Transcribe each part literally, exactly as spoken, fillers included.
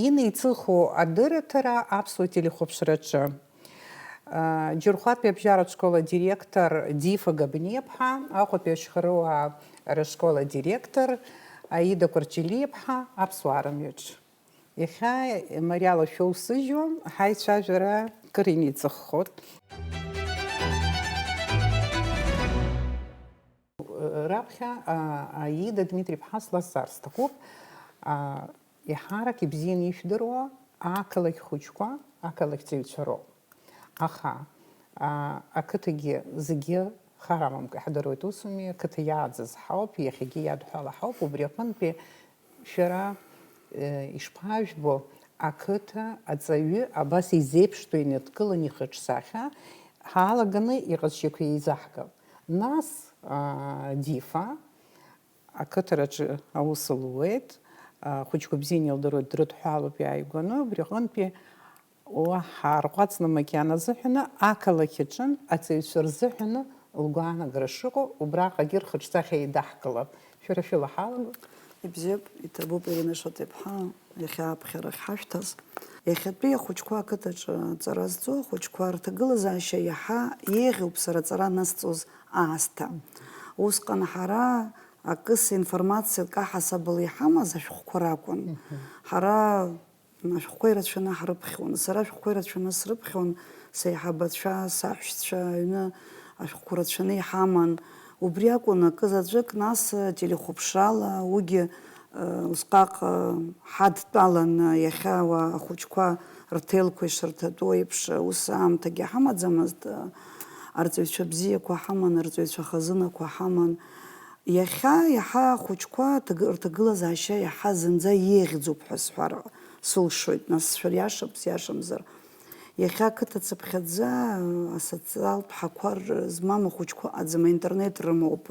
Инеиҵыху адырраҭара аԥсуа телехәаԥшраҿы. Џьырхәатәи абжьаратә школ адиректор Дифа Габниаԥҳа, Аҟәатәи ашьхаруаа рышкол адиректор Аида Кәарҷелиаԥҳа, Аԥсуаа рымҩаҿ. Иахьа мариала шәоусыжьуа, ҳаицәажәара кыр инеиҵыххоит. Раԥхьа, а, Аида Дмитри-иԥҳа сласҵар сҭахуп. А, еиҳарак ибзианы ишәдыруа ақалақь хәыҷқәа, ақалақьҵаҩцәа роуп. Аха, а, ақыҭагьы зегьы хар амамкәа иаҳдыруеит, усуми, ақыҭа иааӡаз ҳауп, иахьагьы иадҳәала ҳауп, убри аҟынтәи шәара, э, ишԥажәбо, ақыҭа аҵаҩы абас изеиԥштәу инадкыланы ихаҿсахьа ҳалаганы иҟазшьақәа еизаҳгап. Нас, а, Дифа ақыҭараҿы аус луеит, а, хәыҷқәа бзианы илдыруеит, дрыдҳәалоуп иааигәаны, убри аҟынтәи уаҳа арҟәаҵны макьана азыҳәаны, ақалақь аҿы аҵаҩцәа рзыҳәаны лгәаанагара шыҟоу, убраҟагьы рхаҿсахьа еидаҳкылап. Шәара шәыла ҳалагоит. Ибзиоуп, иҭабуп, Ирина Шоҭа-иԥҳа, иахьа аԥхьара ахьҳашәҭаз. Иахьатәи ахәыҷқәа ақыҭаҿы аҵара зҵо ахәыҷқәа рҭагылазаашьа иаҳа еиӷьуп сара аҵара анысҵоз аасҭа. Усҟан ҳара акыс информациатә каҳасабала иҳамаз ашәҟәқәа ракәын. Мгм. Ҳара ашәҟәқәа ирацәаны ҳрыԥхьон. Сара ашәҟәқәа ирацәаны срыԥхьон, сеиҳабацәа, саҳәшьцәа аҩны ашәҟәқәа рацәаны иҳаман. Убри акәын акы заҵәык, нас, телехәаԥшрала, уигьы, э, усҟак, э, ҳадтәалан, иахьа уа ахәыҷқәа рҭелқәа ишырҭатәу еиԥш, ус аамҭагьы ҳамаӡамызт, э, арҵаҩцәа бзиақәа ҳаман, арҵаҩцәа хазынақәа ҳаман. Иахьа иаҳа ахәыҷқәа ҭаг-, рҭагылазаашьа иаҳа зынӡа еиӷьӡоуп ҳәа сҳәар сылшоит, нас сшәыр иашап, сиашамзар. Иахьа ақыҭа цыԥхьаӡа асоциалтә ҳақәа р-, змам ахәыҷқәа ыҟаӡам, аинтернет рымоуп,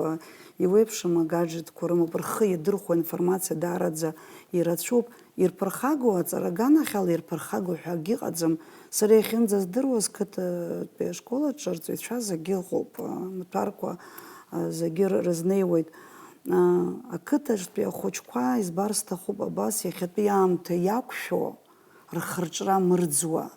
иуеиԥшым агаџетқәа рымоуп, рхы иадырхәо аинформациа даараӡа ирацәоуп. Ирԥырхагоу, аҵара аганахьала ирԥырхагоу ҳәа акгьы ыҟаӡам. Сара иахьынӡаздыруаз, қыҭатәи ашкол аҿы арҵаҩцәа зегьы ыҟоуп, а, маҭәарқәа, а, зегьы р-, рызнеиуеит. А, ақыҭаҿтәи ахәыҷқәа избар сҭахуп абас, иахьатәи аамҭа иақәшәо, рхырҿра мырӡуа.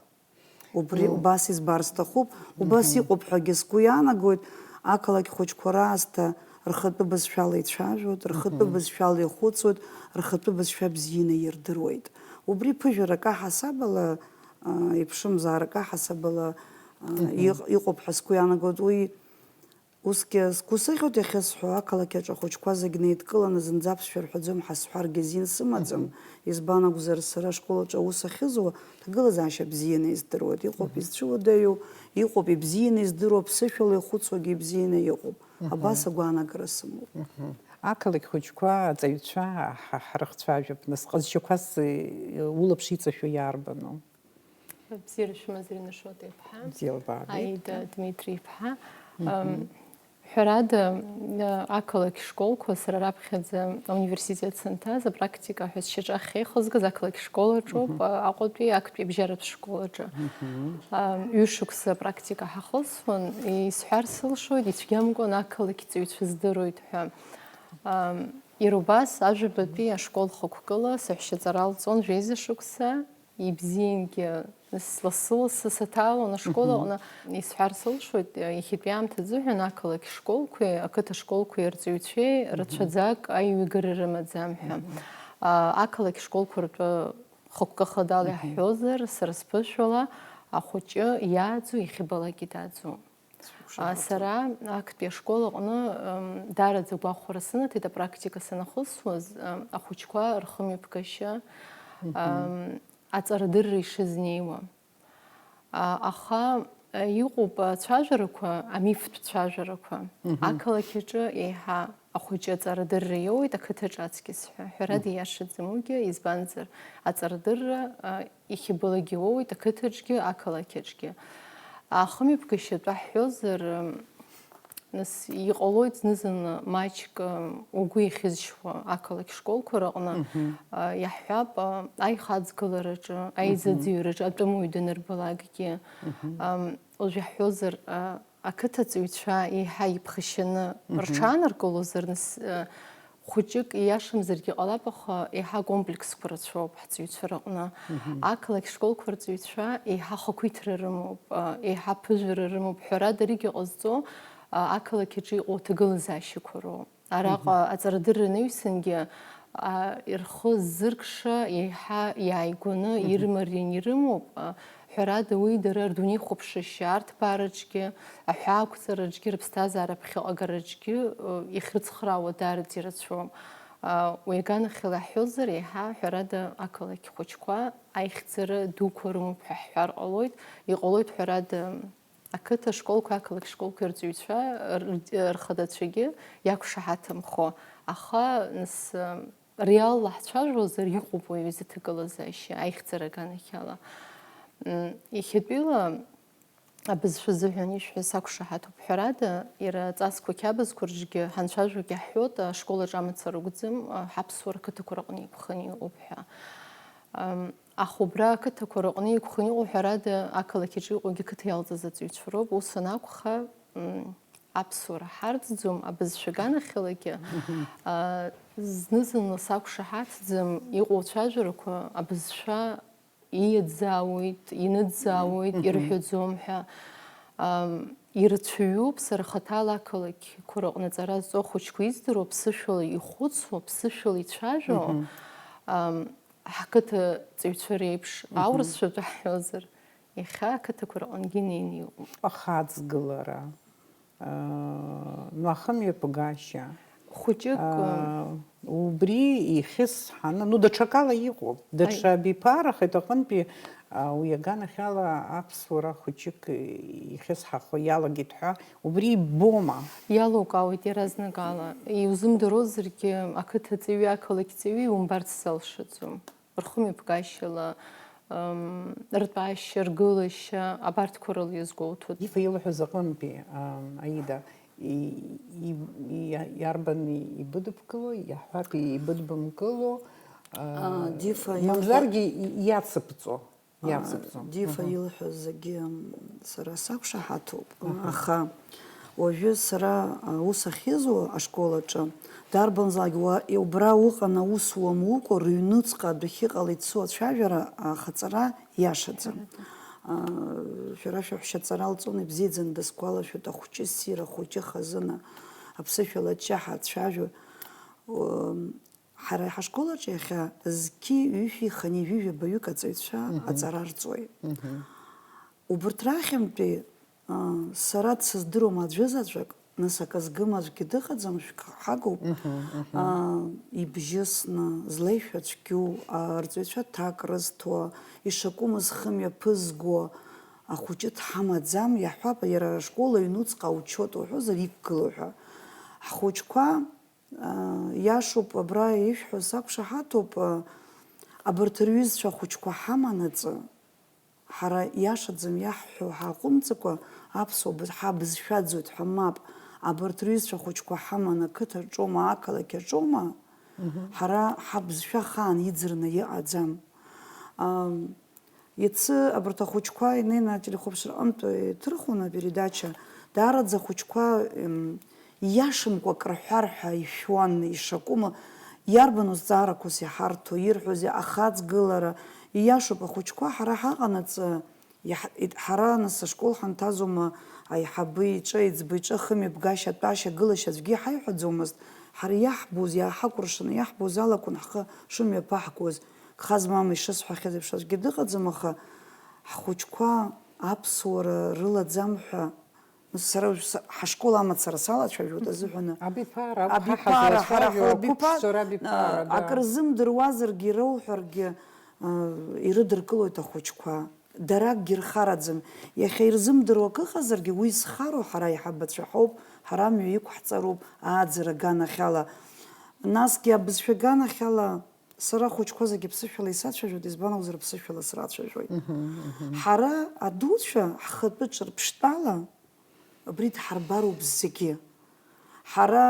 Убри, мм, убас избар сҭахуп, убас, мгм, иҟоуп ҳәагьы сгәы иаанагоит, ақалақь хәыҷқәа раасҭа рхатәы бызшәала ицәажәоит, рхатәы, мгм, бызшәала ихәыцуеит, рхатәы бызшәа бзианы ирдыруеит. Убри ԥыжәарак аҳасабала, а, иԥшымзаарак аҳасабала, а, мгм, иҟ-, иҟоуп ҳәа сгәы иаанагоит. Уи усгьы сгәы сыхьуеит иахьысҳәо, ақалақь аҿы ахәыҷқәа зегь неидкыланы зынӡа аԥсшәа рҳәаӡом ҳәа сҳәаргьы азин сымаӡам. Мгм. Избан акәзар, сара ашкол аҿы аус ахьызуа, ҭагылазаашьа бзианы издыруеит. Иҟоуп, мгм, изцәыуадаҩу, иҟоуп ибзианы издыруа, ԥсышәала ихәыцуагьы ибзианы иҟоуп. Мгм. Абас агәаанагара сымоуп. Мгм. Ақалақь хәыҷқәа аҵаҩцәа ҳа ҳрыхцәажәап, нас ҟазшьақәас, э, улаԥш иҵашәо иарбану? Бзиара шәымаз, Ирина Шоҭа-иԥҳа. Бзиала баабеит. Аида Дмитри-иԥҳа. Мгм. Ам, ҳәарада, а, ақалақь школқәа, сара раԥхьаӡа ауниверситет санҭаз, апрактика ҳәа сшьаҿа ахьеихызгаз ақалақь школ аҿоуп, мгм, а, Аҟәатәи актәи абжьаратә школ аҿы. Мгм. Ам, ҩышықәса апрактика ҳахысуан, исҳәар сылшоит, ицәгьамкәан ақалақь ҵаҩцәа здыруеит ҳәа. Ам, иара убас ажәабатәи ашкол хықәкыла саҳәшьаҵара алҵон жәеиза шықәса. Ибзиангьы, нас лассы-лассы саҭаалон ашкол, мгм, аҟны. Исҳәар сылшоит, иахьатәи аамҭазыҳәан ақалақь школқәеи ақыҭа школқәеи арҵаҩцәеи, мгм, рацәаӡак аиҩагара рымаӡам ҳәа. Мгм. А, ақалақь школқәа ртәы хықәкы хадала, мгм, иаҳҳәозар, сара сԥышәала, ахәыҷы иааӡо иахьабалак иҭааӡом. Сгәы, а, шаҳаҭыр, сара актәи ашкол аҟны, м, даараӡа агәахәара сынаҭеит апрактика санахысуаз, м, ахәыҷқәа рхымҩаԥгашьа, мгм, м, аҵарадырра ишызнеиуа. А, аха, а, иҟоуп ацәажәарақәа, амифтә цәажәарақәа. Мгм. Ақалақь аҿы еиҳа ахәыҷы аҵарадырра иоуеит, ақыҭаҿы аҵкьыс ҳәа. Ҳәарада, мгм, ииашаӡам уигьы, избанзар, аҵарадырра, а, иахьабалакгьы уоуеит, ақыҭаҿгьы, ақалақь аҿгьы. Ахымҩаԥгашьатәы ҳҳәозар, м, нас иҟалоит зны-зынла маҷк, м, угәы иахьызшьуа ақалақь школқәа рыҟны, мгм, а, иаҳҳәап, а, аихаҵгылараҿы, мгм, аизыӡырҩраҿы атәымуаҩ данырбалакгьы, мгм, ам, уажә иаҳҳәозар, а, ақыҭаҵаҩцәа еиҳа иԥхашьаны, мгм, рҽааныркылозар, нас, а, Хәыҷык ииашамзаргьы ҟалап, аха еиҳа акомплексқәа рацәоуп ҳҵаҩцәа рыҟны. Ақалақь школқәа рҵаҩцәа еиҳа ахақәиҭра рымоуп, еиҳа аԥыжәара рымоуп, ҳәарада, аригьы ҟазҵо ақалақь аҿы иҟоу аҭагылазаашьақәа роуп. Араҟа аҵарадырра анаҩсангьы, а, рхы ззыркша еиҳа иааигәаны ирымарианы ирымоуп. А, ҳәарада, уи дара рдунеихәаԥшышьа арҭбаараҿгьы, аҳәаақәҵараҿгьы, рыԥсҭазаара ԥхьаҟагараҿгьы, ы, иахьрыцхраауа даараӡа ирацәоуп. А, уи аганахьала иаҳҳәозар, еиҳа, ҳәарада, ақалақь хәыҷқәа аихьӡара дуқәа рымоуп ҳәа ҳҳәар ҟалоит. Иҟалоит, ҳәарада, ақыҭа школқәа, ақалақь школқәа ирҵаҩцәа р-, рхадацәагьы иақәшаҳаҭымхо, аха, нас, реалла ҳцәажәозар, иҟоуп уи аҩыза аҭагылазаашьа, аихьӡара аганахьала. М, иахьатәиала абызшәа азыҳәан ишәҳәаз сақәшаҳаҭуп, ҳәарада, иара аҵасқәа қьабзқәа рҿгьы ҳанцәажәогьы ҳҳәоит, ашкол аҿы амацара угӡам, ҳаԥсуара ақыҭақәа рыҟны иқәханы иҟоуп ҳәа. Ам, аха убра ақыҭақәа рыҟны иқәханы иҟоу, ҳәарада, ақалақь аҿы иҟоугьы қыҭа иалҵыз аҵаҩцәа роуп, ус анакәха, м, аԥсуара ҳарӡӡом, абызшәа аганахьалагьы, а, зны-зынла сақәшаҳаҭӡам, иҟоу ацәажәарақәа абызшәа ииаӡаауеит, иныӡаауеит, ирҳәаӡом ҳәа. Ам, ирацәаҩуп сара хаҭала ақалақьқәа рыҟны аҵара зҵо ахәыҷқәа издыруа, ԥсышәала ихәыцуа, ԥсышәала ицәажәо, ам, ҳқыҭа ҵаҩцәа реиԥш, аурысшәа ҳҳәозар, иахьа ақыҭақәа рҟынгьы инеины иҟоуп. Ахаҵгылара, аа, ну, ахымҩаԥгашьа. Хәыҷык, аа, убри ихьысҳаны, ну, даҽакала иҟоуп. Даҽа абиԥарахеит аҟынтәи, аа, уи аганахьала аԥсуара хәыҷык ихьысҳахо иалагеит ҳәа, убри иббома? Иалукаауеит иаразнакала. Иузымдыруазаргьы, ақыҭа ҵаҩи ақалақь ҵаҩи иумбарц залшаӡом. Рхымҩаԥгашьала, м, ртәашьа, ргылашьа, абарҭқәа рыла иазгәоуҭоит. Дифа илҳәоз аҟынтәи, ам, Аида, и-, и-, и-, иарбан ибыдыбкыло, иаҳҳәап, ибыдбымкыло, а, А, Дифа илҳәо- мамзаргьы и-, иацыбҵо, А, иацыбҵо. Дифа Мгм. илҳәо зегьы, м, сара сақәшаҳаҭуп, Мгм. аха Уажәы сара, а, ус ахьызуа ашкол аҿы, дарбанзаалак уа, убра уҟан аус уамукәа, рыҩнуҵҟа адәахьы иҟалеит суацәажәара, ахаҵара иашаӡам. А, шәара шәаҳәшьа аҵара лҵон, ибзиаӡаны дысгәалашәоит, ахәҷы ссир, ахәыҷы хазына, аԥсышәала аччаҳа ацәажәо. М, Ҳара ҳашкол аҿы иахьа зқьи ҩышәи хынҩажәи жәабаҩык аҵаҩцәа Мгм. аҵара рҵоит. Мгм. Убырҭ рахьынтәи, а, сара дсыздыруам аӡәызаҵәык, нас акы згым аӡәгьы дыҟаӡам, шәк ҳагоуп. Мгм, мгм. А, ибжьысны, злеишәа цәгьоу, а, рҵаҩцәа ҭак рызҭо, ишакәым зхы мҩаԥызго ахәыҷы дҳамаӡам, иаҳҳәап, иара ашкол аҩнуҵҟа аучиот уҳәозар иқәгылоу ҳәа. Ҳхәыҷқәа Иашоуп, абра ишәҳәо сақәшаҳаҭуп, абарҭ рҩызцәа ахәыҷқәа ҳаманаҵы, ҳара иашаӡам иаҳҳәо ҳааҟәымҵӡакәа, аԥсуа быз-, ҳабызшәаӡоит ҳәа мап, абарҭ рҩызцәа ахәыҷқәа ҳаман ақыҭа аҿоума, ақалақь аҿоума, Мгм. ҳара ҳабызшәа ахаан иӡырны иҟаӡам. Ам, Иацы абарҭ ахәыҷқәа инеины ателехәаԥшраҟынтә иҭырхуан апередача. Даараӡа ахәыҷқәа, м, ииашамкәа акры ҳәар ҳәа ишәуан, ишакәым, иарбан узҵаарақәас иҳарҭо, ирҳәозеи, ахаҵгылара, ииашоуп, ахәыҷқәа ҳара ҳаҟанаҵы, иаҳ-, ит-, ҳара нас ашкол ҳанҭазома, аиҳабы иҿы, аиҵбы иҿы ахымҩаԥгашьа, атәашьа, агылашьа аӡәгьы иҳаиҳәаӡомызт, ҳара иаҳбоз, иааҳакәыршаны иаҳбоз алакәын ҳхы шымҩаԥаҳгоз. Гха змам ишысҳәахьаз еиԥш аӡәгьы дыҟаӡам, аха ҳхәыҷқәа аԥсуара рылаӡам ҳәа, сара уажә са-, ҳашкол амацара салацәажәоит азыҳәаны. Абиԥара, Абиԥара, ҳара ҳазлацәажәо, ҳара абиԥара, абиԥшцәа рабиԥара, а, да. Акыр зымдыруазаргьы, ироуҳәаргьы, а, ирыдыркылоит ахәыҷқәа. Дара акгьы рхараӡам. Иахьа ирзымдыруа акы ыҟазаргьы, уи зхароу ҳара аиҳабацәа ҳауп, ҳара амҩа иқәҳҵароуп, ааӡара аганахьала. Насгьы абызшәа аганахьала Сара ахәыҷқәа зегьы ԥсышәала исацәажәоит, избан акәзар, ԥсышәала срацәажәоит. Мгм, мгм. Ҳара адуцәа ҳхатәы ҿырԥштәала абри дҳарбароуп зегьы. Ҳара,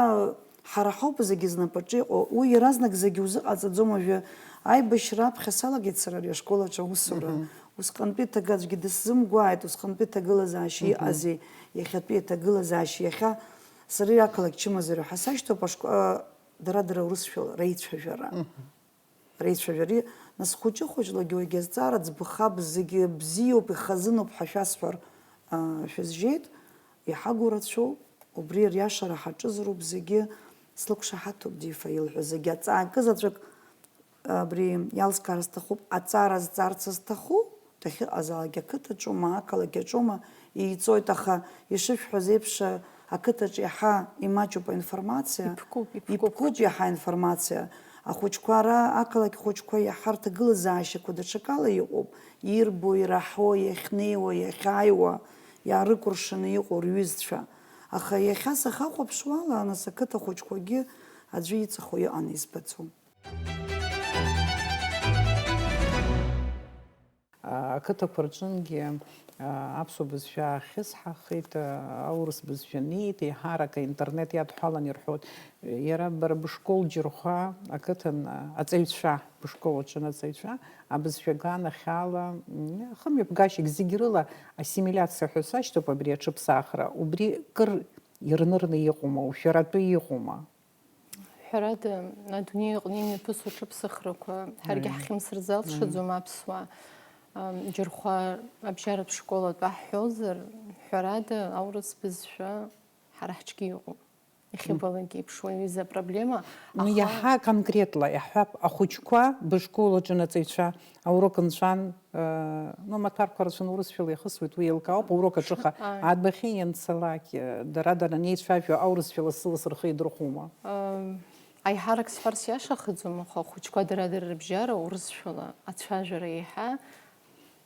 ҳара ҳауп зегьы знапаҿы иҟоу. Уи иаразнак зегьы узыҟаҵаӡом. Уажәы аибашьра аԥхьа салагеит сара ари ашкол аҿы аусура. Мгм. Усҟантәи аҭага-, аӡәгьы дысзымгәааит, усҟантәи аҭагылазаашьа Мгм. иҟази, иахьатәи аҭагылазаашьа, иахьа сара ақалақь чымазаҩ ҳәа сашьҭоуп, ашк-, а, дара-дара урысшәала реицәажәара. Реицәажәара, нас хәыҷы-хәыҷлагьы уигьы азҵаара ӡбхап, зегьы бзиоуп, ихазыноуп ҳәа шәасҳәар, а, шәызжьеит, иҳагу рацәоуп, убри риашара ҳаҿызароуп зегьы, слықәшаҳаҭуп, Дифа илҳәо зегьы, аҵаакы заҵәык абри иалскаар сҭахуп, аҵара зҵарц зҭаху, дахьыҟазаалак ақыҭаҿоума, ақалақь аҿоума, ииҵоит, аха ишышәҳәаз еиԥш, ақыҭаҿ иаҳа имаҷуп аинформациа, Иԥкуп, иԥкуп. Иԥкуп хәыҷык. Иаҳа аинформациа. Ахәыҷқәа ара, ақалақь хәыҷқәа иаҳа рҭагылазаашьақәа даҽакала иҟоуп, ирбо, ираҳо, иахьнеиуа, иахьааиуа, иаарыкәыршаны иҟоу рҩызцәа. Аха иахьа сахьахәаԥшуала, нас ақыҭа хәыҷқәагьы аӡәы иҵахо иҟан избаӡом. Ақыҭақәа рҿынгьы, а, аԥсуа бызшәа ахьысҳахеит, а, аурыс бызшәа неит, еиҳарак аинтернет иадҳәалан ирҳәоит, иара бара бышкол Џьырхәа ақыҭан, а, аҵаҩцәа, бышкол аҿын аҵаҩцәа, абызшәа аганахьала, м, хымҩаԥгашьак зегь рыла ассимиляциа ҳәа сашьҭоуп абри аҽыԥсахра, убри кыр ирнырны иҟоума, ушәаратәы иҟоума? Ҳәарада, адунеи аҟны имҩаԥысуа ҽыԥсахрақәа ҳаргьы Аиеи. Ҳхьымсырзалшаӡом Аиеи. Аԥсуа, ам, Џьырхәа абжьаратә школ атәы ҳҳәозар, ҳәарада, аурыс бызшәа ҳара ҳҿгьы иҟоуп. Иахьыбалак еиԥш, уи аҩыза апроблема, Ну, аха иаҳа конкретла иаҳҳәап, ахәыҷқәа бышкол аҿы наҵаҩцәа аурок нҵәан, э, ну, амаҭәарқәа рацәаны урысшәала иахысуеит, уи еилкаауп, аурок аҿыха Ааи. Аадбахьы ианцалак, э, дара-дара анеицәажәо аурысшәа лассы-лассы рхы идырхәома? Ам, аиҳарак сҳәар сиашахаӡом, аха ахәыҷқәа дара-дара рыбжьара урысшәала ацәажәара еиҳа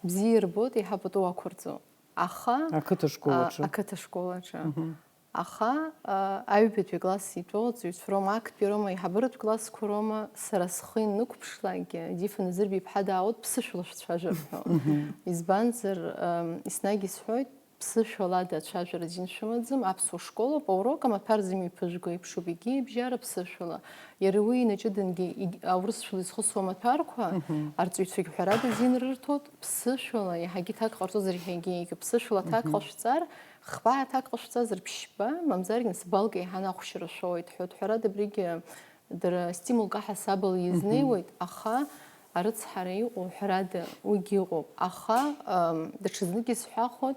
бзиа ирбоит, еиҳа пату ақәырҵо. Аха, Ақыҭа школ а, аҿы. Ақыҭа школ аҿы. Мгм. Аха, а, аҩбатәи акласс итәоу аҵаҩцәа роума, актәи роума, аиҳабыратә классқәа роума, сара схы иннықәԥшлакгьы, Дифа Назырбеи-иԥҳа даауеит, ԥсышәала шәцәажәар ҳәа. Мгм. Избанзар, ам, еснагь исҳәоит, ԥсышәалада ацәажәара азин шәымаӡам, аԥсуа школоуп, аурок амаҭәар зымҩаԥыжәго еиԥшуп, егьи ибжьара ԥсышәала. Иара уи инаҷыдангьы иг-, аурысшәала изхысуа амаҭәарқәа, Мгм. Арҵаҩцәагь ҳәарада азин рырҭоит, ԥсышәала, иаҳагьы аҭак ҟарҵозар, иаҳагьы еиӷьуп, ԥсышәала аҭак Мгм. Ҟашәҵар, хԥа аҭак ҟашәҵазар ԥшьба, мамзаргьы нас балк еиҳаны ахәшьара шәоуеит ҳәоит. Ҳәарада, абригьы дара стимулк аҳасабала Мгм. Иазнеиуеит, аха арыцҳара иҟоу, ҳәарада, уигьы ыҟоуп. Аха, ам, даҽазнык исҳәахуеит,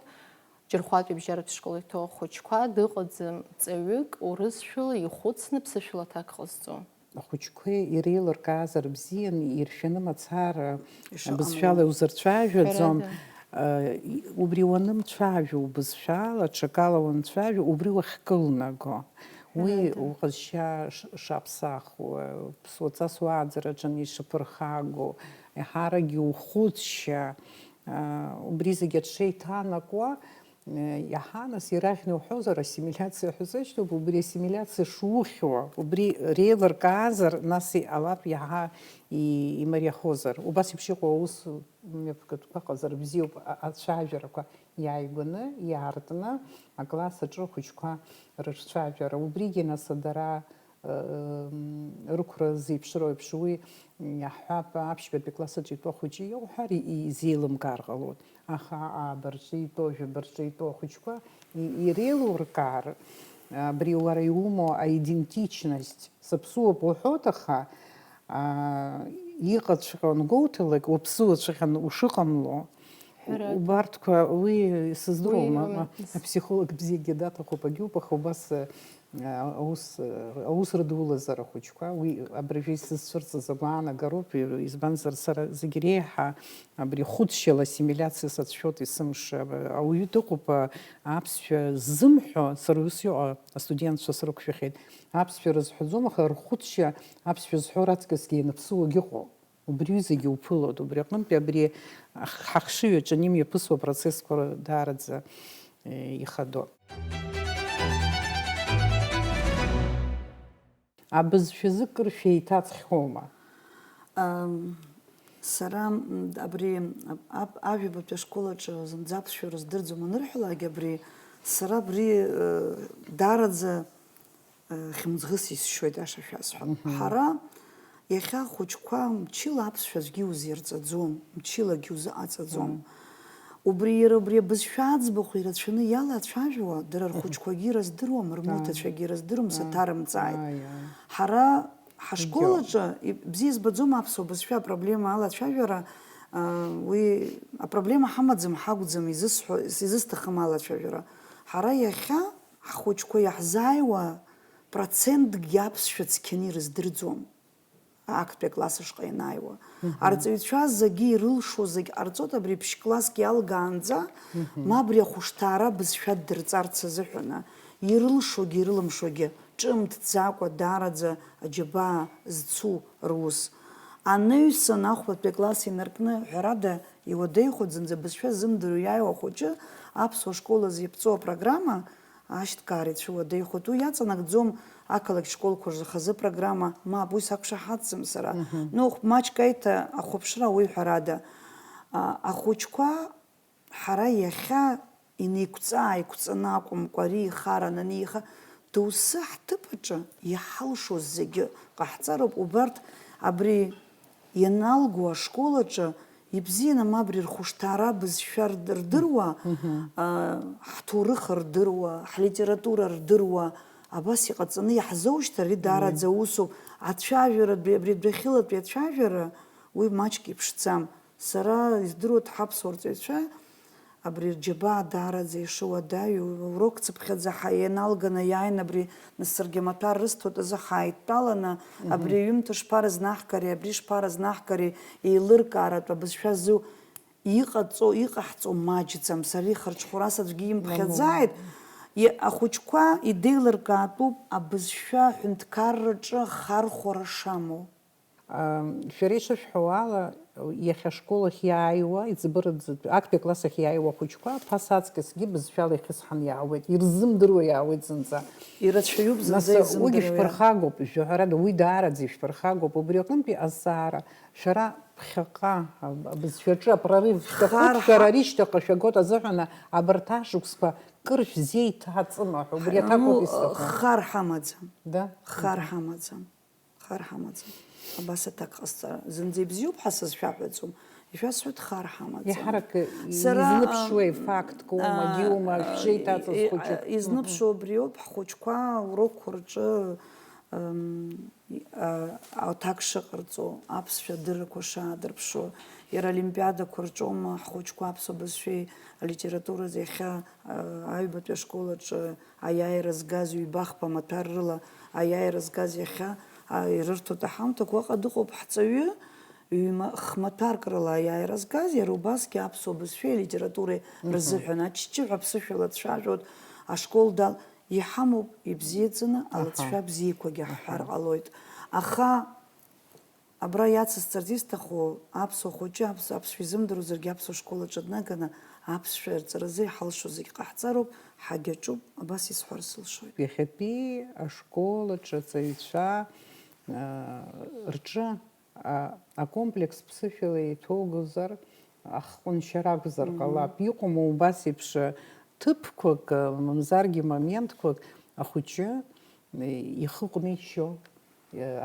Џьырхәатәи абжьаратә школ иҭоу ахәыҷқәа дыҟаӡам ҵаҩык урысшәала ихәыцны ԥсышәала аҭак ҟазҵо. Ахәыҷқәа иреилыркаазар бзиан, иршәаны мацара Ишыҟамло. Абызшәала иузырцәажәаӡом. Ҳәарада. Э, и-, убри уанымцәажәо убызшәала, ҽакала уанцәажәо, убри уахькылнаго. Уи Ҳәарада. Уҟазшьа ш-, шаԥсахуа, ԥсуаҵас уааӡараҿы ишаԥырхагоу, еиҳаракгьы ухәыцшьа, э, убри зегьы аҽеиҭанакуа, Иаҳа, нас, ираӷьны уҳәозар, ассимиляциа ҳәа сашьҭоуп, убри ассимиляциа шухьуа, убри реилыркаазар, нас иҟалап иаҳа и-, имариахозар. Убас еиԥш иҟоу аус мҩаԥгатәқәа ыҟазар бзиоуп, а-, ацәажәарақәа иааигәаны, иаартны, акласс аҿы ахәыҷқәа рырцәажәара. Убригьы, нас, дара рықәра зеиԥшроу еиԥш, уи иаҳҳәап, аԥшьбатәи акласс аҿы итәоу ахәыҷы иауҳәар, и-, изеилымкаар ҟалоит. Аха ааба рҿы итәоу, жәаба рҿы итәоу ахәыҷқәа и-, иреилуркаар, абри уара иумоу аидентичность, саԥсуоуп уҳәоит, аха, аа, иҟаҵәҟьоу ангоуҭалак, уаԥсыуацәахьан ушыҟамло, Ҳәарада. Убарҭқәа, уи сыздыруам, Уи, ма-, м, с- аԥсихолог бзиагьы даҭахуп, агьоуп, аха убас, э, аус, э, аус рыдулазар ахәыҷқәа, уи абыржәы исызцәырҵыз агәаанагароуп, избанзар, сара зегь реиҳа абри хәыцшьала ассимиляциа сацәшәоит есымша. Ауаҩы дыҟоуп, а, аԥсшәа ззымҳәо, сара ус иҟоу астудентцәа срықәшәахьеит, аԥсшәа рызҳәаӡом, аха рхәыцшьа аԥсшәа зҳәо раҵкысгьы ианыԥсыуагь ыҟоуп. Убри зегьы уԥылоит, убри аҟынтәи абри ах-, ҳахшыҩ аҿы имҩаԥысуа процессқәа даараӡа, э, ихадоуп. Абызшәазы кыр шәеиҭаҵхьоума? Ам, сара, м, абри аб-, аб-, ажәабатәи ашкол аҿы зынӡа аԥсшәа рыздырӡом анырҳәалак, абри сара абри, э, даараӡа Хьымӡӷыс исшьоит, аиаша шәасҳәап. Мгм. Ҳара иахьа ахәыҷқәа мчыла аԥсшәа аӡәгьы иузирҵаӡом, мчылагьы узыҟаҵаӡом. Мм. Убри иара убри абызшәа аӡбахә ирацәаны иалацәажәауа, дара рхәыҷқәагьы ирыздыруам, рмоҭацәагьы ирыздыруам, саҭарымҵааит. Ааи, ааи. Ҳара ҳашкол аҿы, и-, бзиа избаӡом аԥсуа бызшәа апроблема алацәажәара, а, уи апроблема ҳамаӡам, ҳакәӡам изысҳәо, изысҭахым алацәажәара. Ҳара иахьа ҳхәыҷқәа иаҳзааиуа процентгьы аԥсшәа цқьаны ирыздырӡом. Актәи акласс ашҟа ианааиуа. Мгм. Арҵаҩцәа зегьы ирылшо зегь ҟарҵоит, абри ԥшь-класск иалгаанӡа, мгм, ма абри ахәышҭаара бызшәа ддырҵарц азыҳәаны, ирылшогьы ирылымшогьы, ҿымҭӡакәа даараӡа аџьабаа зцу рус. Анаҩсан ахәбатәи акласс инаркны, ҳәарада, иуадаҩхоит зынӡа бызшәа ззымдыруа иааиуа ахәыҷы аԥсуа школ азы иаԥҵоу апрограмма, ашьҭкаара ицәыуадаҩхоит. Уи иаҵанакӡом ақалақь школқәа рзы хазы программа, мап, уи сақәшаҳаҭӡам сара. Мгм. Ну, маҷк аиҭа ахәаԥшра уи ҳәарада. А, ахәыҷқәа ҳара иахьа инеиқәҵа-ааиқәҵаны акәымкәа, ари ихаран, ани иха-, доусы ҳҭыԥ аҿы иҳалшоз зегьы ҟаҳҵароуп. Убарҭ абри ианалго ашкол аҿы ибзианы, мап, абри рхәышҭаара бызшәа рд-, рдыруа, мгм, а, ҳҭоурых рдыруа, ҳлитература рдыруа, абас иҟаҵаны иаҳзоушьҭыр, ари даараӡа усуп. Ацәажәара, абри, абри адәахьылатәи ацәажәара, уи маҷк иԥшӡам. Сара издыруеит, ҳаԥсуа рҵаҩцәа абри рџьабаа даараӡа ишыуадаҩу, урок цыԥхьаӡа ҳа-, ианалганы иааины абри, нас саргьы амаҭәар рысҭоит азы ҳааидтәаланы, мгм, абри аҩымҭа шԥарызнаҳгари, абри шԥарызнаҳгари, еилыркааратә абызшәа зу-, иҟаҵо, иҟаҳҵо маҷӡам, сара ихырҽхәарас аӡәгьы имԥхьаӡааит. Мамоу. Ахәыҷқәа идеилыркаатәуп абызшәа аҳәынҭқарраҿы ахархәара шамоу. Ам, шәара ишышәҳәауала, иахьа ашкол ахь иааиуа, иӡбараӡатәи, актәи акласс ахь иааиуа ахәыҷқәа ԥаса аҵкьысгьы бызшәала ихьысҳан иаауеит, ирзымдыруа иаауеит зынӡа. Ирацәаҩуп зынӡа. Нас, уигьы изымдыруа. Шәԥырхагоуп, жәаҳәарада, уи даараӡа ишәԥырхагоуп. Убри аҟынтәи азҵаара, шәара ԥхьаҟа, аб-, абызшәаҿы апрорыв шәҭахуп, хар ҳа- шәара аришьҭахьҟа шәагоит азыҳәан абарҭ ашықәсқәа кыр шәзеиҭаҵыма ҳәа, убри аҭак ауп, ну, исҭаху. Хар ҳамаӡам. Да? Хар ҳамаӡам. Хар ҳамаӡам. Абас аҭак ҟасҵара. Зынӡа ибзиоуп ҳәа сызшәаҳәаӡом. Ишәасҳәоит, хар ҳамаӡам. Еиҳарак сара, изныԥшуеи, ам, фактк ума, а, гьиума, шәшеиҭаҵыз и-, хәыҷык? Изныԥшуа убриоуп, ҳхәыҷқәа урокқәа рҿы, ам, и-, а, аҭак шыҟарҵо, аԥсшәа адыррақәа шаадырԥшуа, иара олимпиадақәа рҿоума ҳхәыҷқәа аԥсуа бызшәеи алитературази иахьа, а, аҩбатәи ашкол аҿы аиааира згаз ҩба-хԥа маҭәар рыла аиааира згаз иахьа, а, ирырҭоит аҳамҭақәа. Уаҟа дыҟоуп ҳҵаҩы, ҩма-, хмаҭәарк рыла аиааира згаз, иара убасгьы аԥсуа бызшәеи алитературеи, мгм, рзыҳәан. Аччыҳәа ԥсышәала дцәажәоит, ашкол дал-, иҳамоуп ибзиаӡаны, аҳа, алыҵшәа бзиақәагьы ҳҳәар, аҳа, ҟалоит. Аха абра иацысҵарц исҭаху, аԥсуа хәыҷы аԥс-, аԥсшәа изымдыруазаргьы аԥсуа школ аҿы днаганы аԥсшәа арҵаразы иҳалшо зегь ҟаҳҵароуп, ҳагьаҿуп, абас исҳәар сылшоит. Иахьатәи ашкол аҿы аҵаҩцәа, а, рҿы, а, акомплекс ԥсышәала еиҭоугозар, ахҟәыншьара акәзар, мгм, ҟалап. Иҟоума убас еиԥш ҭыԥқәак, мамзаргьы моментқәак ахәыҷы ихы ҟәнишьо,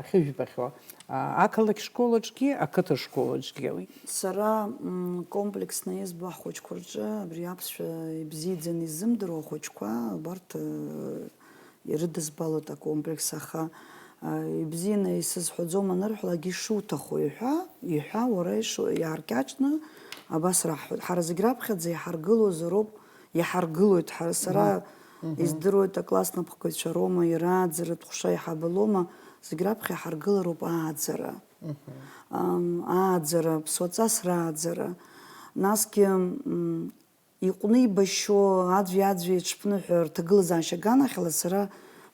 ахьыжәбахьоу, а, ақалақь школаҿгьы, ақыҭа школаҿгьы. Сара, м, комплексны избо ҳхәыҷқәа рҿы абри аԥсшәа ибзиаӡаны иззымдыруа ахәыҷқәа, убарҭ, э, ирыдызбалоит акомплекс, аха, а, ибзианы исызҳәаӡом анырҳәалак, ишуҭаху иҳәа, иҳәа, уара ишу-, иааркьаҿны абас раҳҳәоит. Ҳара зегь раԥхьаӡа иҳаргылозароуп, иҳаргылоит. Ҳара, сара, мгм, мгм, издыруеит, акласс напхгаҩцәа роума, иара ааӡаратә ҟәша аиҳабы лоума, зегь раԥхьа иҳаргылароуп ааӡара. Мгм. Ам, ааӡара, ԥсуаҵас рааӡара. Насгьы, м, иҟәнибашьо аӡәи-аӡәи еиҽԥныҳәа рҭагылазаашьа аганахьала сара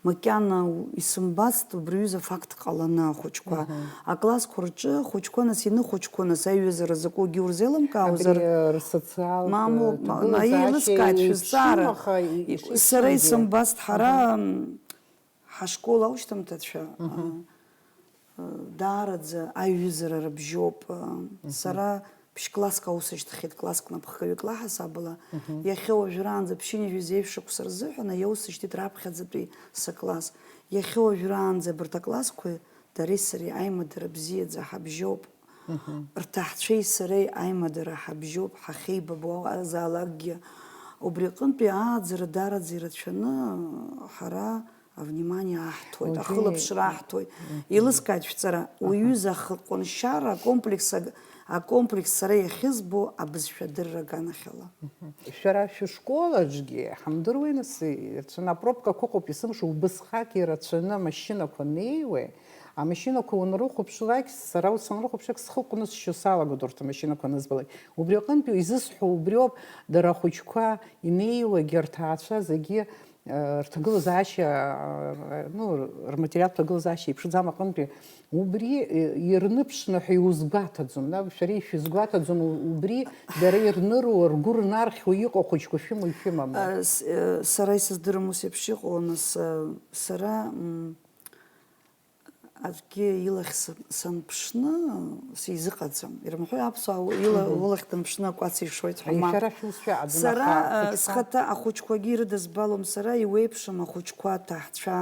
макьана у-, исымбацт убри аҩыза афакт ҟаланы ахәыҷқәа. Мгм. Аклассқәа рҿы ахәыҷқәа нас иныхәыҷқәо, нас аиҩызара закәугьы урзеилымкаауазар, абри, э, рсоциалтә, мамоуп, ма-, ҭагылазаашьа еилыскааит шәызҵаара. Еиԥшым, аха и-, ишышәҭгьы. Сара исымбацт ҳара, мгм, м, ҳашкол аушьҭымҭацәа, мгм, а, а, даараӡа аиҩызара рыбжьоуп. А, мгм, сара ԥшь-класск аус ашьҭахьеит, класск напхгаҩык лаҳасабала. Мгм. Иахьа уажәраанӡа ԥшьынҩажәи зеижә шықәса рзыҳәан аиаус сышьҭит раԥхьаӡатәи сыкласс. Иахьа уажәраанӡа абарҭ аклассқәа дареи сареи аимадара бзиаӡа ҳабжьоуп. Рҭаҳцәеи сареи аимадара ҳабжьоуп, ҳахьеибабо азаалакгьы. Убри аҟынтәи ааӡара дараӡа ирацәаны ҳара авнимание аҳҭоит, ахылаԥшра аҳҭоит. Еилыскааит шәҵара, уаҩыза ахыҟәыншьара акомплекс аг-, акомплекс сара иахьызбо абызшәадырра аганахьала. Шәара шәышкол аҿгьы ҳамдыруеи, нас, ирацәаны апробкақәа ыҟоуп, есымша убысҟак ирацәаны амашьынақәа неиуеи, амашьынақәа уанрыхәаԥшлак, сара санрыхәаԥшлак, схы ҟәнысшьо салагоит урҭ амашьынақәа анызбалак. Убри аҟынтәи изысҳәо убриоуп, дара ахәыҷқәа инеиуагьы, рҭаацәа зегьы, э, рҭагылазаашьа, э, ну, рматериалтә ҭагылазаашьа иԥшӡам аҟынтәи, убри, э, ирныԥшны ҳәа иузгәаҭаӡом, да, шәара ишәызгәаҭаӡом, у-, убри дара ирныру, ргәы рнархьуа иҟоу ахәыҷқәа шәымоу ишәымам, да? Э, с-, э, сара исыздырам ус еиԥш иҟоу, нас, э, сара, м, аӡәгьы илахь са-, санԥшны, сизыҟаҵам. Ирымҳәои аԥсуаа, у-, ила-, Мгм. улахь дымԥшны акәац ишоит ҳәа, ма. Шәара шәусшәа аӡәы Сара, аха, э, ахәыҷқәа. Схаҭа ахәыҷқәагьы ирыдызбалом, сара иуеиԥшым ахәыҷқәа, аҭаҳцәа,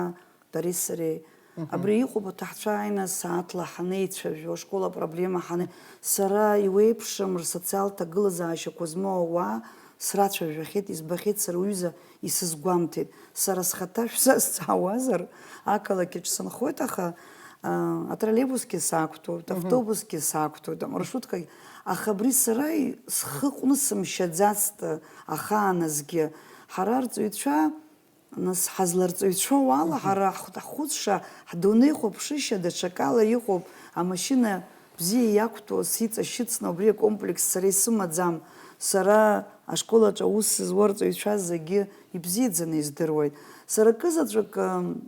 дареи сареи. Мгм. Абри иҟоуп аҭаҳцәа ааины асааҭла ҳанеицәажәо, ашкол апроблема ҳаны-, сара иуеиԥшым рсоциалтә ҭагылазаашьақәа змоу ауаа срацәажәахьеит, избахьеит, сара уҩыза исызгәамҭеит. Сара схаҭа шәзазҵаауазар, ақалақь аҿы сынхоит, аха, а, атроллейбусгьы сақәтәоит, Мгм. автобусгьы сақәтәоит, амаршруткагь, аха абри сара и-, схы ҟәнысымшьаӡацт ахааназгьы. Ҳара арҵаҩцәа, нас, ҳазларҵаҩцәоу ала, Мгм. ҳара ҳхәыцша, ҳдунеихәаԥшышьа даҽакала иҟоуп, амашьына бзиа иақәтәоу сиҵашьыцны убри акомплекс сара исымаӡам, сара ашкол аҿы аус зуа арҵаҩцәа зегьы ибзиаӡаны издыруеит. Сара акызаҵәык, м,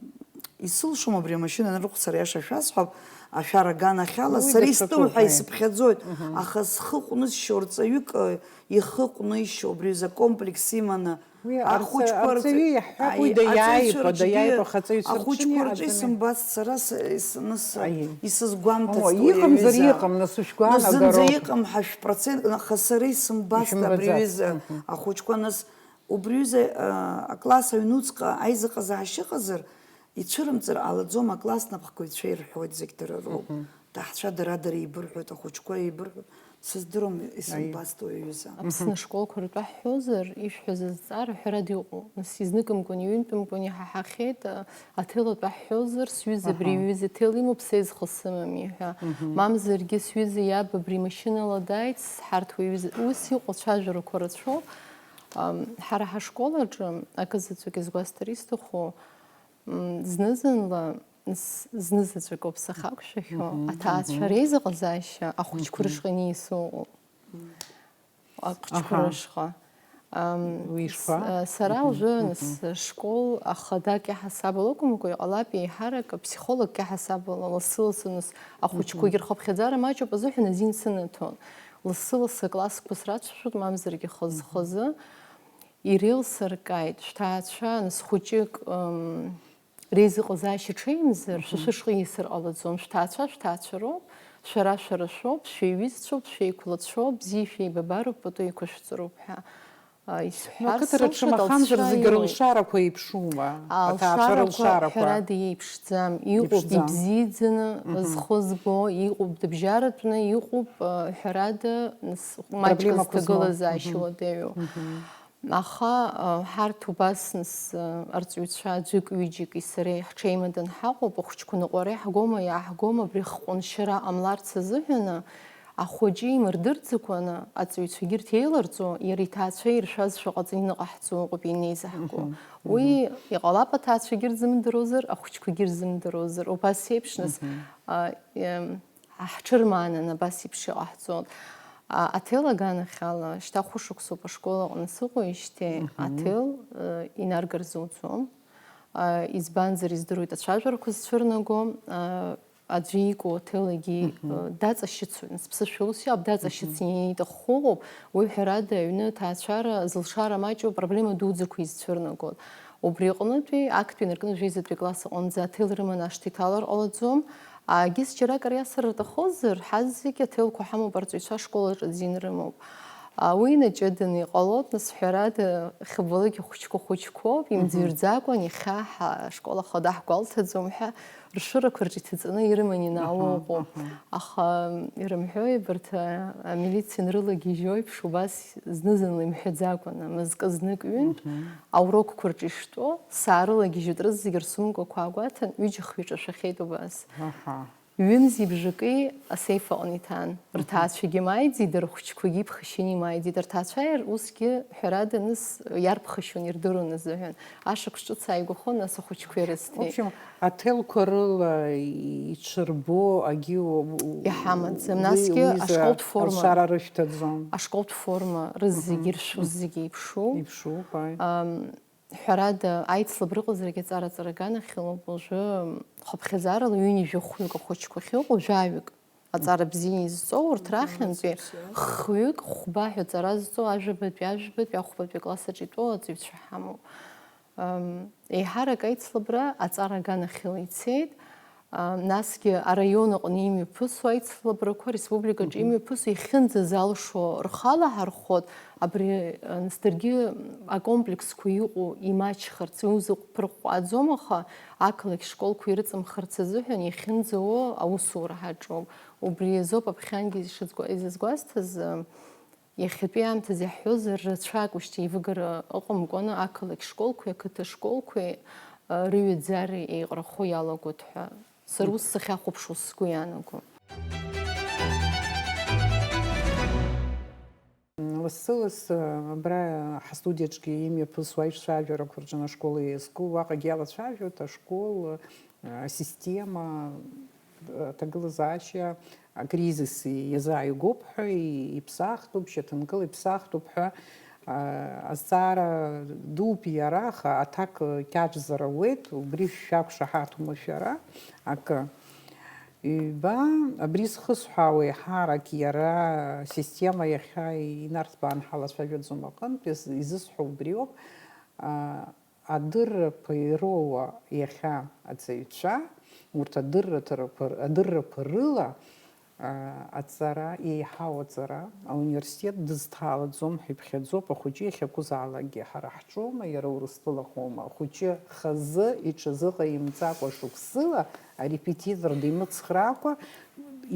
исылшом абри амашьына анрыхәцара, аиаша шәасҳәап, ашәара аганахьала, Уи сара даҽакоуп, истәым ҳәа аи. исыԥхьаӡоит, Мгм. аха схы ҟәнысшьо рҵаҩык, э, ихы ҟәнышьо, убри аҩыза акомплекс иманы, Уи арҵа-, Ахәыҷқәа рҵ-, арҵаҩы иаҳҳәап, уи аҵаҩцәа даиааип, рҿгьы даиааип, аха аҵаҩцәа рҿы ахәыҷқәа рҿы иҟаӡами? Исымбацт сара с-, ис-, нас, Аиеи. исызгәамҭацт Амо, уи иҟамзар аҩыза. Иҟам, нас, ушәгәаанагара. Зынӡа иҟам ҳәа шәпроцент, аха сара исымбацт абри Ишәымбаӡацт. Аҩыза. Мгм. Ахәыҷқәа, нас, убри аҩыза, а, акласс аҩнуҵҟа аизыҟазаашьа ыҟазар, ицәырымҵыр ҟалаӡом, акласс напхгаҩцәа ирҳәоит, зегь дара роуп. Мгм. Ҭаҳцәа дара-дара еибырҳәоит, ахәыҷқәа еибырҳәоит. Сыздыруам, исымбацт уи аҩыза. Аԥсны ашколқәа ртәы ҳҳәозар, ишәҳәаз азҵаара ҳәарада иҟоуп. Нас изныкымкәан, иҩынтәымкәан иҳаҳахьеит, а, аҭел атәы ҳҳәозар, сҩыза абри Аҳа. Иҩыза ҭел имоуп, са изхысымами ҳәа. Мгм. Мамзаргьы сҩыза иаб абри машьынала дааит, сҳарҭ уи аҩыза. Ус иҟоу ацәажәарақәа рацәоуп. Ам, ҳара ҳашкол аҿы акы заҵәык изгәасҭар исҭаху, м, зны-зынла, с-, зны заҵәык ауп сахьақәшәахьоу, Мгм, аҭаацәа мгм. Реизыҟазаашьа ахәыҷқәа Мгм. Рышҟа инеисоуп. Ахәыҷқәа Аҳа. Рышҟа. Ам, Уи с-, ишԥа? а, сара Мгм, уажәы мгм. Сшкол ахадак иаҳасабала акәымкәа, иҟалап еиҳарак аԥсихологк иаҳасабала, лассы-лассы нас ахәыҷқәагьы Мгм. Рхыԥхьаӡара маҷуп азыҳәан азин сынаҭон. Лассы-лассы аклассқәа срацәажәоит, мамзаргьы Мгм. Хаз-хазы. Иреилсыркааит, шәҭаацәа, нас, хәыҷык, м, реизыҟазаашьа ҽеимзар, шәа Мгм. Шәышҟа ииасыр ҟалаӡом. Шәҭаацәа шәҭаацәа роуп, шәара шәара шәоуп, шәеиҩызцәоуп, шәеиқәлацәоуп, бзиа шәеибабароуп, пату еиқәышәҵароуп ҳәа, а, исҳәар Акыҭа сылшоит, рыҽшамахамзар, алҵшәа зегьы имоуп. Рылшарақәа еиԥшума? Алшарақәа, аҭаацәа рылшарақәа. Ҳәарада, иеиԥшӡам, иҟоуп Иԥшӡам. Ибзиаӡаны Мгм. Зхы збо, иҟоуп дыбжьаратәны, иҟоуп, а, ҳәарада, нас, маҷк Проблемақәа змоу. Зҭагылазаашьа Мгм. Уадаҩу. Мгм. Аха, а, ҳарҭ убас, нас, а, арҵаҩцәа аӡәык-ҩыџьаки сареи ҳҽеимаданы ҳаҟоуп, ахәыҷқәа ныҟәара иаҳгома, иааҳгома, абри хҟәыншьара ҟамларц азыҳәаны, ахәыҷы имырдырӡакәаны, аҵаҩцәагьы ирҭеиларҵо, иара иҭаацәа иршәазшәа ҟаҵаны иныҟаҳҵо ыҟоуп ианеизаҳго. Мгм, Уи мгм. Иҟалап, аҭаацәагьы рзымдыруазар, ахәыҷқәагьы рзымдыруазар, убас еиԥш, нас, Мгм. а, ем, Ҳ-, ҳҽырмаанан абас еиԥш иҟаҳҵон. А, аҭел аганахьала, шьҭа хәышықәсоуп ашкол аҟны сыҟоижьҭеи, Мгм. Аҭел, э, инаргар зуӡом. А, избанзар, издыруеит ацәажәарақәа зцәырнаго, а, аӡәы ику аҭел егьи, Мгм. Э, даҵашьыцуеит, нас ԥсышәала ус иоуп, даҵашьыцны Мгм. Ииҭаххо ыҟоуп, уи ҳәарада аҩны аҭаацәара зылшара маҷу апроблема дуӡӡақәа изцәырнагоит. Убри аҟнытәи актәи инаркны жәеизатәи акласс аҟынӡа аҭел рыманы ашҭа иҭалар ҟалаӡом. Агьыс џьаракыр иасыр рҭахозар, ҳазегь аҭелқәа ҳамоуп, арҵаҩцәа ашкол аҿы азин рымоуп. Уи инаҷыданы иҟалоит, нас, ҳәарада, хыбалыгь ахәыҷқәа хәыҷқәоуп, имӡырҩӡакәан, иахьа ҳа-, ашкол ахада ҳгәалҭаӡом ҳәа, ршәырақәа рҿы иҭаҵаны ирыман инаало ыҟоуп. Аха ирымҳәои, абарҭ, а, амилициа нрылагьежьуеиԥш, убас зны-зынла имҳәаӡакәаны, мызкы знык-ҩынтә, аурокқәа рҿы иштәоу, саарылагьежьуеит, рызегьы рсумкақәа аагәаҭан, ҩыџьа-хҩы ҿашәахьеит убас. Ҩымзи бжаки асеиф аҟны иҭан. Рҭаацәагьы имааиӡеит, дара рхәыҷқәагьы иԥхашьаны имааиӡеит. Рҭаацәа иар-, усгьы, ҳәарада, нас иарԥхашьон, ирдыруан азыҳәан. Ашықәс ҿыц ааигәахон, нас ахәыҷқәа В ирысҭеит. Общем, аҭелқәа рыла иҽырбо агьи у-, у-, Иҳамаӡам. Уи, Насгьы уи изы ашколтә форма, алшара рышәҭаӡом. Ашколтә форма рызегьы иршәу зегьы еиԥшуп. Иԥшуп, ааи. Ам, Ҳәарада, аицлабра ыҟазаргьы аҵара аҵара аганахьалоуп, уажәы хыԥхьаӡарала ҩынҩажәи хәҩык ахәыҷқәа ахьыҟоу, жәаҩык аҵара бзиа изҵоу, урҭ рахьынтәи хҩык, хәба ҳәа аҵара зҵоу, ажәабатәи, ажәабатәи, ахәбатәи акласс аҿы итәоу аҵаҩцәа ҳамоуп. Ам, еиҳарак аицлабра аҵара аганахьала ицеит. А, насгьы араион аҟны имҩаԥысуа аицлабрақәа, республикаҿы имҩаԥысуа, ихьынӡазалшо рхала ҳархоит, абри, а, нас даргьы акомплексқәа иҟоу имаҷхарц, иузыҟәԥырҟәҟәааӡом, аха ақалақь школқәа ирыҵымхырц азыҳәан иахьынӡауа аусура ҳаҿуп. Убри азоуп аԥхьангьы ишазгәа-, изызгәасҭаз, а, Иахьатәи аамҭазы иаҳҳәозар, рацәак ушьҭеивыгара ыҟамкәаны ақалақь школқәеи ақыҭа школқәеи, ы, рыҩаӡареи еиҟарахо иалагоит ҳәа. Сара ус сахьахәаԥшуа сгәы иаанагом. Лассы-лассы абра ҳастудиаҿгьы имҩаԥысуа аицәажәарақәа рҿы ашкол еизку, уаҟагьы иалацәажәоит ашкол, ы, асистема, аҭагылазаашьа акризис иазааигәоуп ҳәа иԥсахтәуп, шьаҭанкыла иԥсахтәуп ҳәа, а, азҵаара дууп иара, аха аҭак кьаҿзар ауеит, убри шәақәшаҳаҭума шәара акы? Ҩба, абри зхысҳәаауа еиҳарак иара асистема иахьа инарҭбаан ҳалацәажәаӡом аҟынтә, из-, изысҳәо убриоуп. А, Адыррақәа ироуа иахьа аҵаҩцәа, урҭ адырраҭарақәа, адыррақәа рыла, аа, аҵара, еиҳау аҵара, ауниверситет дызҭалаӡом ҳәа иԥхьаӡоуп, ахәыҷы иахьакәызаалакгьы ҳара ҳҿоума, иара Урыстәылахоума, ахәыҷы хазы иҽазыҟаимҵакәа шықәсыла арепетитор димыцхраакәа,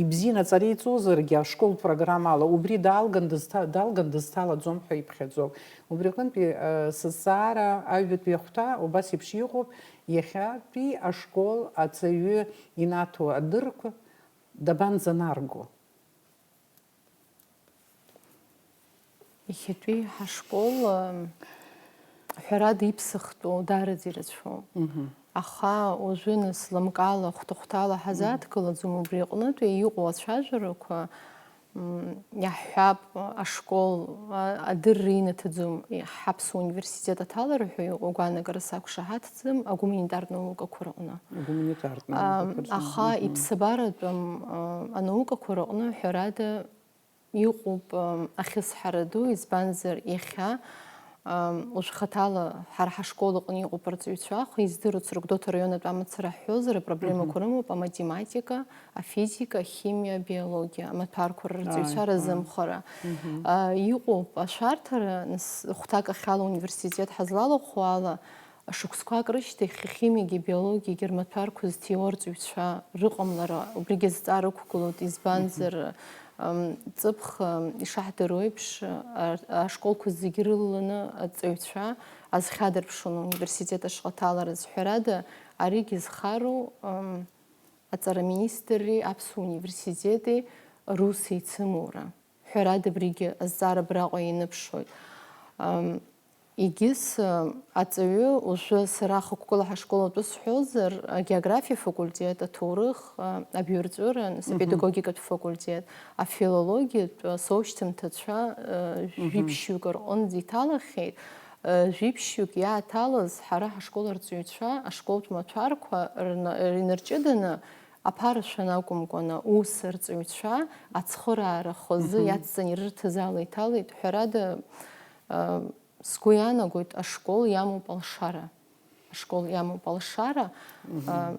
ибзианы аҵара иҵозаргьы, ашкол программала убри далган дызҭа-, далган дызҭалаӡом ҳәа иԥхьаӡоуп. Убри аҟынтәи, э, сызҵаара аҩбатәи ахәҭа убас еиԥш иҟоуп, иахьатәи ашкол аҵаҩы инаҭо адыррақәа дабанӡанарго? Иахьатәи ҳашкол, м, ҳәарада, иԥсахтәу даараӡа ирацәоуп. Аха уажәы, нас, лымкаала, хәҭа-хәҭала ҳазааҭгылаӡом убри аҟнытә иҟоу ацәажәарақәа, м, иаҳҳәап, ашкол, а, адырра инаҭаӡом, ҳаԥсуа университет аҭалара ҳәа иҟоу агәаанагара сақәшаҳаҭӡам агуманитартә наукақәа рҟны. Агуманитартә Ам, наукақәа рзы. Аха Мгм. Иԥсабаратәым, а, анаукақәа рҟны, ҳәарада, иҟоуп, ам, ахьысҳара ду, избанзар, иахьа, ам, уажә хаҭала ҳара ҳашкол аҟны иҟоуп арҵаҩцәа, аха издыруеит, Сургәдоуҭа араион атәы амацара ҳҳәозар, апроблемақәа Мгм. Рымоуп аматематика, афизика, ахимиа, абиологиа, амаҭәарқәа рырҵаҩцәа Ааи, ааи. Разымхара. Мгм. А, иҟоуп ашәарҭара, нас, хәҭак ахьала ауниверситет ҳазлалахәу ала, Шықәсқәак рышьҭахь ахимиагьы абиологиагьы рмаҭәарқәа зҭиуа арҵаҩцәа рыҟамлара убригьы азҵаара ықәгылоит, избанзар, м, ҵыԥх, м, ишаҳдыруа еиԥш, а-, ашколқәа зегьы рылаланы аҵаҩцәа азхьадырԥшуан ауниверситет ашҟа аҭалараз. Ҳәарада, аригьы зхароу, м, аҵара министри аԥсуа университети рус еицымура. Ҳәарада, абригьы азҵаара абраҟа ианыԥшуеит. Ам, егьыс, а, аҵаҩы, уажәы сара ахықәкыла ҳашкол атәы сҳәозар, агеографиа факультет, аҭоурых, а, абиурҵәыра, нас, Мгм. Апедагогикатә факультет, афилологиатә, а, соушьҭымҭацәа, а, Мгм. Жәиԥшьҩык рҟынӡа иҭалахьеит. А, жәиԥшьҩык иааҭалаз ҳара ҳашкол арҵаҩцәа ашколтә маҭәарқәа рна-, инарҷыданы, аԥара шәан акәымкәаны, ус арҵаҩцәа ацхыраара хазы Мгм. Иацҵаны ирырҭаз ала иҭалеит. Ҳәарада, а, сгәы иаанагоит, ашкол иамоуп алшара. Ашкол иамоуп алшара. Мгм. А,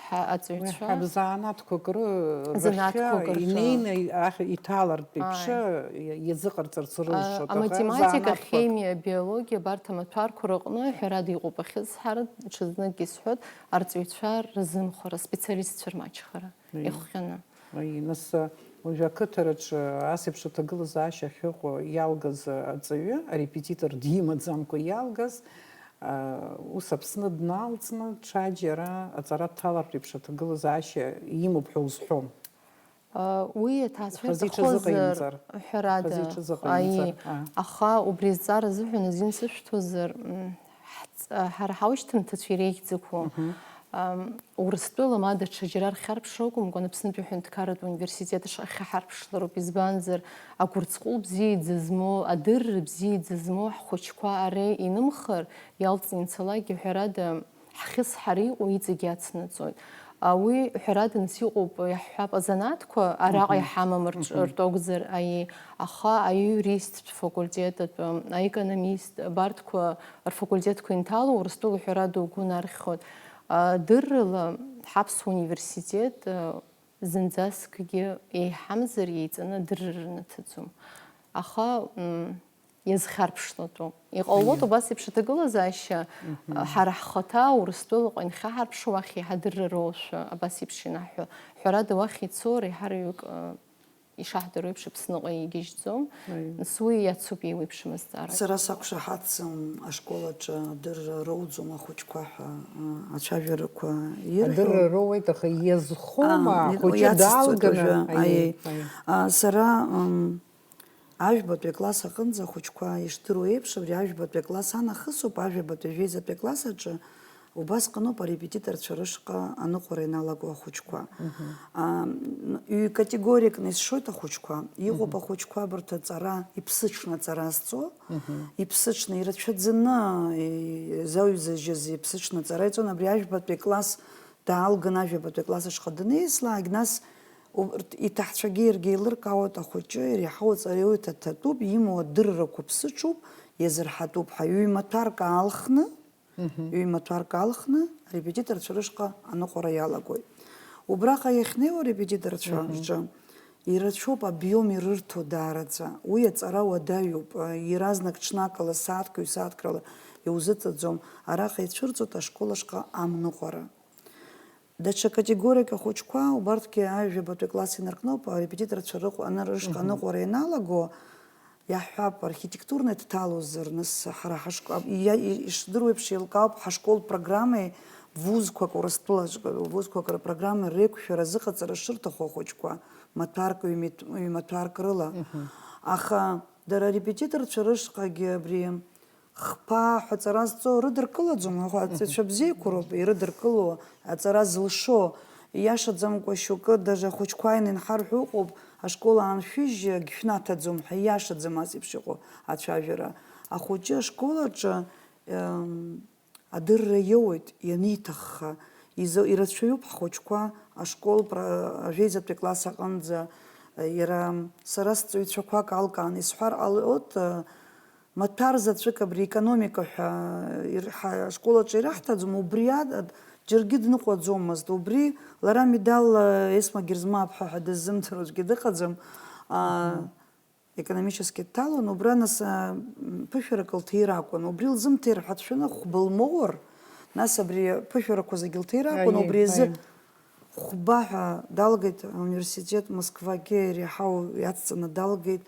Ҳа-, аҵаҩцәа. Уи ҳабзанааҭқәак ры-, Занааҭқәак рахьы рҿы. Инеины аҳ-, иҭалартә еиԥш Ааи. иа-, иазыҟарҵарц А, рылшоит. Аха аматематика, занааҭқәак. Ахимиа, абиологиа, абарҭ амаҭәарқәа рыҟны, ҳәарада, иҟоуп ахьысҳара, ҽазныкгьы исҳәоит, арҵаҩцәа рзымхара, аспециалистцәа рмаҷхара Аиеи. Иахҟьаны. Аиеи, нас, уажәы ақыҭараҿы ас еиԥш аҭагылазаашьа ахьыҟоу иалгаз аҵаҩы, арепетитор димаӡамкәа иалгаз, а, ус Аԥсны дналҵны, ҽаџьара аҵара дҭалартә еиԥш аҭагылазаашьа имоуп ҳәа узҳәом. А, уи аҭаацәа Хазы иҿазыҟаимҵар. Ирҭахозар, ҳәарада, Хазы иҿазыҟаимҵар, аиеи. Аа. Аха убри азҵаара азыҳәан азин сышәҭозар, м, ҳҵ-, ҳара ҳаушьҭымҭацәа иреиӷьӡақәоу, Мгм. ам, Урыстәыла ма даҽа џьара рхьарԥшра акәымкәан, Аԥснытәи аҳәынҭқарратә университет ш-, ахьаҳарԥшлароуп, избанзар, агәырҵҟәыл бзиаӡа змоу, адырра бзиаӡа змоу ҳхәыҷқәа ара инымхар, иалҵны ицалакгьы, ҳәарада, ҳхьысҳара иҟоу иҵегь иацнаҵоит. А, уи, ҳәарада, нас иҟоуп, иаҳҳәап, азанааҭқәа араҟа Мгм. иҳамам рҿ-, Мгм. ртәы акәзар, аиеи, аха аиуристтә факультет атәы, аекономист, абарҭқәа рфакультетқәа инҭало, Урыстәыла, ҳәарада, угәы нархьуеит. А, дыррала, ҳаԥсуа университет, а, зынӡаскгьы еиҳамзар еиҵаны адырра рнаҭаӡом. Аха, м, иазхьарԥшлатәу. Иҟалоит Аиеи. Убас еиԥш аҭагылазаашьа, Мгм. ҳара ҳхаҭа Урыстәылаҟа инхьаҳарԥшуа уахь еиҳа дырра роушәа, абас еиԥш инаҳҳәо. Ҳәарада, уахь ицо реиҳараҩык, а, ишаҳдыруа еиԥш, Аԥсныҟа игьежьӡом. Аиеи. Нас уи иацуп еиуеиԥшым азҵаарак. Сара сақәшаҳаҭӡом ашкол аҿы адырра роуӡом ахәыҷқәа ҳәа, а, ацәажәарақәа ирҳәо. Адырра роуеит, аха иазхоума, А, ахәыҷы иацысҵоит далганы? Уажәы, Аиеи, аиеи. Аиеи. А, сара, м, Ажәбатәи акласс аҟынӡа ахәыҷқәа ишдыруа еиԥш, абри ажәбатәи акласс анахысоуп, ажәабатәи, ажәеизатәи акласс аҿы убасҟаноуп арепетиторцәа рышҟа аныҟәара иналаго ахәыҷқәа. Мгм. А, ҩ-категориакны исшоит ахәыҷқәа. Иҟоуп Мгм. ахәыҷқәа абарҭ аҵара, иԥсыҽны аҵара зҵо, Мгм. иԥсыҽны ирацәаӡаны, и-, изаҩзыжьыз иԥсыҽны аҵара иҵон, абри ажәбатәи акласс даалган ажәабатәи акласс ашҟа данеислак, нас, урҭ иҭаҳцәагьы иаргьы еилыркаауеит, ахәыҷы иреиҳау аҵараиоуеит, аҭатәуп, имоу адыррақәа ԥсыҽуп, иазырҳатәуп ҳәа, ҩ-маҭәарк аалхны, Мгм. ҩ-маҭәарк аалхны, арепетиторцәа рышҟа аныҟәара иалагоит. Убраҟа иахьнеиуа арепетиторцәа Мгм. рҿы ирацәоуп, обиом ирырҭо даараӡа. Уи аҵара уадаҩуп, иаразнак ҽнакала, сааҭк, ҩ-сааҭк рыла иузыҵаӡом. Араҟа ицәырҵуеит ашкол ашҟа амныҟәара. Даҽа категориак ахәыҷқәа, убарҭгьы ажәабатәи акласс инаркноуп, арепетиторцәа рыҟ-, аны-, рышҟа Мгм. аныҟәара ианалаго, иаҳҳәап, архитектурнатә дҭалозар, нас ҳара ҳашк-, иа-, и-, ишдыру еиԥш, еилкаауп ҳашкол программеи вузқәак, Урыстәылаҿ вузқәак рпрограммеи реиқәшәара азыҟаҵара шырҭаху ахәыҷқәа, маҭәарк, ҩ-, ҩ-маҭәарк рыла. Мгм. Аха дара арепетиторцәа рышҟагьы абри Хԥа ҳәа аҵара зҵо рыдыркылаӡом, аха Мгм. аҵаҩцәа бзиақәа роуп ирыдыркыло, аҵара зылшо. Ииашаӡамкәа шьоукы, даже ахәыҷқәа ааины инҳарҳәо ыҟоуп, ашкол ааншәыжь, егь шәнаҭаӡом ҳәа, ииашаӡам ас еиԥш иҟоу ацәажәара. Ахәыҷы ашкол аҿы, эм, адырра иоуеит, ианиҭахха. Изо-, ирацәаҩуп ҳхәыҷқәа ашкол пра-, ажәеизатәи класс аҟынӡа, иара сара сҵаҩцәақәак алкааны исҳәар ҟалоит, Маҭәар заҵәык абри економика ҳәа ир-, ҳа-, ашкол аҿы ираҳҭаӡом, убри ада џьаргьы дныҟәаӡомызт. Убри лара медалла Есма Герзмаԥҳа ҳәа дыззымдыруа аӡәгьы дыҟаӡам. Аа, Мгм. Економически дҭалон, убра нас, аа, м, ԥышәарак лҭир акәын. Убри лзымҭир ҳәа дшәаны хәба лмоур, нас абри ԥышәарақәа зегьы лҭир акәын, Аиеи, убри азы аиеи. Хәба ҳәа далгеит, ауниверситет Москвагьы иреиҳау иацҵаны далгеит.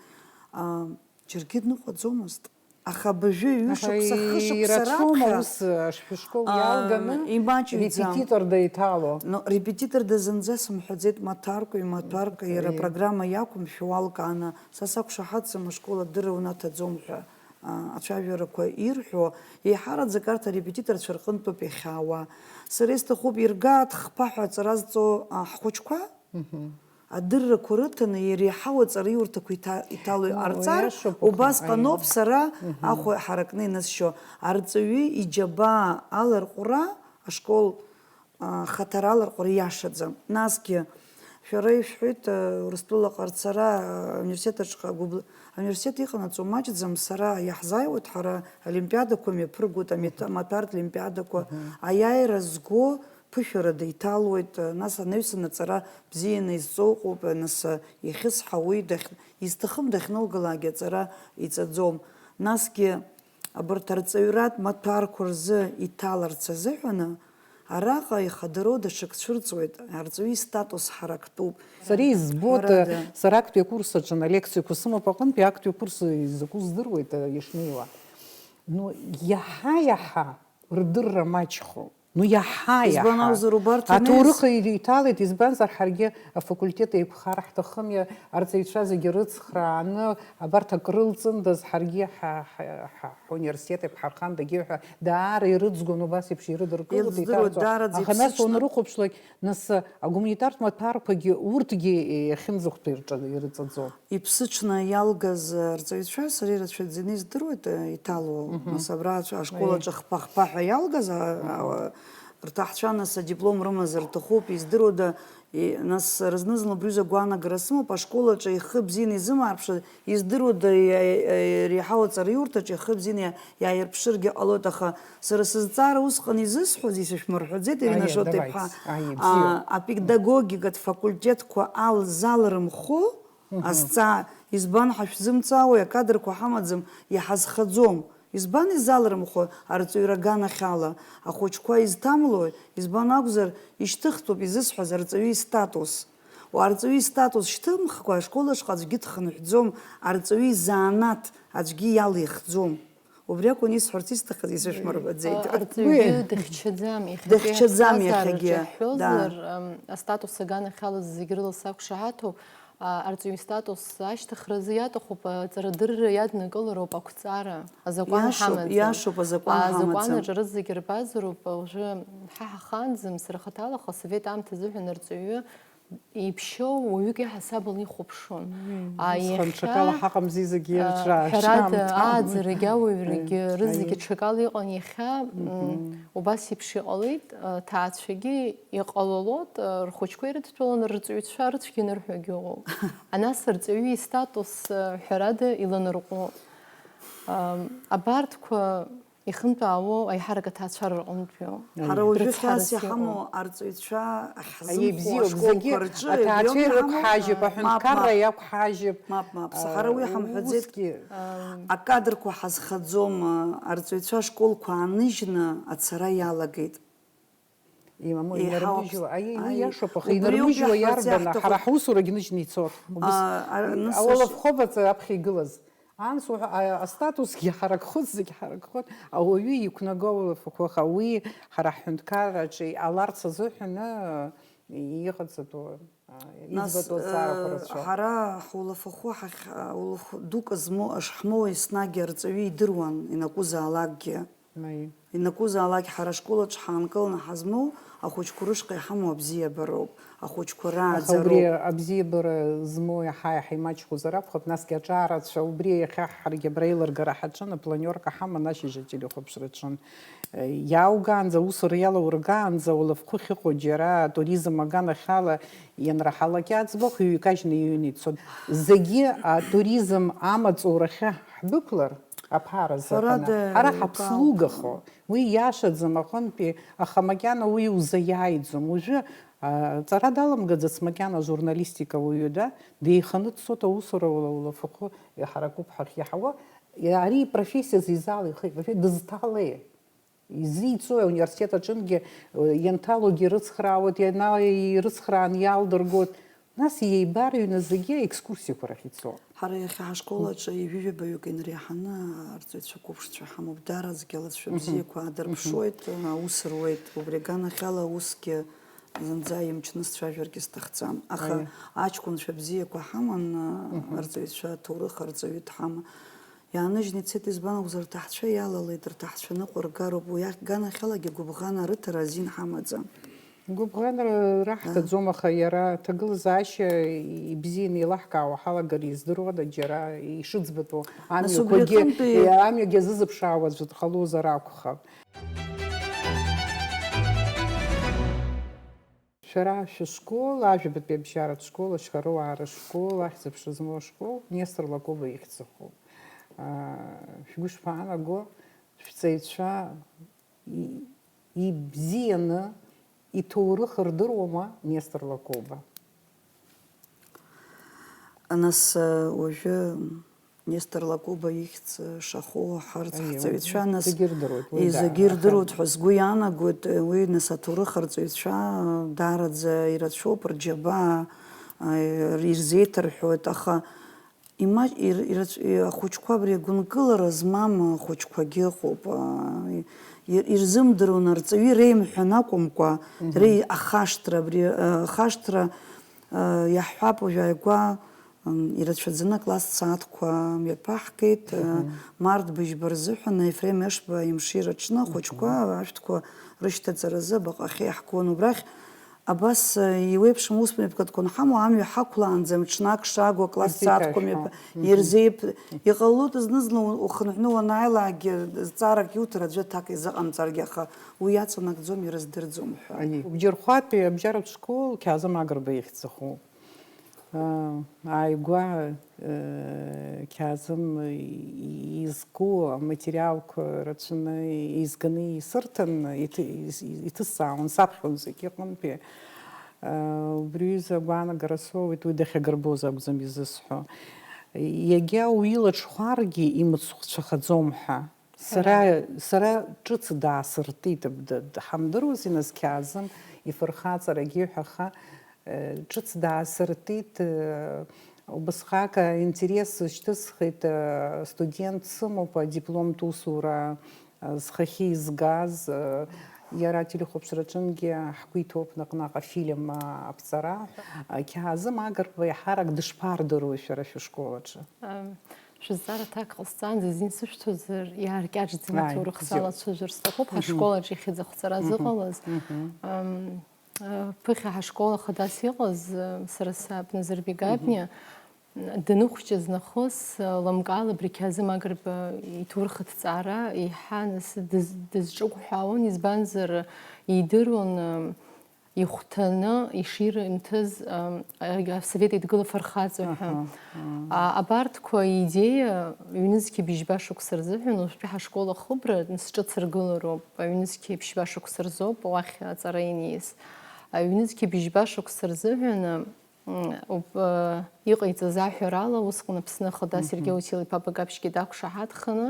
Аа, Џьаргьы дныҟәаӡомызт. Аха абыржәы ҩышықәса, Аха хышықәса ирацәоума раԥхьа, ус, ашәышкол аа, иалганы имаҷыҩӡам. Репетитор деиҭало? Но, репетитор да зынӡа сымҳәаӡеит, маҭәарк, ҩ-маҭәарк, иара Аиеи. Апрограмма иақәымшәо уалкааны, са сақәшаҳаҭӡам ашкол адырра унаҭаӡом ҳәа, аа, ацәажәарақәа ирҳәо, еиҳараӡак арҭ арепетиторцәа рҟынтәоуп иахьаауа. Сара исҭахуп, иргааит хԥа ҳәа аҵара зҵо, аа, ҳхәыҷқәа, Мгм. Адыррақәа рыҭаны иреиҳау аҵараиурҭақәа иҭа-, иҭало Ну, иҟарҵар, иашоуп, аха, убасҟаноуп аиеи. сара Мгм. ахә ҳаракны инысшьо. Арҵаҩы иџьабаа аларҟәра, ашкол, а, хаҭара аларҟәра иашаӡам. Насгьы, шәара ишәҳәеит, а, Урыстәылаҟа арцара, а, ауниверситет аҿы гәыбл-, ауниверситет иҟанаҵо маҷӡам, сара иаҳзааиуеит, ҳара олимпиадақәа мҩаԥыргоит, амет-, Мгм. амаҭәартә олимпиадақәа, Мгм. аиааира зго, ԥышәарада иҭалоит, нас анаҩсан аҵара бзианы изҵо ыҟоуп, нас, ихьысҳауеи дахь-, изҭахым дахьнылгалакгьы аҵара иҵаӡом. Насгьы абарҭ арҵаҩратә маҭәарқәа рзы иҭаларц азыҳәаны, араҟа ихадароу даҽак цәырҵуеит, арҵаҩы истатус ҳарактәуп. Сара избоит, Ҳәарада. Сара актәи акурс аҿы алекциақәа сымоуп аҟынтәи, актәи акурс изакәу здыруеит, ишнеиуа. Ну, иаҳа-иаҳа рдырра маҷхо. Ну, иаҳа, избан иаҳа. Акәзар, убарҭ Аҭоурых анеиз- иҭалеит, избанзар, ҳаргьы афакультет еиқәхар ҳҭахым, иа-, арҵаҩцәа зегьы рыцхрааны, абарҭ акрылҵындаз, ҳаргьы ҳа-, ҳа-, ҳа-, ҳуниверситет иаԥҳархан дагьы ҳәа, даара ирыӡгон, убас еиԥш ирыдыркылоит, Ирыздыруеит, еиҭарҵо. даараӡа Аха нас иԥсыҽны. Уанрыхәаԥшлак, нас, агуманитартә маҭәарқәагьы урҭгьы иахьынӡахәҭоу ирҿа-, ирыҵаӡом. Иԥсыҽны иалгаз арҵаҩцәа сара ирацәаӡаны издыруеит, э, иҭало. Мгм. Нас абра аҿ-, ашкол Аиеи. Аҿы хԥа-хԥа ҳәа иалгаз, а, Мгм. а, рҭаҳцәа, нас, адиплом рымазар рҭахуп, издыруада, и-, нас, рызны-зынла убри рзы агәаанагара сымоуп, ашкол аҿы ихы бзианы изымаарԥшыз, издыруада, и-, и-, и-, реиҳау аҵараиурҭаҿы ихы бзианы иа-, иааирԥшыргьы ҟалоит, аха сара сызҵаара усҟан изысҳәоз, исышәмырҳәаӡеит, Ирина Аиеи, Шоҭа давайте. Иԥҳа, Аиеи, а, бзиоуп. Апедагогикатә факультетқәа ал-, залрымхо, Мгм. Азҵаа, избан ҳашәзымҵаауеи, акадрқәа ҳамаӡам, иҳазхаӡом. Избан изалрымхуа арҵаҩра аганахьала? Ахәыҷқәа изҭамлои? Избан акәзар, ишьҭыхтәуп изысҳәаз арҵаҩы истатус. Уа арҵаҩы истатус шьҭымхкәа ашкол аҿы аӡәгьы дхынҳәӡом, арҵаҩы изанааҭ аӡәгьы иалихӡом. Убри акәын исҳәарц исҭахыз, исышәмырҳәаӡеит. Арҵаҩгьы Уи дыхьчаӡам, иахьатәи Дыхьчаӡам аԥсҭазаараҿы иахьагьы, иаҳҳәозар, да. Ам, астатус аганахьала зегь рыла сақәшаҳаҭуп, а, арҵаҩы истатус ашьҭыхразы иаҭахуп, аҵарадырра иаднакылароуп ақәҵара, азакәан Иашоуп, ҳамаӡам. Иашоуп, азакәан А, азакәан ҳамаӡам. Аҿы рызегь рбазароуп, уажәы ҳа ҳахаанӡам, сара хаҭала аха асовет аамҭа азыҳәан арҵаҩы иԥшьоу уаҩык иаҳасабала ихәаԥшуан. Мм, А, усҟан иахьа, ҽакала ҳаҟамзи зегьы а, ирҿра-, ҳәарада, ҽамҭан. Ааӡарагьы ауаҩрагьы Аи, рызегьы аи. Ҽакала иҟан, иахьа, м, Мгм. Убас еиԥш иҟалеит, а, ҭаацәагьы иҟалалот, а, рхәыҷқәа ирыдтәалан рҵаҩцәа рыцәгьа нырҳәогьы ыҟоуп. Анас арҵаҩы истатус, а, ҳәарада иланарҟәуа. Ам, абарҭқәа ихынтәаауоу аиҳарак аҭаацәара рҟынтәиоу. Ҳара уажәы Рыцҳарас хьаас иҟоу. Иҳамоу арҵаҩцәа Аиеи, ахьҳзымхо бзиоуп, зегьы ашколқәа рҿы аҭаацәа биом иҳамоу? Ирықәҳажьып, Мап, аҳәынҭқарра мап. Иақәҳажьып. Мап, мап, са ҳара уи А, ҳамҳәаӡеит. Усгьы. Ам. Акадрқәа ҳазхаӡом, арҵаҩцәа ашколқәа ааныжьны ацара иалагеит. Имаму, Еиҳа инармыжьуа, уаԥс-, аиеи, уи аиеи. Иашоуп, аха Убриоуп инармыжьуа иаҳҳәарц иарбан, иаҳҭаху. Ҳара ҳусурагь ныжьны ицот. Убыс-, А, а, нас ауалафхәы аԥхьа игылаз. Анс уҳәа-, а, астатусгьы ҳаракхоит, зегь ҳаракхоит. Ауаҩы иқәнаго ауалафахәы, аха уи ҳара ҳҳәынҭқарраҿы иҟаларц азыҳәаны иҟаҵатәу, а, Нас, иӡбатәу азҵаарақәа э, рацәоуп. Ҳара ҳулафахәы ҳахь, а, улахә дук змоу, ш-, ҳмоуа еснагь арҵаҩы идыруан, ианакәызаалакгьы. Наи. Ианакәызаалак ҳара ашкол аҿы ҳаанкыланы ҳазмоу ахәыҷқәа рышҟа иҳамоу абзиабароуп, ахәыҷқәа Аха рааӡароуп. Убри абзиабара змоу иаҳа-иаҳа имаҷхозар акәхап, насгьы аҿаарацәа, убри иахьа ҳаргьы абра еилыргара ҳаҿын, апланерка ҳаман ашьыжь ателехәаԥшра аҿын. Иааугаанӡа, аусура иалаургаанӡа, улафхәы ахьыҟоу џьара атуризм аганахьала ианраҳалак аӡбахә иҩкажьны иҩны ицон. Зегьы атуризм амаҵурахьы ҳдәықәлар, аԥааразы Ҳәарада, аҟны, ҳара еилкаауп. Ҳаԥслугахо. Уи иашаӡам аҟынтәи, аха макьана уи иузаиааиӡом. Уажәы, а, ҵара даламгаӡац макьана ажурналистика уаҩы, да, деиханы дцоит аусура ула-, улафахәы иҳаракуп ҳәа ахьиаҳауа. Ари ипрофессиаз изалихи, вообще дызҭалеи? Изиҵои ауниверситет аҿынгьы, э, ианҭалогьы ирыцхраауеит, иана-, ирыцхраан иалдыргоит. Нас иеибарыҩны зегьы аекскурсиақәа рахь ицо. Ҳара иахьа ҳашкол аҿы ҩажәи жәабаҩык инареиҳаны арҵаҩцәа қәыԥшцәа ҳамоуп, даараӡагьы алҵшәа Мгм. бзиақәа аадырԥшуеит, Мгм. аус руеит, убри аганахьала усгьы зынӡа имчны сцәажәаргьы сҭахӡам. Аха Аиа. аҷкәынцәа бзиақәа ҳаман, Мгм. арҵаҩцәа, аҭоурых арҵаҩы дҳаман. Иааныжьны ицеит, избан акәзар, рҭаҳцәа иалалеит, рҭаҳцәа ныҟәыргароуп, уи аганахьалагьы гәыбӷан арыҭара азин ҳамаӡам. Гәыбӷанра раҳҭаӡом, аха иара аҭагылазаашьа ибзианы еилаҳкаауа ҳалагар издыруада, џьара ишыӡбатәу Нас убри амҩақәагьы, аҟынтәи амҩагьы азызыԥшаауа аӡәы дҟалозар акәхап. Шәара шәышкол, ажәабатәи абжьаратә школ, ашьхаруаа рышкол, ахьӡ-аԥша змоу ашкол, Нестор Лакоба ихьӡ ахоуп. Аа, шәгәы шԥаанаго, шәҵаҩцәа и-, ибзианы Иҭоурых рдыруама Нестор Лакоба? Нас, уажәы Нестор Лакоба ихьӡ шаху ҳарҭ Аиеи, ҳҵаҩцәа, нас зегьы ирдыруеит, уи зегьы да, ирдыруеит аха ҳәа сгәы иаанагоит, уи нас аҭоурых арҵаҩцәа даараӡа ирацәоуп, рџьабаа, а, ирзеиҭарҳәоит, аха Има-, ир-, ирацә-, и-, ахәыҷқәа абри агәынкылара змам ахәыҷқәагьы ыҟоуп. А, и-, ир-, ирзымдыруан арҵаҩы иреимҳәан акәымкәа, Мгм. ри-, ахашҭра, абри, а, ахашҭра, а, иаҳҳәап, уажә ааигәа, м, ирацәаӡаны акласс сааҭқәа мҩаԥаҳгеит, а, Мгм. март быжьба рзыҳәан Ефрем Ешба имшира аҽны ахәыҷқәа Мгм. ашәҭқәа рышьҭаҵаразы абаҟахьы иаҳгон. Убрахь Абас, э, еиуеиԥшым усмҩаԥгатәқәа анҳамоу, амҩа ҳақәлаанӡа ҽнак шагу акласс Ирзеиҭашәҳәа. сааҭқәа мҩаԥ-, Мгм. ирзеип-, иҟалоит зны-зны у-, ухынҳәны уанааилакгьы, зҵаарак иуҭар аӡәы аҭак изыҟамҵаргьы, аха уи иаҵанакӡом, ирыздырӡом ҳәа. Аиеи, Бџьархәатәи абжьаратә школ Қьаазым Агрба ихьӡ ахоуп. Ааигәа, э, Қьаазым изку аматериалқәа рацәаны изганы исырҭан, иҭы-, ис-, иҭысҵаауан, саԥхьон зегь иҟынтәи. Э, убри аҩыза агәаанагара соуеит, уи дахьагарбоз акәӡам изысҳәо. Иагьа уи илаҽхәаргьы имыцхәцәахаӡом ҳәа. Сара, сара ҿыц даасыртит, д-, д-, ҳамдыруази нас Қьаазым ифырхаҵарагьы ҳәа аха, э, ҿыц даасыртит, э, убасҟак аинтерес шьҭысхит, э, студент сымоуп, адипломтә усура, э, зхахьы изгаз, э, иара ателехәаԥшраҿынгьы ҳгәы иҭоуп наҟ-наҟ афильм, э, аԥҵара. Э, Қьаазым Агрба иаҳарак дышԥардыруеи шәара шәышкол аҿы? Ам, Шәызҵаара аҭак ҟасҵаанӡа, зны исышәҭозар, иааркьаҿӡаны Ааи, аҭоурых бзиоуп. Салацәажәар сҭахуп, Мгм. ҳашкол аҿы ихьӡ ахҵара Мгм. зыҟалаз. Мгм. Ам, а, ԥыхьа ҳашкол ахадас иҟаз, а, сара саб Назырбег Мгм. абни, даныхәҷыз нахыс, а, лымкаала абри Қьаазым Агрба иҭоурых аҭҵаара еиҳа нас дыз-, дызҿыгәҳәаауан, избанзар, идыруан, а, ихәҭаны иширымҭаз, ам, а, Асовет Еидгыла афырхаҵа ҳәа. Аҳа, аа. А, абарҭқәа идеиа ҩнызқьи быжьба шықәса рзыҳәан уажәтәи ҳашкол ахыбра сҿыцыргылароуп. Ҩнызқьи ԥшьба шықәса рзоуп уахь аҵара ианиз. А, ҩнызқьи быжьба шықәса рзыҳәан, м, уп-, а, иҟаиҵаз аҳәарала, усҟан Аԥсны Ахада Мгм. Сергеи Утил-иԥа Багаԥшьгьы дақәшаҳаҭханы,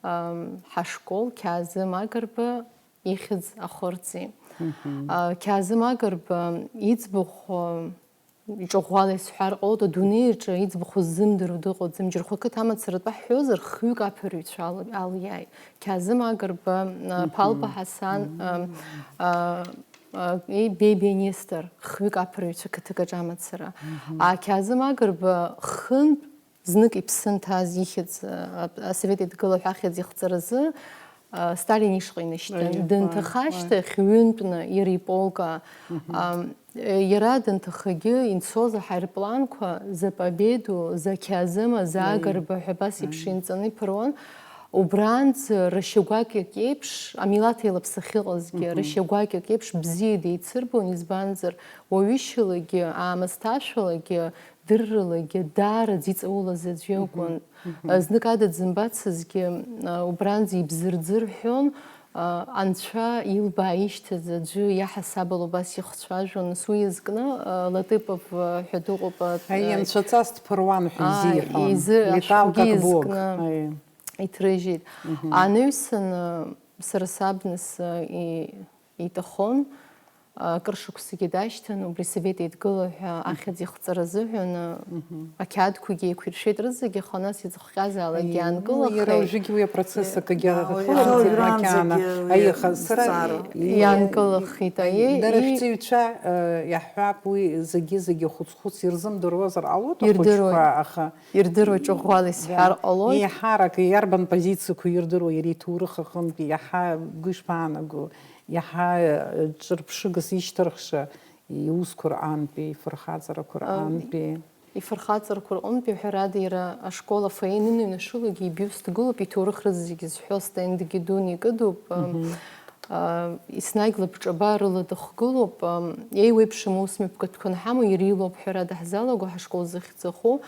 ам, ҳашкол Қьаазым Агрба ихьӡ ахырҵеит. Мгм. А, Қьаазым Агрба иӡбахә, а, иҿыӷәӷәала исҳәар ҟалоит, адунеи аҿы иӡбахә ззымдыруа дыҟаӡам. Џьархәа ақыҭа амацаратәы ҳҳәозар, хҩык аԥырҩцәа ала, ала иааит. Қьаазым Агрба, а, Мгм. Ԥалба Ҳасан, а, Мгм. а, а, и Бебиа Нестор, хҩык аԥырҩцәа қыҭак аҿы амацара. Мгм. А, Қьаазым Агрба хынтә Знык иԥсы нҭаз ихьӡ, а, Асовет Еидгыла ҳәа ахьӡ ихҵаразы, а, Сталин ишҟа инашьҭын. Аиеи, Дынҭаха уааи, уааи. Ашьҭахь, ҩынтәны иара иполк, а, Мгм. ам, э, иара данҭахагьы инцоз аҳаирпланқәа За Победу, За Қьаазыма, За Аиеи. Агрба ҳәа абас еиԥш Аиеи. Инҵаны иԥыруан. Убранӡа рашьа гәакьак еиԥш, амилаҭ еилаԥсахьыҟазгьы, Мгм. Рашьа гәакьак еиԥш бзиа деицырбон, избанзар, уаҩышьалагьы, аамысҭашәалагьы, дырралагьы даараӡа иҵаулаз аӡә иакәын. Мгм, мгм. Знык ада дзымбацызгьы, а, убранӡа ибзырӡыр ҳәон, а, анцәа илбаа ишьҭаз аӡәы иаҳасабала убас ихцәажәон, нас уи иазкны, а, Латыпов, а, ҳәа дыҟоуп, а, Аиеи, а, анцәаҵас дԥыруан ҳәа ааи, изиҳәон. Изы Металл ашәҟәгьы как Бог. Иазкны Аиеи. Иҭрыжьит. Мгм. Анаҩсан, а, сара саб нас, а, и-, иҭахон, акыр шықәсагьы дашьҭан, убри Совет Еидгыла ҳәа Мгм. Ахьӡ ихҵара азыҳәан, Мгм. Ақьаадқәагьы еиқәиршәеит рызегьы, аха нас иҵыхҟьазаалак Аиеи, иаанкылахеит. Иара уажәыгьы уи апроцесс акгьы Иа-, ахылаӡеит иа-, макьана. Иа-, Аиеи, аха сара зҵаара. И-, Иаанкылахеит, аиеи, Дара и-, шәҵаҩцәа, э, иаҳҳәап, уи зегьы-зегьы хәыц-хәыц ирзымдыруазар ҟалоит Ирдыруеит. Ахәыҷқәа, аха Ирдыруеит, ҿыӷәӷәала исҳәар Иа-, ҟалоит. Еиҳарак иарбан позициақәа ирдыруа иара иҭоурых аҟынтәи иаҳа бгәы ишԥаанаго? Иаҳа, э, ҿырԥшыгас ишьҭырхша иусқәа рҟынтәи, ифырхаҵарақәа Ам, рҟынтәи. Ифырхаҵарақәа рҟынтәи, ҳәарада, иара ашкол афойе иныҩнашылогьы ибиуст гылоуп, иҭоурых рызегьы зҳәо стендгьы дуны икыдуп, ам, Мгм. а, еснагь лабҿаба рыла дыхгылоуп, ам, еиуеиԥшым усмҩаԥгатәқәа анҳамоу, иара илоуп, ҳәарада, ҳзалаго ҳашкол зыхьӡ аху.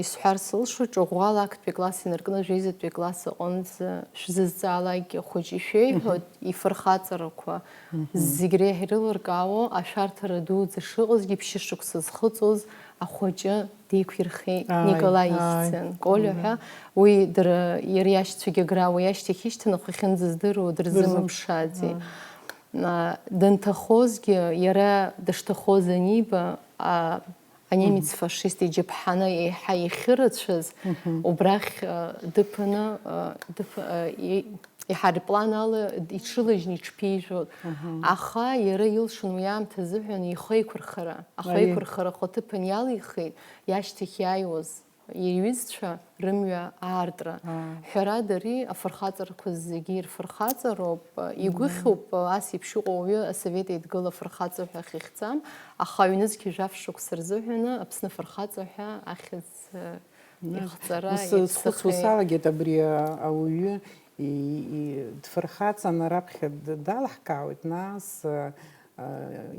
Исҳәар сылшоит, ҿыӷәӷәала актәи класс инаркны жәеизатәи класс аҟынӡа шәзызҵаалакгьы ахәыҷы ишәеиҳәоит, ифырхаҵарақәа зегь реиҳа ирылыркаауа, ашәарҭара дуӡӡа шыҟазгьы, ԥшьышықәса зхыҵуаз ахәыҷы деиқәирхеит, Ааи, Николаи ааи. Ихьӡын, Колиа ҳәа. Уи дара, иара иашьцәагьы Грауа иашьҭахь ишьҭан, аха иахьынӡаздыруа дырзымԥшааӡеит. Дырзымԥшааӡеит. А, данҭахозгьы, иара дышҭахоз аниба, а, анемец фашист иџьаԥҳаны еиҳа ихьырацәаз, убрахь, а, дыԥаны, а, дыԥ-, а, и-, иҳаирплан ала иҽылажьны иҽԥижәон. Аха иара илшон уи аамҭа азыҳәан ихы еиқәырхара. Ахы Аиеи. Еиқәырхара ахәаҭыԥан иалихит, иашьҭахь иааиуаз иҩызцәа рымҩа аартра. Аа. Ҳәарада, ари афырхаҵарақәа зегьы ирфырхаҵароуп. Мгм. Игәыхьуп, ас еиԥш иҟоу ауаҩы Асовет Еидгыла афырхаҵа ҳәа ахьихьӡам, аха ҩнызқьи жәаф шықәса рзыҳәаны Аԥсны афырхаҵа ҳәа ахьӡ, э, Нас, ихҵара нас схәыцуа иаԥсахеит. Салагеит, абри, а, ауаҩы и-, и-, дфырхаҵаны раԥхьа д-, далаҳкаауеит, нас, а,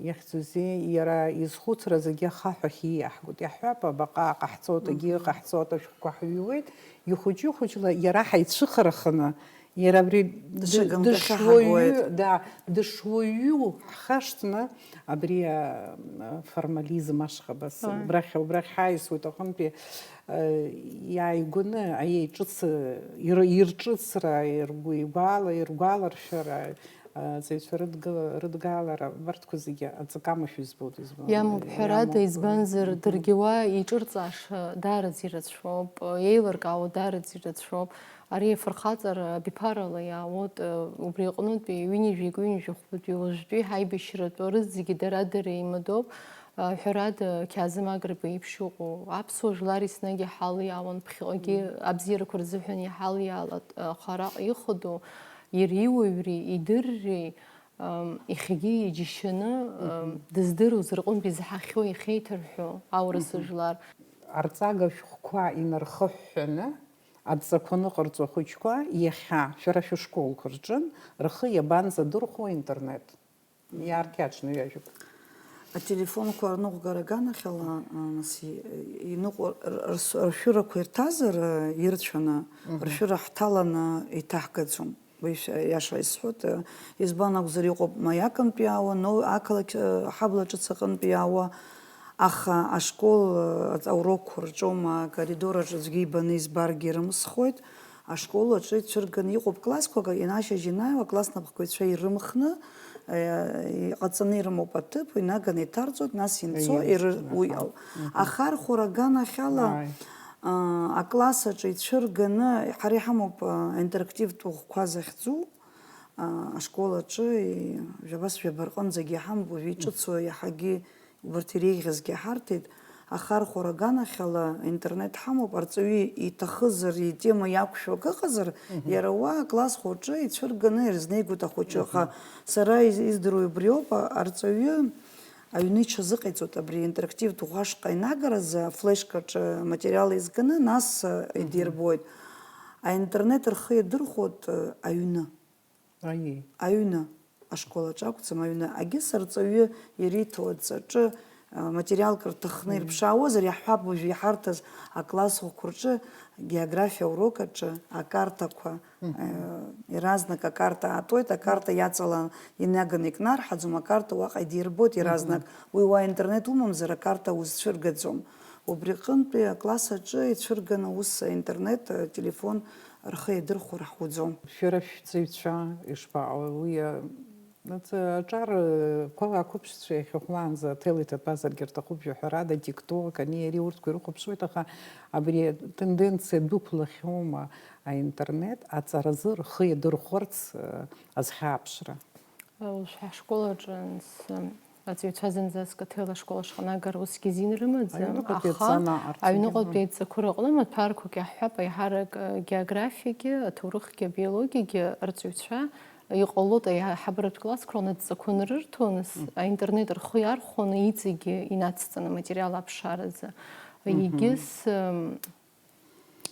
Иахьӡузеи, иара изхәыцра зегьы ахаҳә ахь ииаҳгоит. Иаҳҳәап, абаҟа ҟаҳҵоит, егьи Мгм. ҟаҳҵоит, ашәҟәқәа ҳҩуеит. Ихәыҷы-ихәыҷла иара ҳаицәыхараханы, иара абри д-, Дышагымҭахьы дышуаҩу, ҳагоит. Да, дышуаҩу ҳхашҭны, абри, а, формализм ашҟа абас, Ааи. Убрахь, убрахь ҳаисуеит аҟынтәи, а, иааигәаны, аиеи, ҿыц, ир-, ирҿыцра, иргәы-, игәала-, иргәаларшәара, Аҵаҩцәа рыдгыла-, рыдгалара, абарҭқәа зегьы аҵакы амашәа избоит, избан-, Иамоуп, ҳәарада, иамоуп. Избанзар, Мгм. Даргьы уа иҿырҵааша даараӡа ирацәоуп, еилыркаауа даараӡа ирацәоуп. Ари афырхаҵара абиԥарала иаауеит, убри аҟнытәи ҩынҩажәи ҩынҩажәи хәбатәи уажәтәи ҳаибашьратә рызегьы дара-дара еимадоуп. Ҳәарада, Қьаазым Агрба иеиԥш иҟоу аԥсуа жәлар еснагь иҳалиаауан, ԥхьаҟагьы Мгм. Абзиарақәа рзыҳәан иҳалиаалат, аха араҟа ихадоу иара иуаҩреи идырреи, ам, иахьагьы иџьашьаны, ам, Мгм. Дыздыруаз рҟынтә изҳахьоу иахьеиҭарҳәо аурыс Мгм. Жәлар. Арҵага шәҟәқәа инархыҳәҳәаны адҵақәа ныҟарҵо ахәыҷқәа иахьа шәара шәышколқәа рҿы рхы иабанӡадырхәо интернет? Иааркьаҿны ҩажәак. Ателефонқәа рныҟәгара аганахьала, а, нас, и-, иныҟәо-, р-, рс-, ршәырақәа ирҭазар, а, ирцәаны, Мгм. Ршәыра ҳҭаланы иҭаҳгаӡом. Уи шәа-, иаша исҳәоит, а, избан акәзар, иҟоуп Маиакынтә иаауа, Ноу-, ақалақь, а, аҳабла ҿыц аҟынтә иаауа, аха ашкол, а, аурокқәа рҿоума, акоридор аҿы аӡәгьы ибаны избаргьы ирымсхоит. Ашкол аҿы ицәырганы иҟоуп классқәак, инашьыжь ианааиуа, аклассныҟәгацәа ирымхны, э, иҟаҵаны ирымоуп аҭыԥ, инаганы иҭарҵоит, нас инцо, Аиеи, иры-, уи аха. Ауп. Мгм. Ахархәара аганахьала, Ааи. А, акласс аҿы ицәырганы, ҳара иҳамоуп, а, аинтерактивтә ӷәқәа захьӡу, а, ашкол аҿы, и-, жәабас жәаба рҟынӡагьы иҳамоуп, уажәы иҿыцу иаҳагьы Убарҭ иреиӷьызгьы ҳарҭеит, ахархәара аганахьала, интернет ҳамоуп, арҵаҩы иҭахызар, итема иақәшәо акы ыҟазар, Мгм. Иара уа акласс хәаҿы ицәырганы ирызнеигоит ахәыҷы, аха Мгм. Сара из-, издыруа убриоуп, а-, арҵаҩы аҩны иҽазыҟаиҵоит абри интерактивтә ӷәашҟа инагаразы, афлешкаҿы аматериал еизганы, нас, а, Мгм. Идирбоит. Аинтернет рхы иадырхәоит, а, аҩны. Аиеи. Аҩны, ашкол аҿы акәӡам, аҩны. Агьыс арҵаҩы ириҭо адҵаҿы, а, материалк рҭахны Мгм. Ирԥшаауазар, иаҳҳәап, уажә иҳарҭаз акласс ӷәқәа рҿы географиа урок аҿы акартақәа, Мгм. Э, иаразнак акарта аатуеит, акарта Мгм. Иаҵалан инаганы икнарҳаӡом, акарта уаҟа идирбоит иаразнак. Мгм. Уи уа интернет умамзар, акарта узцәыргаӡом. Убри аҟынтәи акласс аҿы ицәырганы ус аинтернет, ателефон рхы иадырхәо раҳуӡом. Шәара шәҵаҩцәа ишԥаҟало? Уи, а, аҵ-, аҿар, э, қәа ақәыԥшцәа иахьахәлаанӡа аҭел иҭатәазаргьы рҭахуп, жәаҳәарада, TikTok, ани ари урҭқәа ирыхәаԥшуеит, аха абри атенденциа дәықәлахьоума аинтернет аҵаразы рхы иадырхәарц, э, азхьааԥшра? Уажә ҳашкол аҿы анс-, Аҵаҩцәа зынӡаск аҭел ашкол ашҟа анагара усгьы азин рымаӡам, Аҩныҟатәи аха адҵа анааҟарҵогьы аҩныҟатәи адҵақәа рыҟны маҭәарқәак иаҳҳәап, аиҳарак, э, географиагьы, аҭоурыхгьы, абиологиагьы арҵаҩцәа иҟалоит, аиҳабыратә классқәа рҟны адҵақәа анрырҭо, нас, Мм. Аинтернет рхы иархәаны иҵегьы инацҵаны аматериал аԥшааразы. Мгм. Егьыс, м,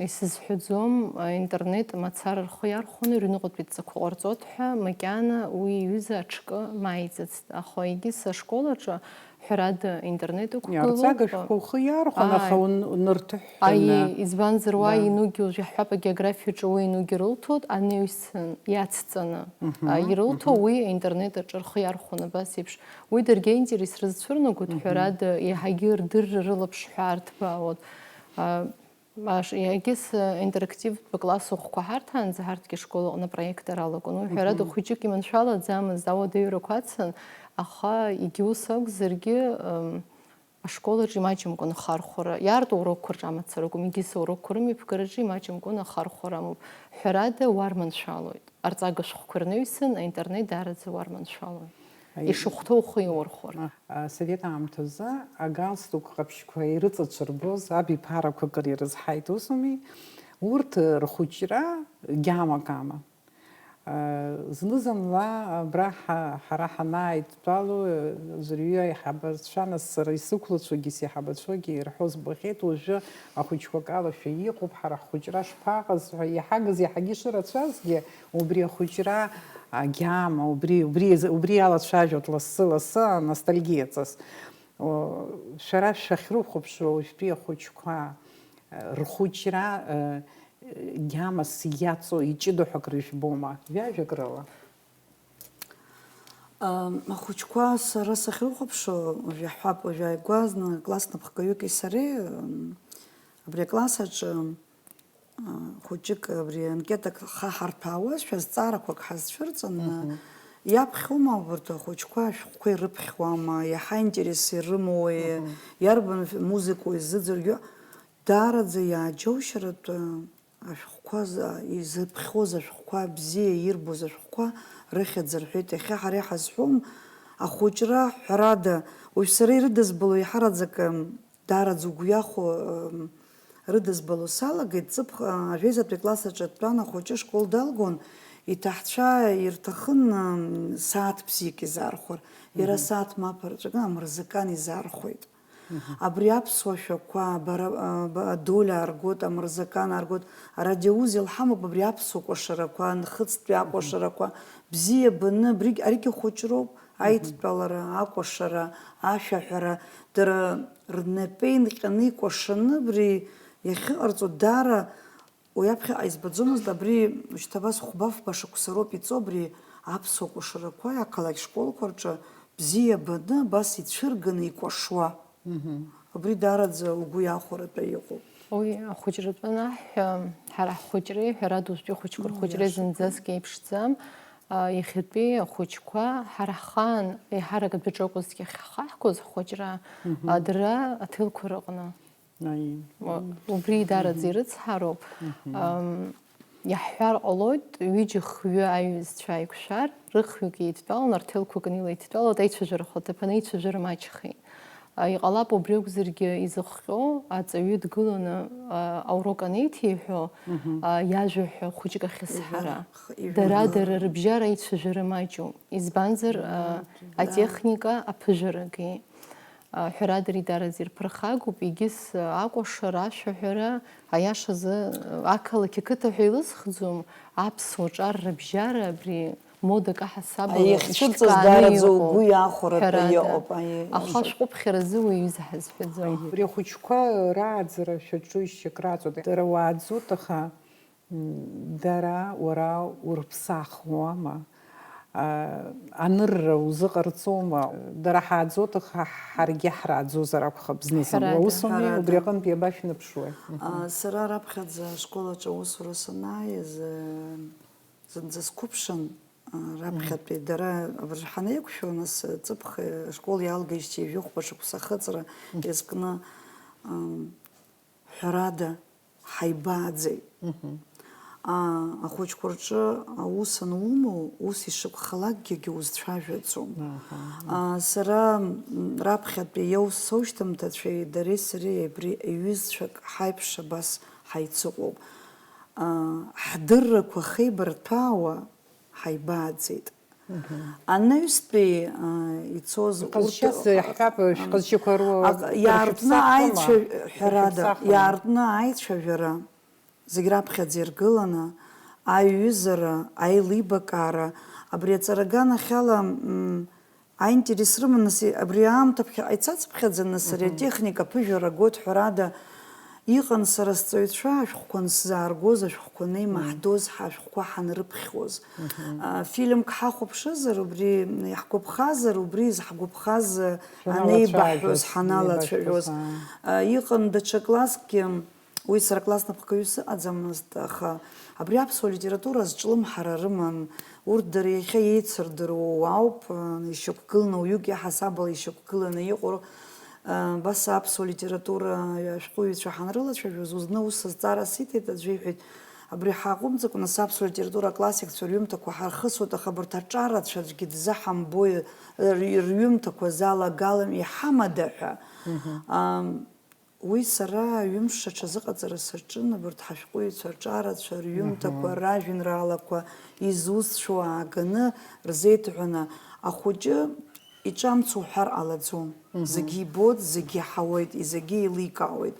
Исызҳәаӡом, аинтернет мацара рхы иархәаны рыҩныҟатәи дҵақәа ҟарҵоит ҳәа, макьана уи иҩыза аҽкы маиӡацт. Аха егьыс ашкол аҿы, ҳәарада, интернет ықәгылоуп. Иарҵага шәҟәқәа ухы иархәан, аха Ааи. ун-, унырҭыҳәҳәаны. Аиеи, избанзар, уа Да. инугьы, уажә иаҳҳәап, агеографиаҿы уи инугьы рылҭоит, анаҩсан иацҵаны. Мгм, А, ирылҭо мгм. уи аинтернет аҿы рхы иархәон абас еиԥш. Уи даргьы аинтерес рызцәырнагоит, Мгм. ҳәарада, еиҳагьы рдырра, рылаԥш ҳәа арҭбаауан. А, Маш, егьыс, э, интерактивтә класс ӷәқәа ҳарҭаанӡа ҳарҭгьы ашкол аҟны апроектқәа ралгон. Уи, ҳәарада, Мгм. хәыҷык иманшәалаӡамызт, ауадаҩрақәа ацын, аха егьа ус акәзаргьы, м, ашкол аҿы имаҷымкәан ахархәара, иаарту урокқәа рҿы амацара акәым, егьыс аурокқәа рымҩаԥгараҿы имаҷымкәан ахархәара амоуп. Ҳәарада, уарманшәалоит. Арҵага шәҟәқәа рнаҩсан, аинтернет даараӡа уарманшәалоит. Аи- Ишахәҭоу ухы иаурхәар. А, асовет аамҭазы агалстук ҟаԥшьқәа ирыҵаҽырбоз абиԥарақәа акыр ирызҳаит, усуми? Урҭ рхәыҷра гьамак аман. А, зны-зынла абра ҳа-, ҳара ҳанааидтәало, аӡәырҩы аиҳабацәа, нас сара исықәлацәогьы сеиҳабацәоугьы ирҳәо збахьеит, уажәы ахәыҷқәа акалашәа иҟоуп, ҳара ҳхәыҷра шԥаҟаз ҳәа, иаҳагыз иаҳагьы ишырацәазгьы, убри ахәыҷра агьама, убри, убри, убри иалацәажәоит лассы-лассы аностальгиаҵас. О, шәара шәахьрыхәаԥшуа уажәтәи ахәыҷқәа, э, рхәыҷра, э, гьамас иаҵоу иҷыдоу ҳәа акрыжәбома, ҩажәак рыла? Ам, ахәыҷқәа сара сахьрыхәаԥшуа, уажә иаҳҳәап, уажә ааигәа зны класс напхгаҩыки сареи, ам, абри акласс аҿы, а, хәыҷык абри анкетак ҳа ҳарҭәаауазшәа, зҵаарақәак ҳазцәырҵын, Мгм. иаԥхьоума урҭ ахәыҷқәа, ашәҟәқәа ирыԥхьуама, иаҳа интерес ирымоуи, Мгм. иарбан ф-, музыкоу изыӡырҩуа, даараӡа иааџьоушьаратәы ашәҟәқәа за-, изыԥхьоз ашәҟәқәа, бзиа ирбоз ашәҟәқәа рыхьӡ рҳәеит. Иахьа ҳара иҳазҳәом, ахәыҷра, ҳәарада, уажә сара ирыдызбало иаҳараӡак, м, даараӡа угәы иахәо, м, рыдызбало салагеит. Ҵыԥх, а, ажәеизатәи класс аҿы дтәан ахәыҷы, ашкол далгон, иҭаҳцәа ирҭахын, м, сааҭ бзиак изаархәар. Иара Мгм. сааҭ мап рҵәакны амырзакан изаархәеит. Мгм. Абри аԥсуа шәақәа, бара, а, ба-, адоля ааргоит, амырзакан ааргоит, арадиоузел ҳамоуп, абри аԥсуа кәашарақәа, нхыҵтәи Мгм. акәашарақәа, бзиа баны, абригь, аригьы хәыҷроуп, Мгм. аидтәалара, акәашара, ашәаҳәара, дара рнапеинҟьаны икәашаны абри иахьыҟарҵо даара Уи аԥхьаҟа избаӡомызт, абри шьҭа абас хәба-фба шықәса роуп иҵоу, абри аԥсуа кәашарақәа ақалақь школқәа рҿы бзиа баны, абас ицәырганы икәашуа. Мгм. Абри даараӡа угәы иахәаратәы иҟоуп. Уи ахәыҷратәы анаҳҳәа, ҳара ҳхәыҷреи, ҳәарада, устәи ахәыҷқәа Ну, рхәыҷреи иашоуп. зынӡаск еиԥшӡам. А, иахьатәи ахәыҷқәа, ҳара ҳхаан еиҳарак адәаҿы акәызҭгьы ахьхаҳгоз ҳхәыҷра, Мгм. а, дара аҭелқәа рыҟны. Аи. Ма-, убри идараӡа Мгм. ирыцҳароуп. Мгм. Ам, иаҳҳәар ҟалоит, ҩыџьа-хҩы аиҩызцәа ааиқәшәар, рыхҩык еидтәалан, арҭелқәа кны илеидтәалоит, аицәажәара хәаҭаԥаны аицәажәара маҷхеит. А, иҟалап, убри акәзаргьы изыхҟьо, аҵаҩы дгыланы, а, аурок анеиҭеиҳәо, Мгм. а, иажәа ҳәа хәыҷык ахьысҳара. Ижәар, х-, ижәар. Дара-дара рыбжьара аицәажәара маҷуп. Избанзар, а, Маҷуп, да. атехника аԥыжәарагеи. А, ҳәарада, идараӡа ирԥырхагоуп, егьыс, а, акәашара, ашәаҳәара, аиашазы, а, ақалақь ақыҭа ҳәа илысхӡом, аԥсуа ҿар рыбжьара абри модак аҳасабала Аихцәырҵыз ишьҭкааны даараӡа иҟоуп, угәы иахәаратәы ҳәарада. иҟоуп, аиеи, Аха иаҳәа. ашәҟәыԥхьаразы уи аҩыза ҳазҳәаӡом. Абри ахәыҷқәа рааӡара шәаҿу ишьак раҵоит. Дара уааӡоит, аха Дара уара урыԥсахуама? А, анырра узыҟарҵома? Дара ҳааӡоит, аха ҳаргьы ҳрааӡозар акәхап зны-зынла. Ҳәарада. Усуми, Ҳәарада. Убри аҟынтә иабашәнаԥшуеи? Мгм. А, сара раԥхьаӡа ашкол аҿы аусура санааиз, э, зынӡа сқәыԥшын, а, раԥхьатәи дара абыржә ҳанеиқәшәо, нас, э, ҵыԥх, э, ашкол иалгеижьҭеи жәохәба шықәса ахыҵра Мгм. иазкны, ам, Ҳәарада, ҳаибааӡеит. Мгм. Аа, ахәыҷқәа рҿы аус анумоу, ус ишакәхалакгьы узцәажәаӡом. Аҳа. Аа, сара, м, раԥхьатәи иаус соушьҭымҭацәеи дареи сареи абри аҩызцәак ҳаиԥш абас ҳаицыҟоуп. Аа, ҳдыррақәа хеибарҭәаауа, ҳаибааӡеит. Мгм. Анаҩстәи, а, ицоз урҭ, Иҟазшьаз а, иаҳҳәап, а, шәҟазшьақәа ру-, а, иаартны шәыԥсахуама? аицәажә-, ҳәарада, Шәыԥсахуама? иаартны аицәажәара, зегь раԥхьаӡа иргыланы, аиҩызара, аилибакаара, абри аҵара аганахьала, м, аинтерес рыманы, абри аамҭа ԥхьаҟа ицацыԥхьаӡаны, ари атехника аԥыжәара агоит, ҳәарада, иҟан сара сҵаҩцәа ашәҟәқәа ансзааргоз, ашәҟәқәа анеимаҳдоз, ҳашәҟәқәа ҳанрыԥхьоз. А, фильмк ҳахәаԥшызар, убри иаҳгәаԥхазар, убри изҳгәаԥхаз, а, анеибаҳҳәоз, ҳаналацәажәоз, ҳаналацәажәоз, аа. А, иҟан даҽа класск, уи сара класс напхгаҩы сыҟаӡамызт, аха абри аԥсуа литература азҿлымҳара рыман. Урҭ дара иахьа еицырдыруа ауп, а, ишьақәгыланы, уаҩык иаҳасабала ишьақәгыланы иҟоу, а, абас аԥсуа литература ашәҟәыҩҩцәа ҳанрылацәажәоз, зны ус азҵаара сиҭеит, аӡәы иҳәеит, абри ҳаҟәымҵакәа, нас аԥсуа литература аклассикцәа рҩымҭақәа ҳархысуеит, аха абарҭ аҿарацәа аӡәгьы дызаҳамбои, р-, рҩымҭақәа залагалам, иҳамада ҳәа. Ам, уи сара ҩымш аҽазыҟаҵара саҿын, абарҭ ҳашәҟәыҩҩцәа рҿарацәа, рҩымҭақәа, ражәеинраалақәа изусҭцәоу ааганы рзеиҭаҳәаны, ахәыҷы иҿамцо уҳәар ҟалаӡом. Зегь ибоит, зегь иаҳауеит, зегь еиликаауеит.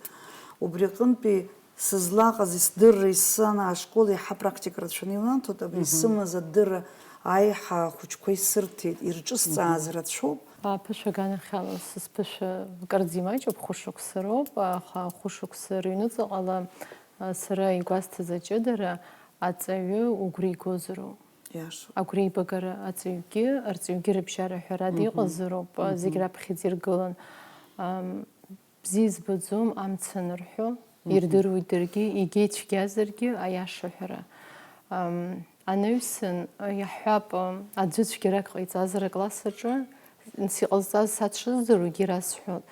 Убри аҟынтәи сызлаҟаз, исдырра, исзана ашкол иаҳа практика рацәаны иланҭоит, абри исымаз адырра аиҳа ахәыҷқәа исырҭеит, ирҿысҵааз рацәоуп. Аԥышәа аганахьала сызԥышәа кырӡа имаҷуп, хәышықәса роуп, аха хәышықәса рыҩныҵаҟала, а, сара игәасҭаз аҷыдара аҵаҩы угәра игозароуп. Иашоуп. Агәреибагара аҵаҩгьы, арҵаҩгьы рыбжьара ҳәарада иҟазароуп, а, зегь раԥхьаӡа иргылан. Ам, бзиа избаӡом амц анырҳәо, ирдыруеит даргьы, егьа ицәгьазаргьы, аиаша ҳәара. Ам, анаҩсан, а, иаҳҳәап, а, аӡәы цәгьарак ҟаиҵазар акласс аҿы, нас иҟазҵаз са дшыздыруагьы расҳәоит,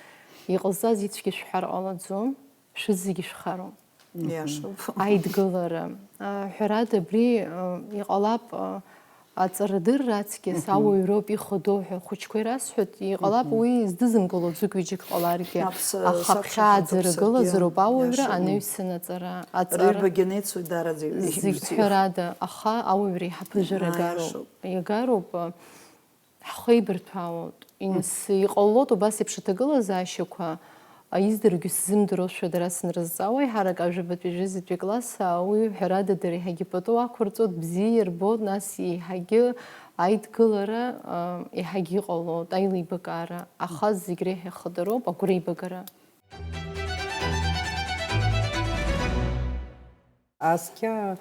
иҟазҵаз ицәгьа шәҳәар ҟалаӡом, шәызегьы шәхароуп. Иашоуп. Аидгылара. А, ҳәарада, абри, а, иҟалап, а, аҵарадырра аҵкьыс ауаҩроуп ихадоу ҳәа ахәыҷқәа ирасҳәоит, иҟалап уи здызымкыло ӡык-ҩыџьак ҟаларгьы, аха ԥхьаӡа ргылазароуп ауаҩра, анаҩсан аҵара, аҵара. Рыҩбагьы анеицуеит, даараӡа зегь ҳәарада, аха ауаҩра иҳаԥыжәара агароуп. Иашоуп. Иагароуп, а, ҳхеибарҭәаауеит. Инс-, иҟалоит убас еиԥш аҭагылазаашьақәа, а, издыргьы сзымдыруашәа дара сынрызҵаауа, еиҳарак ажәабатәи жәызатәи класс, а, уи ҳәарада дара еиҳагьы пату ақәырҵоит, бзиа ирбоит, нас еиҳагьы аидгылара, а, еиҳагьы иҟалоит, аилибакаара, аха зегь реиҳа ихадароуп агәреибагара. Аскьа,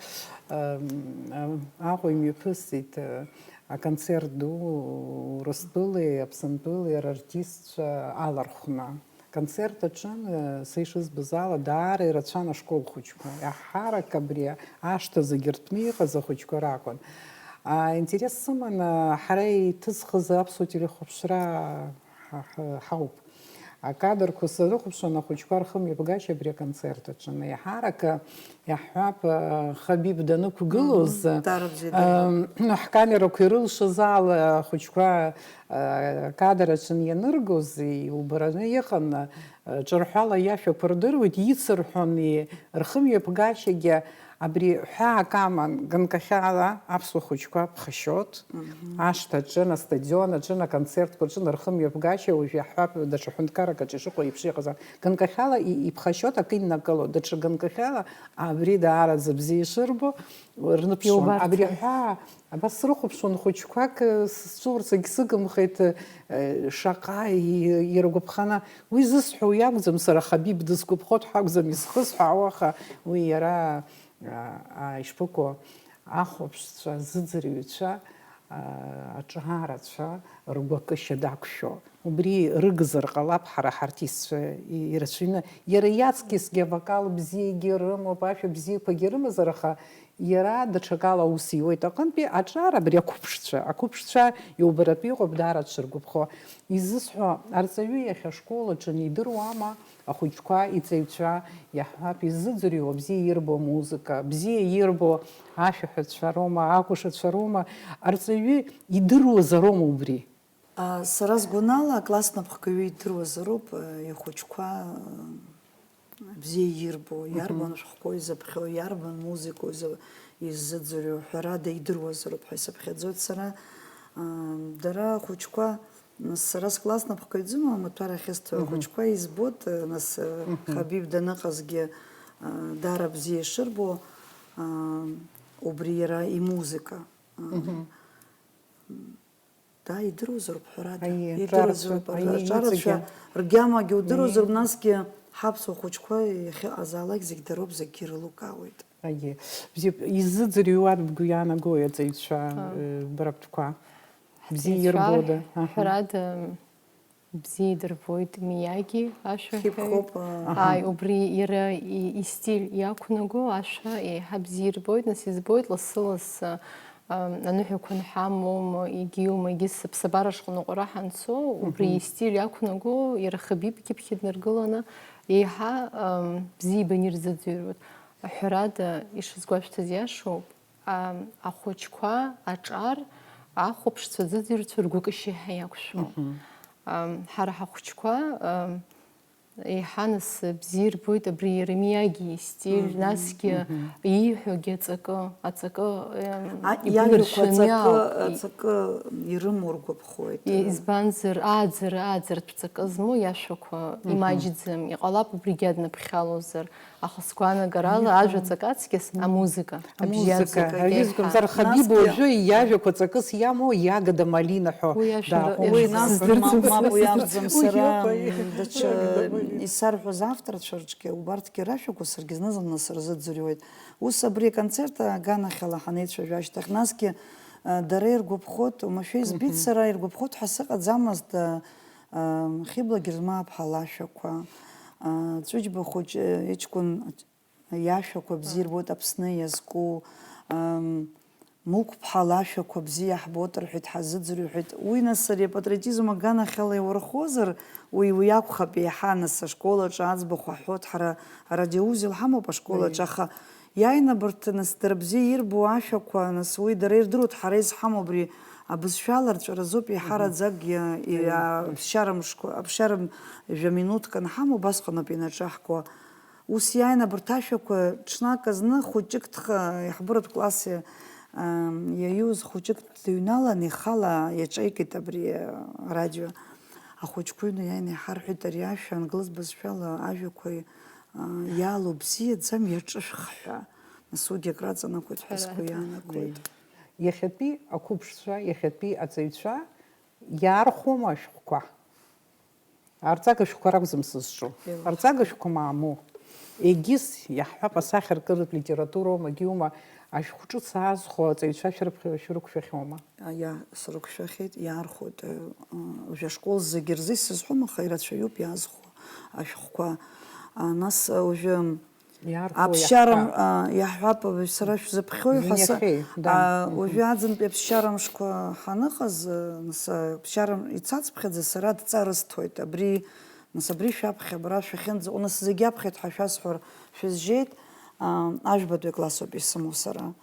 ам, Аҟәа имҩаԥысит, а, аконцерт ду Урыстәылеи Аԥсынтәылеи рартистцәа алархәны. Аконцерт аҿын, а, са ишызбаз ала, даара ирацәан ашкол хәыҷқәа. Еиҳарак абри ашҭа зегьы ртәны иҟаз ахәыҷқәа ракәын. А, интерес сыман, а, ҳара иҭызхыз аԥсуа телехәаԥшра ҳа-, ҳа-, ҳауп. Акадрқәа срыхәаԥшуан, ахәыҷқәа рхымҩаԥгашьа абри аконцерт аҿы. Еиҳарак, иаҳҳәап, Хабиб данықәгылоз, Мгм, дара бзиа дырбон. Ам, ҳкамерақәа ирылшаз ала ахәыҷқәа, а, акадр аҿы ианыргоз, иубараны иҟан, а, ҿырҳәала иашәақәа рдыруеит, ицырҳәон, и-, рхымҩаԥгашьагьы. Абри ҳәаак аман, ганкахьала аԥсуа хәыҷқәа ԥхашьоит, Мгм. ашҭа аҿын, астадион аҿын, аконцертқәа рҿын, рхымҩаԥгашьа уажә иаҳҳәап, даҽа ҳәынҭқаррак аҿы ишыҟоу еиԥш иҟазар. Ганкахьала и-, иԥхашьоит, акы иннакыло, даҽа ганкахьала абри даараӡа бзиа ишырбо рныԥшуан. Иубарҭан. Абри ҳәаа, абас срыхәаԥшуан хәыҷқәак, сызҿу рцагь сыгымхеит, э, шаҟа и-, иргәаԥханы. Уи зысҳәо уи акәӡам, сара Хабиб дысгәаԥхоит ҳәа акәӡам исхысҳәаауа, аха уи иара, а, а, ишԥыкәу, ахәаԥшцәа, зыӡырҩцәа, а, аҿарацәа ргәакышьа дақәшәо. Убри рыгзар ҟалап ҳара ҳартистцәа и-, ирацәаҩны. Иара иаҵкьысгьы авокал бзиагьы рымоуп, ашәа бзиақәагьы рымазар, аха иара даҽакала аус иуеит аҟынтәи аҿар абри ақәыԥшцәа. Ақәыԥшцәа иубаратәы иҟоуп даара дшыргәаԥхо. Изысҳәо, арҵаҩы иахьа ашкол аҿы идыруама ахәыҷқәа, иҵаҩцәа, иаҳҳәап, иззыӡырҩуа, бзиа ирбо амузыка, бзиа ирбо ашәаҳәацәа роума, акәашацәа роума, арҵаҩы идыруазароума убри? А, сара сгәанала, акласс напхгаҩы идыруазароуп, а, ихәыҷқәа, а, бзиа ирбо, Мгм. иарбан шәҟәқәоу изаԥхьоу, иарбан музыкоу иза-, иззыӡырҩуа, ҳәарада, идыруазароуп ҳәа исыԥхьаӡоит сара. А, дара ахәыҷқәа, нас, сара скласс напхгаҩ дзымоу, амаҭәар ахьысҭоу Мгм. ахәыҷқәа избоит, а, нас, а, Мгм. Хабиб даныҟазгьы, Даара бзиа ишырбо, убри иара имузыка. Да, идыруазароуп, ҳәарада. Аиеи, Идыруазароуп, ҿарацәа, аиеи, рҿарацәа, иҵегьы. Ргьамагьы удыруазароуп, насгьы ҳаԥсуа хәыҷқәа иахьыҟаз аалак зегь дароуп, зегьгьы ирылукаауеит. Аиеи. Бзиа, изыӡырҩуа бгәы иаанагои аҵаҩцәа, э, бара бтәқәа? Бзиа ирбода? Аҳа. Ҳәарада, бзиа идырбоит Миаги ашәаҳәаҩ. Хип-хоп, а. Ааи, убри иара и-, истиль иақәнаго ашәа еиҳа бзиа ирбоит, нас избоит лассы-лассы, а, аныҳәақәа анҳамоума, егьиума, егьыс аԥсабара шҟа ныҟәара ҳанцо, убри Мгм. истиль иақәнаго, иара Хабибгьы ԥхьа днаргыланы, еиҳа, ам, бзиа ибаны ирзыӡырҩуеит. Ҳәарада, ишысгәашәҭаз иашоуп, Ам, ахәыҷқәа аҿар ахәаԥшцәа, аӡыӡҩрцәа ргәыкышьа еиҳа иақәшәо. Мгм. Ам, ҳара ҳахәыҷқәа, ам, еиҳа нас бзиа ирбоит абри иара Миаги истиль, Мгм, насгьы мгм. ииҳәогьы аҵакы, аҵакы, ам, А, иажәақәа иԥыларшәаны аҵакы, ауп. Аҵакы ирымоу ргәаԥхоит. И-, избанзар, ааӡара, ааӡаратә ҵакы змоу иашәақәа Мгм. имаҷӡам, иҟалап убригьы аднаԥхьалозар. Аха сгәаанагарала, Иҟан. Ажәа ҵакы аҵкьыс Мм. Амузыка, абжьы Амузыка, аҵакы аҩыза еиҳа. Акәымзар, Хабиб Насгьы уажәы иажәақәа ҵакыс иамоу Иагада Малина ҳәа Уи ашәа дааҟәымҵӡеит. Уи насгьы Сыздырӡом. Мап, мап, уи акәӡам, сара, Уи иоуп, м, даҽа уи. Исарҳәоз авторцәа рҿгьы убарҭгьы рашәақәа саргьы зны-зынла сырзыӡырҩуеит. Ус абри аконцерт аганахьала ҳанеицәажәо ашьҭахь, насгьы, а, дара иргәаԥхоит, уамашәа избеит Мгм. сара, иргәаԥхоит ҳәа сыҟаӡамызт, а, а, Хьыбла Герзмааԥҳа лашәақәа, а, Ҵәыџьба хәыҷы иҷкәын иашәақәа бзиа ирбоит Аԥсны иазку, ам, Мықәԥҳа лашәақәа бзиа иаҳбоит рҳәеит, ҳазыӡырҩ рҳәеит. Уи нас ари апатриотизм аганахьала иурхозар, уи, уи акәхап еиҳа нас ашкол аҿы аӡбахә аҳәот, ҳара арадиоузел ҳамоуп ашкол Аиеи. аҿы, аха иааины абарҭ нас дара бзиа ирбо ашәақәа, нас уи дара ирдыруеит, ҳара изҳамоу абри абызшәала рҵәаразоуп еиҳараӡак Мгм. иа-, иа-, Аиеи. аԥсшьара мшқәа, аԥсшьара жәа минуҭк анҳамоу, убасҟаноуп инаҿаҳкуа. Ус иааин абарҭ ашәақәа ҽнак азны хәыҷык дха-, иаҳбыратә класси, ам, иаиуз хәыҷык дыҩналан, ихала иаҿаикит абри, а, арадио. Ахәыҷқәа ҩны иааины иҳарҳәеит ари ашәа англыз бызшәала ажәақәа, а, иалоу бзиаӡам, иаҿышәх ҳәа. Нас уигьы акраҵанакуеит ҳәа сгәы Ҳәарада. иаанагоит. Иахьатәи ақәыԥшцәа, иахьатәи аҵаҩцәа иаархәома ашәҟәқәа? Арҵага шәҟәқәа ракәӡам сызҿу. Еилаҳкаа. Арҵага шәҟәқәа мамоу. Егьыс, иаҳҳәап, асахьаркыратә литературоума, егьиума, ашәҟәы ҿыц аазхәо аҵаҩцәа шәрыԥхьо-, шәрықәшәахьоума? А, иа-, срықәшәахьеит, иаархәоит, э, э, жәа школ зегьы рзы исызҳәом, аха ирацәаҩуп иаазхәо ашәҟәқәа. А, нас, э, уажәы Иаархәо Аԥсшьара, иаҳҳәа. а, иаҳҳәап, сара шәзыԥхьои ҳәа са, Зениахьеи, да. а, Мгм. уажәы аӡынтәи аԥсшьара мшқәа ҳаныҟаз, а, нас, а, аԥсшьара ицацыԥхьаӡа сара адҵа рысҭоит. Абри, нас, абри шәаԥхьа, абра шәахьынӡаҟоу, нас, зегь аԥхьеит ҳәа шәасҳәар шәызжьеит, а, ажәбатәи акласс ауп исымоу сара.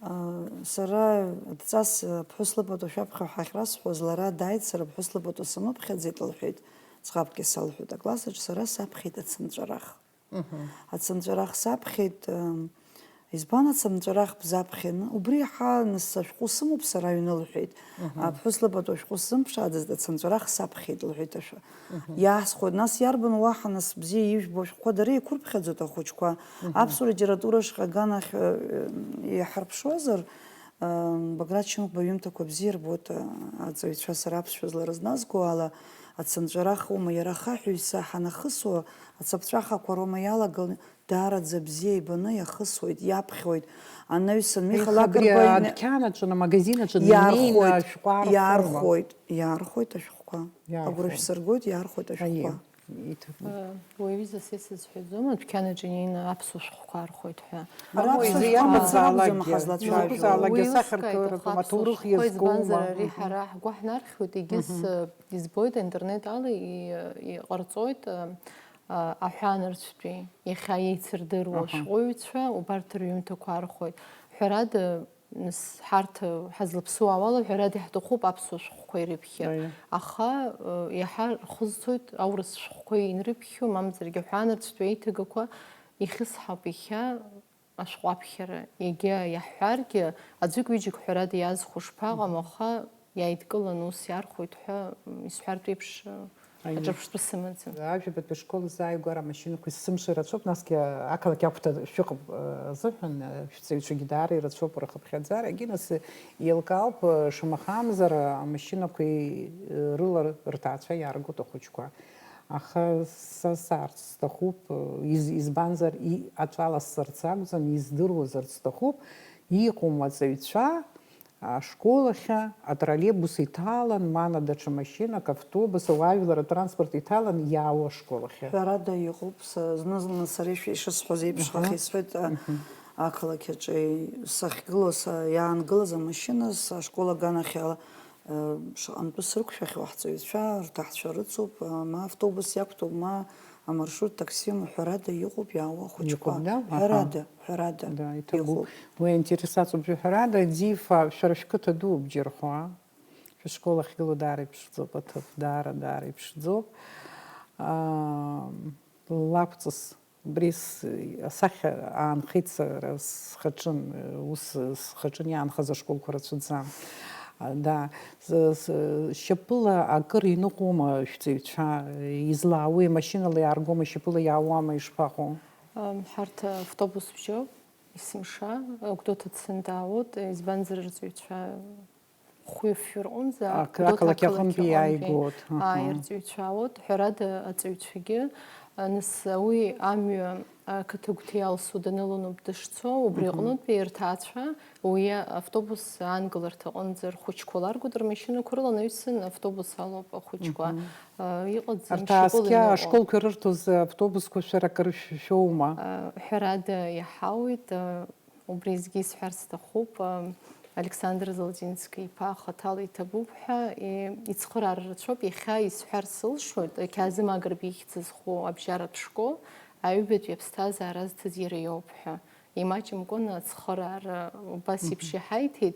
А, сара адҵас, а, ԥҳәыс лыпату шәаԥхьа ҳәа ахьрасҳәоз, лара дааит, сара ԥҳәыс лыпату сымыԥхьаӡеит, лҳәеит, ӡӷабк исалҳәеит акласс аҿы, сара саԥхьеит ацынҵәарах. Мгм. Ацынҵәарах саԥхьеит, ам, избан ацынҵәарах бзаԥхьаны? Убри иаҳа нас ашәҟәы сымоуп сара аҩны, лҳәеит. Мгм. Аԥҳәыс лыпату ашәҟәы сзымԥшааӡазт, ацынҵәарах саԥхьеит, лҳәеит ашәа. Мгм. Иаасхәоит, нас иарбан уаҳа нас бзиа ижәбо ашәҟәқәа дара еиқәырԥхьаӡоит ахәыҷқәа. Мгм. Аԥсуа литература ашҟа аганахь, э, иҳарԥшуазар, Баграт Шьынқәба иҩымҭақәа бзиа рбоит, аҵаҩцәа сара аԥсшәа зларазназго ала, ацынҵәарах аума иара ахаҳә ҩса ҳанахысуа, ацаԥҵәахақәа роума иалагыланы, даараӡа бзиа ибаны иахысуеит, иаԥхьоит. Анаҩсан Миха Еиха абри Лакрба ин-, адәқьан аҿы, амагазин аҿы днеины иаархәоит, ашәҟәы аархәома? Иаархәоит, иаархәоит ашәҟәқәа. Агәра Иаархәоит. шәсыргоит, иаархәоит ашәҟәқәа. Аиеи. Иҭабуп. Э, уаҩы изы са исызҳәаӡом, адәқьан аҿы инеины аԥсуа шәҟәқәа архәоит ҳәа. Ара Мамои, аԥсуа изы шәҟәқәа иамазаалакгьы, акәӡам ҳазлацәажәо. Изакәызаалакгьы Уи уск асахьаркыратә аиҭаху маҭәарых аԥсуа шәҟәқәа, иазкума? Избанзар, ари Мгм. ҳара ҳгәы ҳнархьуеит, егьыс, Мгм. э, избоит, аинтернет ала и-, иҟарҵоит, э, а, аҳәаанырцәтәи, иахьа еицырдыруа Аҳа. ашәҟәыҩҩцәа убарҭ рҩымҭақәа архәоит. Ҳәарада, Нас, ҳарҭ, ҳазлаԥсоу ауала, ҳәарада, иаҳҭахуп аԥсуа шәҟәқәа ирыԥхьар. Аиеи. Аха, э, иаҳа рхы зцоит аурыс шәҟәқәа инрыԥхьо, мамзаргьы аҳәаанырцәтәи аиҭагақәа ихьысҳауп иахьа ашәҟәы аԥхьара. Иагьа иаҳҳәаргьы, аӡәык-ҩыџьак, ҳәарада, иазхәо шԥаҟам, Мгм. аха иааидкыланы ус иархәоит ҳәа, м, исҳәартә еиԥш, э, Аиеи. Аҿырԥштәы сымаӡам. Ажәабатәи ашкол азааигәара амашьынақәа есымша ирацәоуп, насгьы ақалақь агәҭа шәыҟоуп, э, азыҳәан, э, шәҵаҩцәагьы даара ирацәоуп рхыԥхьаӡара. Егьи нас, э, еилкаауп, э, шамахамзар, э, амашьынақәеи, э, рыла рҭаацәа иааргоит ахәыҷқәа. Аха са саарц сҭахуп, э, из-, избанзар, и-, аҵәа ласҵарц акәӡам, издыруазарц сҭахуп, иҟоума аҵаҩцәа, ашкол ахь атроллейбус иҭалан, мана даҽа машьынак, автобус, ауаажәлар атранспорт иҭалан иаауа ашкол ахь. Ҳәарада, иҟоуп, са, зны-зынла сара ишәа-, ишысҳәаз еиԥш, Аҳа. Схахьы исҳәеит, а, Мгм. Ақалақь аҿы сахьгылоу, са, иаангылаз амашьына, са ашкол аганахь ала, а, шаҟантәы срықәшәахьоу ҳҵаҩцәа, рҭаҳцәа рыцуп, а, ма автобус иақәтәоуп, ма амаршрут такси, ма ҳәарада, иҟоуп иаауа ахәыҷқәа. Иҟоуп, да? Аҳа. Ҳәарада, ҳәарада. Да, иҭабуп. Иҟоуп. Уи аинтересаҵәҟьоуп, ҳәарада, Ӡифа, шәара шәқыҭа дууп, џьархәа. Шәышкол ахьгылоу даара иԥшӡоуп, аҭыԥ даара, даара иԥшӡоуп. Аа, лакәҵас, убри с-, асахьа аанхеит сара схаҿын, ус схаҿын иаанхаз ашколқәа рацәаӡам. А, да, с-, с-, шьапыла акыр иныҟәома шәҵаҩцәа, излаауеи, машьынала иааргома, шьапыла иаауама, ишԥаҟоу? Ам, ҳарҭ автобус бжьоуп, есымша, Гәдоуҭа дцаны даауеит, избанзар, рҵаҩцәа хәҩы-фҩы рҟынӡа, Ак-, Гәдоуҭа ақалақь аҟынтәи ақалақь аҟынтәи иааигоит, аҳа. Ааи, рҵаҩцәа аут, ҳәарада, аҵаҩцәагьы, а, нас уи амҩа, а, ақыҭа гәҭа иалсу данылоноуп дышцо, убри Мгм. Аҟнытәи рҭаацәа уи автобус аангыларҭа аҟынӡа рхәыҷқәа ларгоит, рмашьынақәа рыла наҩсан автобус алоуп ахәыҷқәа. Мгм. А, иҟаӡам, Арҭ шьапыла ааскьа иныҟәо. Ашколқәа ирырҭоз автобусқәа шәара акыр шә-, шәоума? А, ҳәарада, иаҳауеит, а, Убри зегьы исҳәарц сҭахуп, а, Александр Золотински-иԥа хаҭала иҭабуп ҳәа, и-, ицхыраара рацәоуп. Иахьа исҳәар сылшоит, Қьаазым Агрба ихьӡ зху абжьаратә школ аҩбатәи аԥсҭазаара азҭаз иара иоуп ҳәа. Имаҷымкәаны ацхыраара убас еиԥш Мгм. Иҳаиҭеит,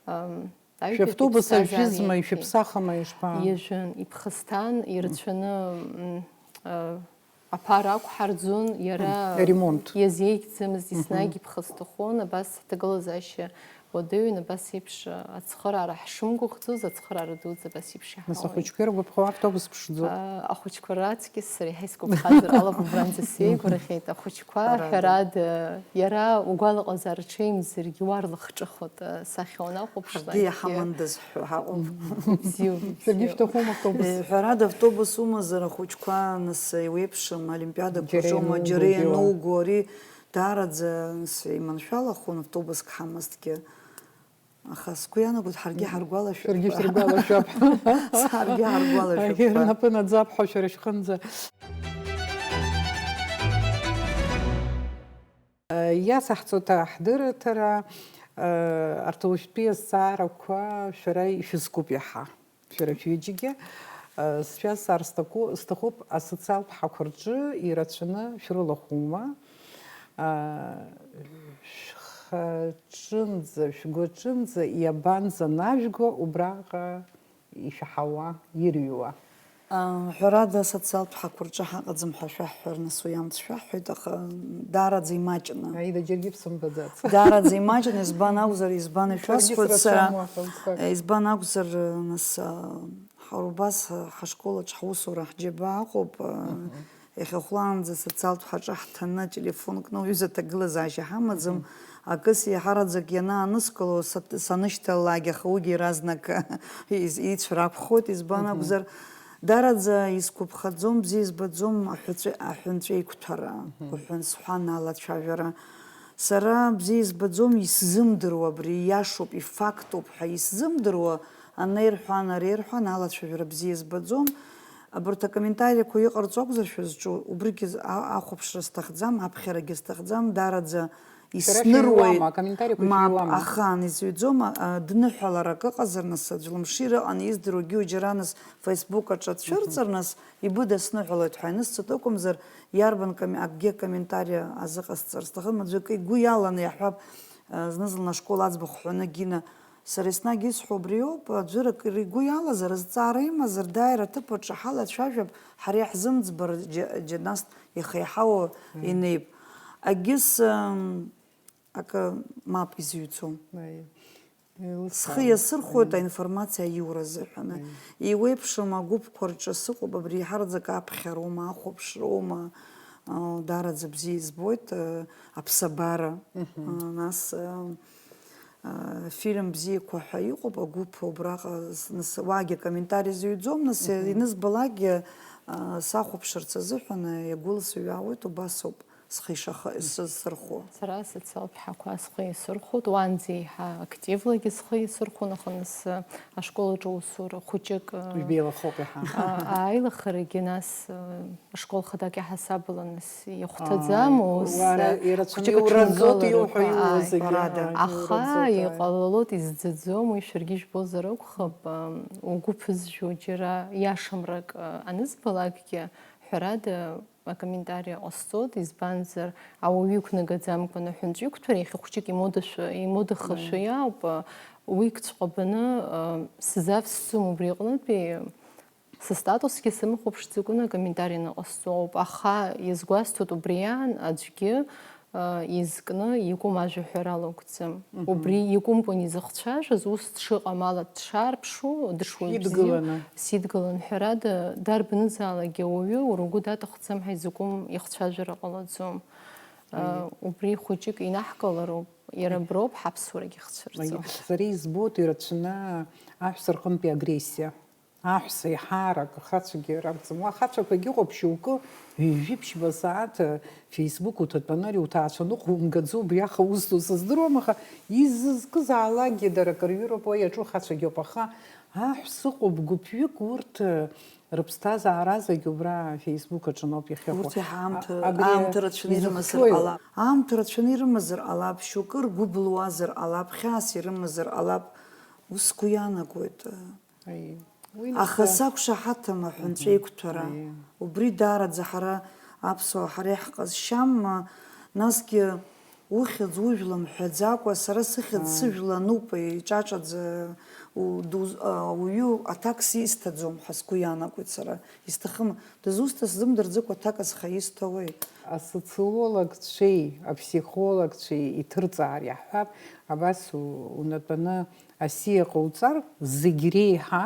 ам, аҩбатәи Шәавтобус аԥсҭазаара ажәызма, иаиҭеит. Ишәыԥсахыма, ишԥа? Иажәын, иԥхасҭан, ирацәаны, м, а, Аԥара ақәҳарӡон, иара Мм, аремонт. Иазеигӡамызт, Мгм. Еснагь иԥхасҭахон, абас ҳҭагылазаашьа уадаҩын, абас еиԥш ацхыраара ҳшымгәыӷӡоз, ацхыраара дуӡӡа абас еиԥш Нас иҳауан. Ахәыҷқәа иргәаԥхо автобус ԥшӡоуп. А, ахәыҷқәа раҵкьыс сара иаҳа исгәаԥхазар ҟалап, убранӡа сеигәырӷьеит, ахәыҷқәа, Ҳәарада. Ҳәарада, иара угәалаҟазаара ҽеимзаргьы уарлахҿыхуа. Сахьа уанахәаԥшлакгьы. Ҳаргьы иҳамандаз ҳәа ҳаҟоуп. Бзиоуп, Шәаргьы бзиоуп. Шәҭахума автобус? Э, ҳәарада, автобус умазар, ахәыҷқәа, нас, еиуеиԥшым, олимпиадақәа Џьара рҿоума, иануугоит, џьара иоу. Ианууго, ари даараӡа, нас, иманшәалахон автобуск ҳамазҭгьы. Аха сгәы иаанагоит, ҳаргьы ҳаргәалашәап. Шәаргьы шәыргәалашәап. Ҳаргьы ҳаргәалашәап. Егьи рнапы наӡап ҳәа шәара шәҟынӡа. Иасаҳҵоит аҳдырраҭара, арҭ уажәтәи азҵаарақәа шәара ишәызкуп иаҳа, шәара шәҩыџьагьы. Сшәазҵаар сҭаку-, сҭахуп, асоциалтә ҳақәа рҿы ирацәаны шәрылахәума? Шәхаҿынӡа, шәгәаҿынӡа иабанӡанажәго убраҟа ишәаҳауа, ирҩуа? А, ҳәарада, асоциалтә ҳақәа рҿы ҳаҟаӡам ҳәа шәаҳҳәар, нас уи амц шәаҳҳәоит, аха даараӡа имаҷны. Аида, џьаргьы бсымбаӡац. Даараӡа имаҷны, избан акәзар, избан Ҽыргьы ишәасҳәоит, сара сара, сцама, ҳәа усҟак. Избан акәзар, нас, а, ҳара убас, а, ҳашкол аҿы ҳусура ҳџьабаа ыҟоуп, а, Мгм. Иахьа хәлаанӡа асоциалтә ҳаҿы ҳҭаны, телефон кны уҩыза аҭагылазаашьа ҳамаӡам. Мгм. Акыс иаҳараӡак ианааныскыло, са-, санышьҭалалак, аха уигьы иаразнак из-, ицәар акәхоит, избан Мгм. Акәзар, даараӡа исгәаԥхаӡом, бзиа избаӡом аҳәаҵәы-, аҳәынҵәеиқәҭәара, Мгм. Уҳәан сҳәан алацәажәара. Сара бзиа избаӡом, исзымдыруа абри, ииашоуп, ифактоуп ҳәа исзымдыруа, анеи рҳәан, ареи рҳәан, алацәажәара бзиа избаӡом. Абарҭ акомментариақәа иҟарҵо акәзар шәызҿу, убригьы з-, а-, ахәаԥшра сҭахӡам, аԥхьарагьы сҭахӡам, даараӡа Шәара исныруеит. Шәыҩуама, акомментариақәа Мап, шәыҩуама? Ахан, изҩӡом, а, дныҳәалар акы ыҟазар, нас, аӡә лымшира ыҟан, издыруагьы уи џьара, нас, Facebook аҿы ацәырҵыр, нас, ибыдысныҳәалоит ҳәа инысҵоит акәымзар, иарбан коме-, акгьы акомментариа азыҟасҵар сҭахым, аӡәы акы игәы иаланы иаҳҳәап, а, зны-зынла ашкол аӡбахә ҳәаны Гина Сара еснагь исҳәо убриоуп, аӡәыр акыр игәы иалазар, зҵаара имазар, дааир аҭыԥ аҿы ҳалацәажәап, ҳара иаҳзымӡбар џьа-, џьа-, нас иаха иҳауа Мм. Инеип. Агьыс, м, акы мап изыҩцом. Аиеи. Схы иасырхәоит аинформациа аиура азыҳәан. Иуеиԥшым агәыԥқәа рҿы сыҟоуп, абри еиҳараӡак аԥхьароума, ахәаԥшроума, а, даараӡа бзиа избоит, а, аԥсабара. А, нас, а, а, фильм бзиақәа ҳәа иҟоуп, агәыԥ убраҟа, нас уаагьы акомментари зыҩӡом, нас инызбалакгьы, а, сахәаԥшырц азыҳәан иагәыласыҩуеит, убасоуп. Схы ишаха-, исырхәо. Сара асоциалтә ҳақәа схы иасырхәоит, уанӡа еиҳа активлагьы схы иасырхәон, аха нас, ашкол аҿы усура хәыҷык, Жәбеилахоуп иаҳа. А, аилахарагьы нас, ашкол хаҭак иаҳасабала нас иахәҭаӡам, Ааи, ус, уара ирацәаны хәыҷык иураӡоит аҽынкыларақәа, иуҳәо ааи. Иуазегьы, Ҳәарада, ааи, аха иураӡоит, ааи. Иҟалалоит, изӡаӡом, уи шәаргьы ижәбозар акәхап, угәы ԥызжәо џьара иашамрак анызбалакгьы, ҳәарада, акомментариа ҟасҵоит, избанзар, ауаҩы иқәнагаӡамкәан аҳәынҵәа иқәҭәара иахьа хәҷык имодашәа-, имодахашәа Мм. Иоуп, уигьҵәҟьа баны, а, сзавсӡом убри аҟнытәи, сыстатусгьы сымхәаԥшӡакәаны акомментари аныҟасҵо ауп, аха иазгәасҭоит убри аан аӡәгьы, а, изкны иакәым ажәаҳәара алоугӡам. Мгм. Убри иакәымкәан изыхцәажәаз, ус дшыҟам ала дшаарԥшу, дышуаҩ бзиоу Шидгыланы. Сидгылан, ҳәарада, дарбанызаалакгьы ауаҩы уара угәы даҭахӡам ҳәа изакәым ихцәажәара ҟалаӡом. Аиеи. А, убри хәыҷык инаҳкылароуп, иара Аиеи. Аброуп ҳаԥсуарагьы хцәырҵо. Аиеи. Сара избоит ирацәаны аҳәса рҟынтәи агрессиа. Аҳәса еиҳарак ахацәагьы ракәӡам. Уа ахацәақәагьы ыҟоуп шьоукы, ҩажәи ԥшьба сааҭ, э, Facebook уҭатәаны ари уҭаацәа ныҟәумгаӡо, убриаха узҭо сыздыруам, аха изызкызаалакгьы дара акырҩыроуп уа иаҿу ахацәагьоуп, аха аҳәса ыҟоуп гәыԥҩык, урҭ, э, рыԥсҭазаара зегь убра Facebook аҿы ауп иахьыҟоу. Урҭ иаҳа аамҭа, А-, абри аамҭа рацәаны ирымазар изыхҟьои? Ҟалап. Аамҭа рацәаны ирымазар ҟалап, шьоукы ргәы былуазар ҟалап, хьаас ирымазар ҟалап, ус сгәы иаанагоит. Аиеи. Уи Аха нас, сақәшаҳаҭым аҳәынҵәа Мгм. Иқәҭәара. Аиеи. Убри даараӡа ҳара аԥсуаа ҳара иаҳҟазшьам, насгьы ухьӡ ужәла мҳәаӡакәа, сара сыхьӡ Ааи. Сыжәла ануп, иҿаҿаӡа у-, дуз-, а, уаҩы аҭак сисҭаӡом ҳәа сгәы иаанагоит сара. Исҭахым, дызусҭа сзымдырӡыкәа аҭак азхаисҭауеи? Асоциологцәеи аԥсихологцәеи иҭырҵаар иаҳҳәап, абас у-, унатәаны асиа ҟауҵар, зегь реиҳа,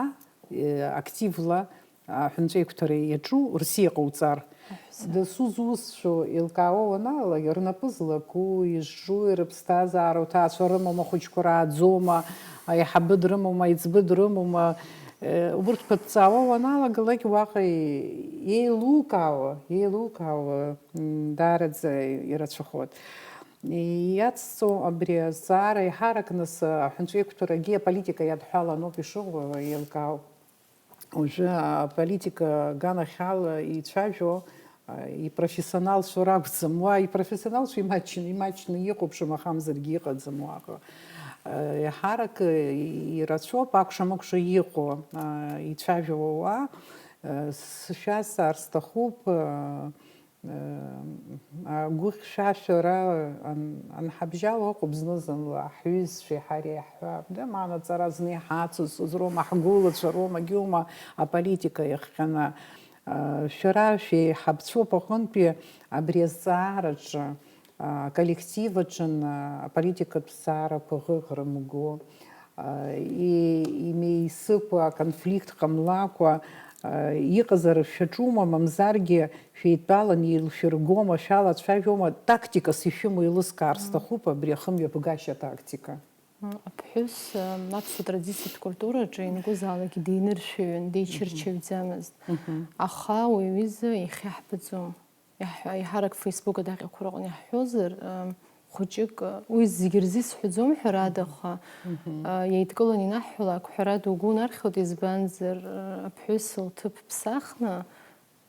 э, активла аҳәынҵәеиқәҭара иаҿу рсиа ҟауҵар. Аҳәса. Дасу зусҭцәоу еилкаауа уаналага, рнапы злаку, изҿуи, рыԥсҭазаара, уҭаацәа рымоума, ахәыҷқәа рааӡома, аиҳабы дрымоума, аиҵбы дрымоума, э, убырҭқәа ҭҵаауа уаналагалак, уаҟа еилукаауа, еилукаауа, м, даараӡа ирацәахоит. Иацҵо абри азҵаара еиҳарак нас аҳәынҵәеиқәҭарагьы аполитика иадҳәаланоуп ишыҟоу, еилкаауп. Уажәы аполитика аганахьала ицәажәо, а, ипрофессионалцәа ракәӡам. Уа ипрофессионалцәа имаҷны, имаҷны иҟоуп, шамахамзаргьы иҟаӡам уаҟа. А, еиҳарак, и-, ирацәоуп акәша-мыкәша иҟоу, а, ицәажәауа уаа. А, сшәазҵаар сҭахуп, а, Агәыхьшәашәара ан-, анҳабжьало ыҟоуп зны-зынла, ҳҩызцәеи ҳареи ҳҳәап, да, ма анаҵара зны иҳацызҵоз роума, ҳгәылацәа роума, гьоума аполитика иахҟьаны. Шәара шәеиҳабцәоуп аҟынтәи абри азҵаараҿы, аколлектив аҿы аполитикатә зҵаарақәа ӷыӷра мго. И-, имеисыкәа, аконфликт ҟамлакәа, иҟазар шәаҿума, мамзаргьы шәеидтәалан еилшәыргома, шәалацәажәома, тактикас ишәымоу еилыскаар сҭахуп, абри ахымҩаԥгашьа атактика. Аԥҳәыс, аԥсуа традициатә культураҿы ианакәызаалакгьы деиныршәаҩын, деичырчаҩӡамызт. Аха уи аҩыза иахьа ҳбаӡом. Иаҳ-, еиҳарак Facebook адаҟьақәа рҟны иаҳҳәозар, ы, хәыҷык, ы, уи зегьы рзы исҳәаӡом, ҳәарада, аха, ы, иеидкыланы инаҳҳәалак, ҳәарада, угәы унархьуеит, избанзар, ы, аԥҳәыс лҭыԥ ԥсахны,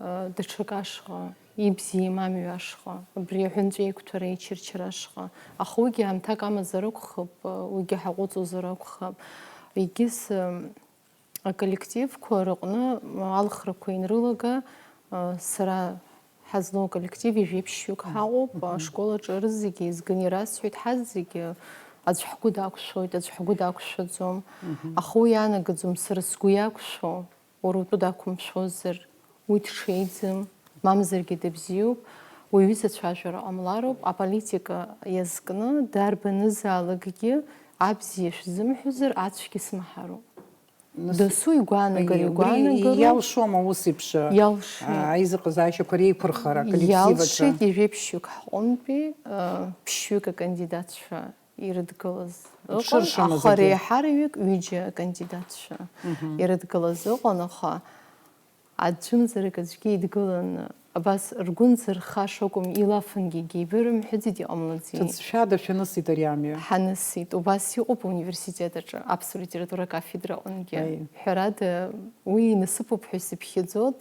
ы, даҽак ашҟа, ибзиеи имамҩеи ашҟа, абри аҳәынҵәеиқәҭәара ичырчара ашҟа, аха уигьы аамҭак амазар акәхап, ы, уигьы ҳаҟәыҵуазар акәхап. Егьыс, ы, Аколлективқәа рыҟны алхрақәа ианрылага, сара ҳазну аколлектив ҩажәеиԥшьҩык ҳаҟоуп, ашкол аҿы рызегьы еизганы ирасҳәоит, ҳазегьы аӡә ҳгәы дақәшәоит, аӡә ҳгәы дақәшәаӡом. Аха уи иаанагаӡом, сара сгәы иақәшәо, уара утәы дақәымшәозар, уи дҽеиӡам, мамзаргьы дыбзиоуп, уи аҩыза цәажәара ҟамлароуп, аполитика иазкны дарбанызаалакгьы Абзиа шәзымҳәозар, ацәгьа смаҳароуп. Дасу игәаанагара, игәаанагароуп. Иалшома ус еиԥш, иалшеит, аизыҟазаашьақәа реиқәырхара аколлектив аҿы? Иалшеит ҩажәеи ԥшьҩык ҳҟынтәи, ԥшьҩык акандидатцәа ирыдгылаз ыҟан, аха реиҳараҩык ҩыџьа акандидатцәа ирыдгылаз ыҟан, аха аӡәымзарак аӡәгьы идгыланы, абас ргәы нзырхаша акәым, илафынгьы егьибарымҳәыӡеит, иҟамлаӡеит. Ҭыӡшәада шәанысит ари амҩа? Ҳанысит. Убас иҟоуп ауниверситет аҿы аԥсуа литература акафедра аҟынгьы. Ҳәарада, уи инасыԥуп ҳәа исыԥхьаӡоит.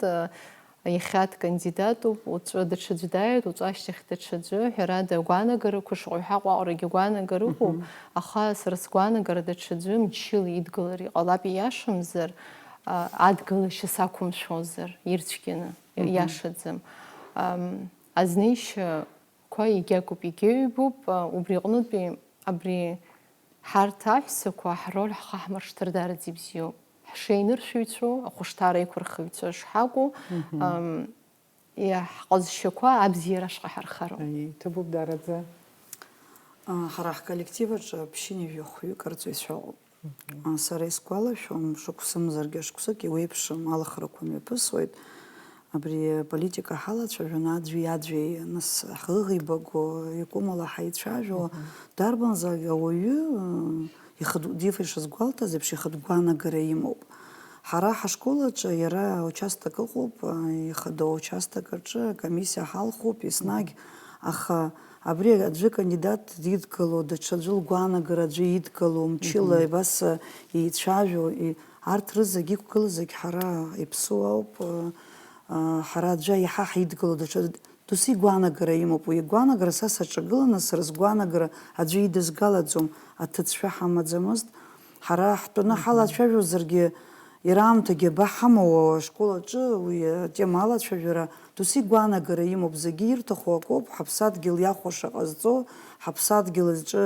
Иахьа дкандидатуп, уаҵәы даҽаӡәы дааиуеит, уаҵәы ашьҭахь даҽаӡәы. Ҳәарада, агәаанагарақәа шаҟаҩ ҳәа аҟәаҟрагьы агәаанагара ыҟоуп, аха сара сгәаанагара даҽаӡәы мчыла идгылар иҟалап, ииашамзар, а, адгылашьа сақәымшәозар, ирцәгьаны, иашаӡам. Ам, азнеишьақәа егьагуп, егьаҩбуп, а, убри аҟнытәи абри ҳарҭ аҳәсақәа ҳроль ҳхаҳмыршҭыр дараӡа ибзиоуп. Ҳшеиныршәыҩцәоу, ахәышҭаара еиқәырхыҩцәа шҳакәу, ам, иа-, ҳҟазшьақәа абзиара ашҟа ҳархароуп. Аиеи, иҭабуп дараӡа. А, ҳара ҳколлектив аҿы ԥшьынҩажәи хәҩык арҵаҩцәа ыҟоуп. А, сара исгәалашәом, шықәсымзаргьы шықәсык иуеиԥшым алхрақәа мҩаԥысуеит. Абри аполитика ҳалацәажәон аӡәи аӡәи, нас ҳӷыӷибаго, иакәымала ҳаицәажәо, дарбанзаалак ауаҩы, э, ихатә, Дифа ишазгәалҭаз еиԥш, ихатә гәаанагара имоуп. Ҳара ҳашкол аҿы иара аучасток ыҟоуп, э, ихадоу аучасток аҿы акомиссиа ҳалхуп еснагь, аха абри аӡәы кандидат дидгыло, даҽаӡәы лгәаанагара аӡәы идгыло, мчыла абас, э, еицәажәо, и-, арҭ рызегь иқәгылаз зегь ҳара иаԥсуа ауп, э, э, ҳара аӡәы иаҳа ҳидгыло, даҽа Досу игәаанагара имоуп уи. Игәаанагара са саҿагыланы, сара сгәаанагара аӡәы идызгалаӡом, аҭыӡшәа ҳамаӡамызт. Ҳара ҳтәаны ҳалацәажәозаргьы, иара аамҭагьы абаҳамоу ашкол аҿы уи атема алацәажәара, досу игәаанагара имоуп, зегьы ирҭаху акоуп, ҳаԥсадгьыл иахәаша ҟазҵо, ҳаԥсадгьыл аҿы,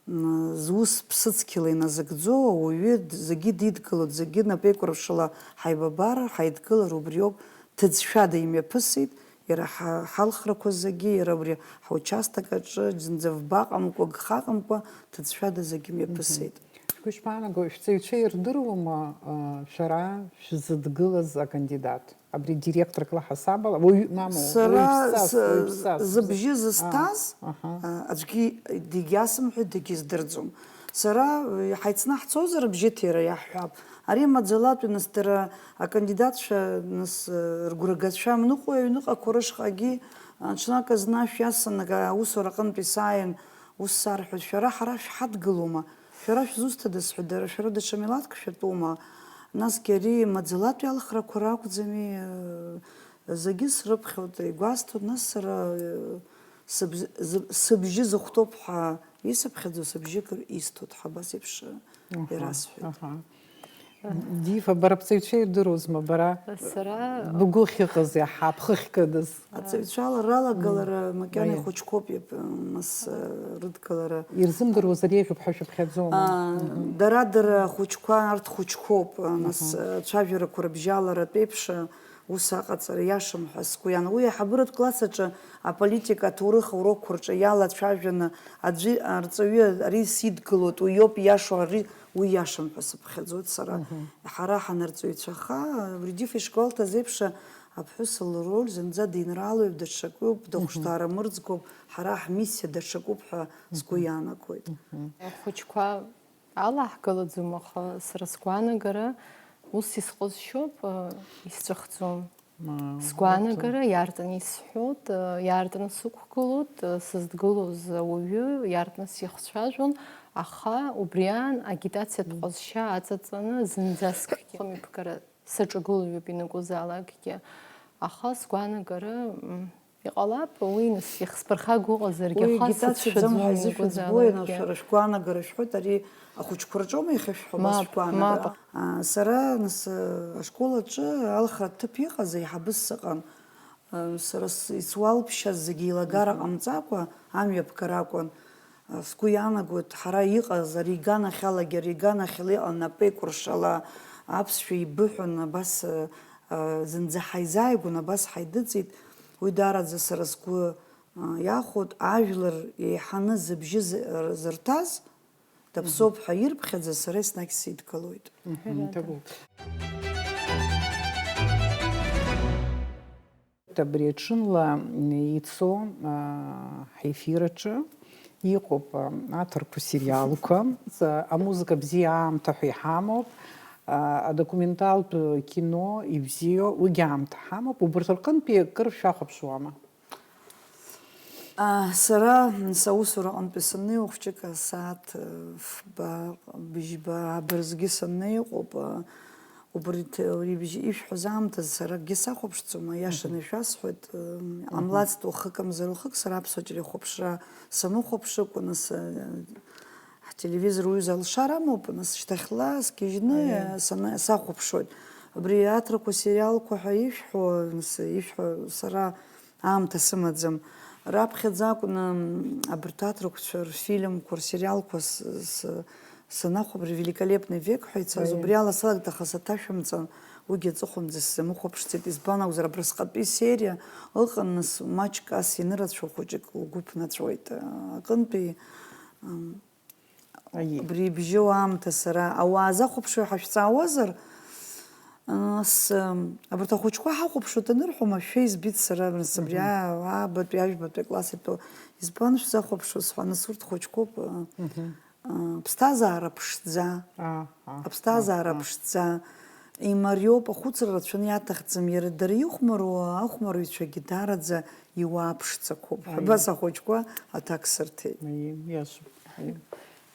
м, зус ԥсыцқьала иназыгӡо ауаҩы д-, зегьы дидгылоит, зегьы напеикәыршала ҳаибабар, ҳаидгылар убриоуп, ҭыӡшәада имҩаԥысит. Иара ҳа-, ҳалхрақәа зегьы, иара убри ҳучасток аҿы зынӡа вбаҟамкәа, гхаҟамкәа, ҭыӡшәада зегьы мҩаԥысит. Шәгәы ишԥаанаго, шәҵаҩцәа ирдыруама, а, шәара шәзыдгылаз акандидат? Абри директорк лаҳасабала, уаҩ, мамоу, сара уаҩԥсас, с-, уаҩԥсас. Зыбжьы зысҭаз, аҳа, а, аӡәгьы дегьасымҳәеит, дегьыздырӡом. Сара, э, ҳаицнаҳцозар, абжьыҭира иаҳҳәап. Ари маӡалатәи нас дара акандидатцәа, нас, э, ргәрагацәа мныҟәа аҩныҟақәа рышҟагьы, а, ҽнак азы ашә иасынага аусура аҟынтәи сааин, ус сарҳәоит, шәара ҳара шәҳадгылома? Шәара шәзусҭада сҳәеит, дара шәара даҽа милаҭк шәатәума? Насгьы ари маӡалатәи алхрақәа ракәӡами, э, зегьы срыԥхьоит, игәасҭоит, нас сара, э, сыбз-, зы-, сыбжьы зыхәҭоуп ҳәа исыԥхьаӡо сыбжьы кыр исҭоит ҳәа абас еиԥш, э, аҳа, ирасҳәеит. Аҳа. Дифа, бара бҵаҩцәа ирдыруазма, бара? Сара бгәы ахьыҟаз иаҳа, бхы ахькыдыз? Аҵаҩцәа ала ралагалара, м, макьана, аиеи, ихәыҷқәоуп, иап-, нас, э, рыдгылара. Ирзымдыруазар еиӷьуп ҳәа шәыԥхьаӡома? А, мгм, дара-дара ахәыҷқәа, арҭ хәыҷқәоуп, а, нас, аҳа, ацәажәарақәа рыбжьаларатә еиԥш, а, ус аҟаҵара иашам ҳәа сгәы иаан-, уи аиҳабыратә класс аҿы аполитика, аҭоурых аурокқәа рҿы иалацәажәаны аӡәы арҵаҩы ари сидгылоит, уи иоуп ииашоу, ари уи иашам ҳәа сыԥхьаӡоит сара. Мгм. Ҳара ҳанарҵаҩцәаха, Редиф ишгәалҭаз еиԥш, аԥҳәыс лроль зынӡа деинралоуп, даҽакуп, мгм, дахәышҭаара мырӡгоуп, ҳара ҳмиссиа даҽакуп ҳәа сгәы, мгм, иаанагоит. Мгм. Ахәыҷқәа алаҳгалаӡом, аха сара сгәаанагара ус исҟазшьоуп, исҵәахӡом. Ма, сгәаанагара иарҵаны исҳәоит, иаартны сықәгылоит, сыздгылоз ауаҩы иаартны сихцәажәон, аха убри аан агитациатә ҟазшьа аҵаҵаны зынӡаскгьы хымҩаԥгара саҿагылаҩуп ианакәызаалакгьы. Аха сгәаанагара, м, иҟалап, уи нас иахсԥырхагоу ыҟазаргьы, уи аха агитациаӡам сацәшәаӡом ҳәа изышәыӡбои, ианакәызаалакгьы. Шәара шәгәаанагара шәҳәоит, ари ахәыҷқәа рҿоума иахьышәҳәо, абас, мап, шәгәаанагара? Мап. А, сара, нас, а, ашкол аҿы алхратә ҭыԥ иҟаз аиҳабыс сыҟан. А, сара с-, исуалԥшьаз зегьы еилагара ҟамҵакәа, амҩаԥгара акәын. А, сгәы иаанагоит, ҳара иҟаз, ари иганахьалагьы, ари иганахьала иҟан, напеикәыршала аԥсшәа еибыҳәон, абас, а, а, зынӡа ҳаизааигәан, абас ҳаидыҵит. Уи даараӡа сара сгәы, а, иахәоит, ажәлар еиҳаны зыбжьы зи-, р-, зырҭаз, Даԥсоуп ҳәа ирԥхьаӡаз сара еснагь сидгылоит. Мгм, Ҳәарада. Иҭабуп. Абри аҽынла ицо, аа, ҳефир аҿы иҟоуп, аа, аҭырқәа сериалқәа, ҵа-, амузыка бзиа аамҭа ҳәа иҳамоуп, аа, адокументалтә кино ибзиоу уигьы аамҭа ҳамоуп, убарҭ рҟынтәи акыр шәахәаԥшуама? А, сара, м, саусураҟынтәи саннеиуа, хәҷык асааҭ, э, фба, быжьба абырзгьы саннеи ыҟоуп, а, убри ҭ-, убри бжьы ишәҳәоз аамҭазы сара акгьы сахәаԥшӡом, аиашаны Мгм. ишәасҳәоит, м, Мгм. ҟамлацт уахык амзар уахык сара аԥсуа телехәаԥшра саныхәаԥш акәын, нас, э, ҳтелевизор уҩыза алшара амоуп, нас шьҭахьла сгьежьны, Аиеи. э, сана-, сахәаԥшуеит. Убри аҭрақәа сериалқәа ҳәа ишәҳәо, нас ишәҳәо сара аамҭа сымаӡам. Раԥхьаӡа акәны, м, абарҭ аҭырқәцәа рфильмқәа, рсериалқәа с-, с-, санахәаԥш, Великолепный век ҳәа ицаз, Аиеи. убри ала салагт, аха саҭашәымҵан, уигьы аҵыхәанӡа сзамыхәаԥшӡеит. Избан акәзар, абрысҟатәи сериа ыҟан, нас маҷк ас инырацәоу хәыҷык лгәы ԥнаҵәоит, а, акынтәи, м, Аиеи. Убри ибжьоу аамҭа сара ауаа захәаԥшуа ҳашәҵаауазар, ы, с-, абарҭ ахәыҷқәа ҳахәаԥшуеит анырҳәо, машәа избеит сара, нас абри Мгм. аа, аабатәи, ажәбатәи акласс итәоу, избан шәзахәаԥшуаз ҳәа, нас урҭ хәыҷқәоуп, ы, Мгм. ы, ԥсҭазаара ԥшӡа, Аа, аа, аԥсҭазаара аа, аа. ԥшӡа, имариоуп, ахәыцра рацәаны иаҭахӡам, иара дара ихәмаруа ахәмарыҩцәагьы даараӡа иуаа ԥшӡақәоуп. Аиеи. Абас ахәыҷқәа аҭак сырҭеит. Аиеи, иашоуп.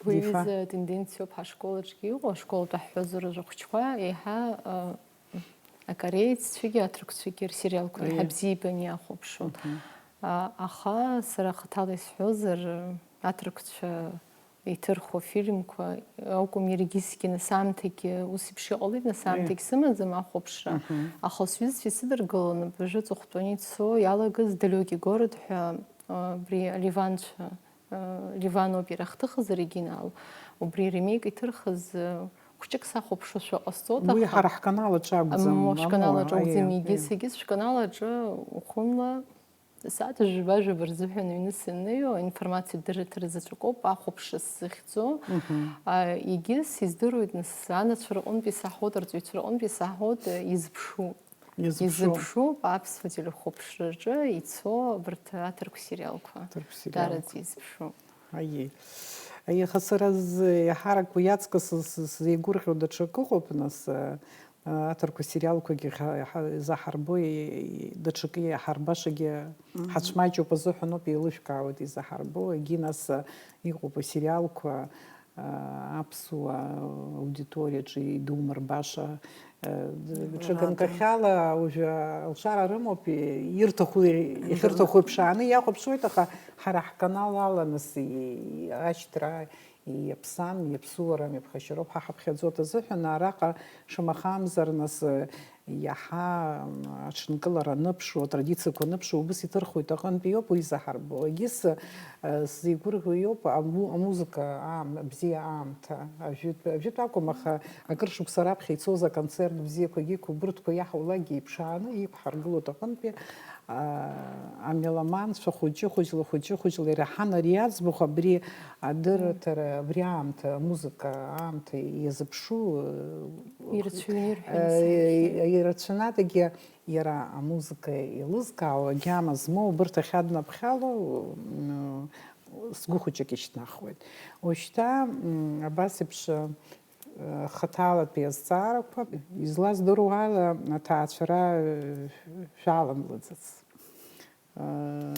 Уи Дифа. Аҩыза атенденциоуп ҳашкол аҿгьы иҟоу, ашколтә аҳәозар уажәы ахәыҷқәа еиҳа, а, акорееццәагьы аҭырқәцәагьы рсериалқәа еиҳа Аиеи. Бзиа ибаны иахәаԥшуан. Мгм. А, аха сара хаҭала исҳәозар, аҭырқәцәа иҭырхуа фильмқәа акәым, иаргьы сгьы нас аамҭагьы ус еиԥш иҟалеит, нас Аиеи. Аамҭагь сымаӡам ахәаԥшра. Мгм. Аха сҩызцәа исыдыргыланы, абыржәы аҵыхәтәаны ицо иалагаз Далёкий город ҳәа, а, абри аливанцәа Ливан опера ахҭыхыз оригинал, убри ремейк иҭырхыз, хәҷык сахәаԥшуашәа ҟасҵоит, Уи аха ҳара ҳканал аҿы акәӡам, М, шәканал амала, аҿы акәӡам, аиеи, егьыс, аиеи. Егьыс шәканал аҿы уахынла сааҭ жәба-жәаба рзыҳәан аҩны саннеиуа, информациа дырраҭара заҵәык ауп ахәаԥшра сзыхьӡо. Мгм. А, егьыс издыруеит, нас, анацәа рҟынтә исаҳауеит, арҵаҩцәа рҟынтә исаҳауеит, изыԥшу. Изыԥшу. Изыԥшуп аԥсуа телехәаԥшраҿы ицо абарҭ аҭырқә сериалқәа. Аҭырқә сериалқәа. Даараӡа изыԥшуп. Аиеи. Аиеи, аха сара з-, еиҳарак уи аҵкыс с-, с-, сзеигәырӷьо даҽакы ыҟоуп, нас, а, аҭырқәа сериалқәагьы ха-, ҳа-, изаҳарбо, и-, и-, даҽакы иаҳарбашагьы Мгм. ҳацәмаҷуп азыҳәаноуп, еилышәкаауеит изаҳарбо, егьи нас, а, иҟоуп асериалқәа, аԥсуа аудиториаҿы идумырбаша, д-, даҽа Мрада. Ганкахьала уажәы алшара рымоуп, ирҭаху, Мгм. Иахьырҭаху иԥшааны иахәаԥшуеит, аха ҳара ҳканал ала нас и-, ашьҭра иаԥсам, иаԥсуарам, иаԥхашьароуп ҳа ҳаԥхьаӡоит азыҳәан, араҟа шамахамзар нас Иаҳа, м, аҽынкылара аныԥшу, атрадициақәа аныԥшу, убыс иҭырхуеит аҟынтәи иоуп уи заҳарбо. Егьыс, э, сзеигәырӷьо иоуп аму-, амузыка аам-, абзиа аамҭа. Ажәытә, ажәытә акәым, аха акыр шықәса раԥхьа ицоз аконцерт бзиақәагьы, убырҭқәа иаҳулакгьы иԥшааны иқәҳаргылоит аҟынтәи, а, амеломанцәа хәыҷы-хәыҷла, хәыҷы-хәыҷла ираҳан ари аӡбахә, абри адырраҭара, абри аамҭа, амузыка аамҭа иазыԥшу, э, Ирацәаҩны ирҳәон, Э, исымшәеит. Ирацәаҩнадагьы иара амузыка еилызкаауа, агьама змоу, убырҭ ахьаднаԥхьало, м, сгәы хәыҷык ишьҭнахуеит. Уажәшьҭа, м, абас еиԥш, э, хаҭалатәи азҵаарақәа, излаздыруа ала, аҭаацәара, э, шәаламлаӡац. Э,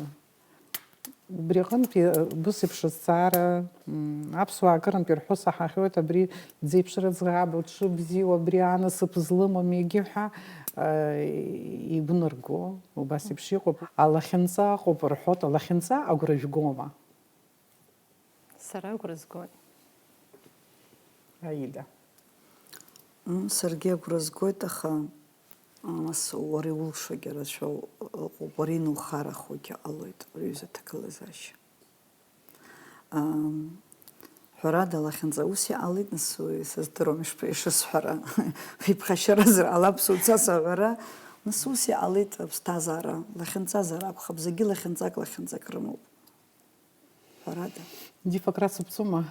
Убри аҟынтәи, э, убыс еиԥш азҵаара, м, аԥсуаа акырынтә ирҳәо саҳахьоит, абри дзеиԥшраз ӷабу, дшыбзиоу, абри анасыԥ злымам, егьи ҳәа, э, игәнырго, убас еиԥш иҟоуп. Алахьынҵа ыҟоуп рҳәоит, алахьынҵа агәра жәгома? Сара агәра згоит. Аида. М, саргьы агәра згоит, аха, м, ас уара иулшогьы рацәоу ыҟоуп, уара инухарахогьы ҟалоит, уара иҩыза аҭагылазаашьа. Ам, ҳәарада, лахьынҵа ус иҟалеит, нас уи сыздыруам ишԥа-, ишысҳәара. Иԥхашьаразар ҟалап суцас аҳәара, нас ус иҟалеит аԥсҭазаара, лахьынҵазар акәхап, зегьы лахьынҵак, лахьынҵак рымоуп. Ҳәарада. Дифа, акрасыԥҵәома?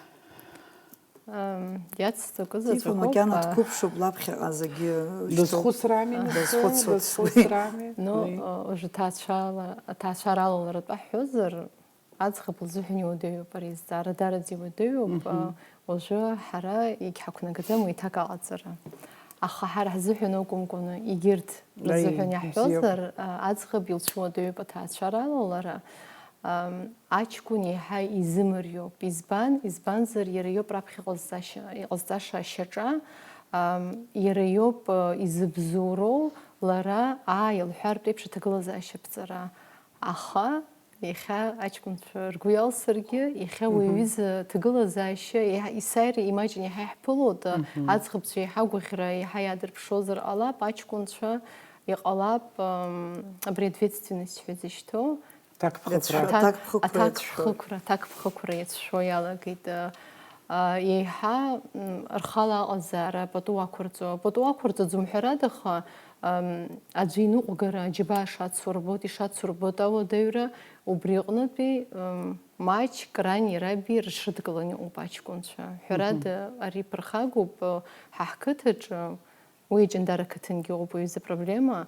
Иацҵакыз Тифа аӡәы макьана дқәыԥшуп лаԥхьаҟа зегьы шьҭоуп. Дазхәыцрами, нас, дазхәыцуеит. Дазхәыцрами? Ну, Уи. Уже ҭаацәала, аҭаацәара алаларатә аҳәозар, аӡӷаб лзыҳәан иуадаҩуп ари азҵаара, дараӡа иуадаҩуп. Мгм. Уажәы ҳара егьҳақәнагаӡам уи аҭак аҟаҵара. Аха ҳара ҳзыҳәан акәымкәаны, егьырҭ Аи, рзыҳәан бзиоуп. Иаҳҳәозар, аӡӷаб илцәуадаҩуп аҭаацәара алалара. Ам, аҷкәын еиҳа изымариоуп. Избан? Избанзар, иара иоуп раԥхьа иҟазҵашьа-, иҟазҵаша ашьаҿа, ам, иара иоуп, а, изыбзоуроу лара, ааи, лҳәартә еиԥш аҭагылазаашьа аԥҵара. Аха иахьа аҷкәынцәа ргәы иалсыргьы, иахьа уи Мгм. аҩыза аҭагылазаашьа еиҳа, есааира имаҷын иаҳа иаҳԥылоит, а, Мгм. аӡӷабцәа еиҳа агәаӷьра еиҳа иаадырԥшозар ҟалап, аҷкәынцәа иҟалап, ам, абри ответственность ҳәа зышьҭоу. Аҭакԥхықәра. Иацәшәо, Аҭак-, аҭакԥхықәра иацәшәо. Аҭакԥхықәра, аҭакԥхықәра иацәшәо иалагеит. А, а, еиҳа, м, рхала аҟазаара пату ақәырҵо. Пату ақәырҵаӡом ҳәарада, аха, ам, аӡәы иныҟәгара аџьабаа шацу рбоит, ишацу рбоит ауадаҩра, убри аҟнытәи, м, маҷк рани раби рыҽрыдкыланы иҟоуп аҷкәынцәа. Ҳәарада, Мгм. ари ԥырхагоуп, а, ҳа ҳқыҭаҿы. Уи Аҷандара қыҭангьы ыҟоуп уи азы проблема.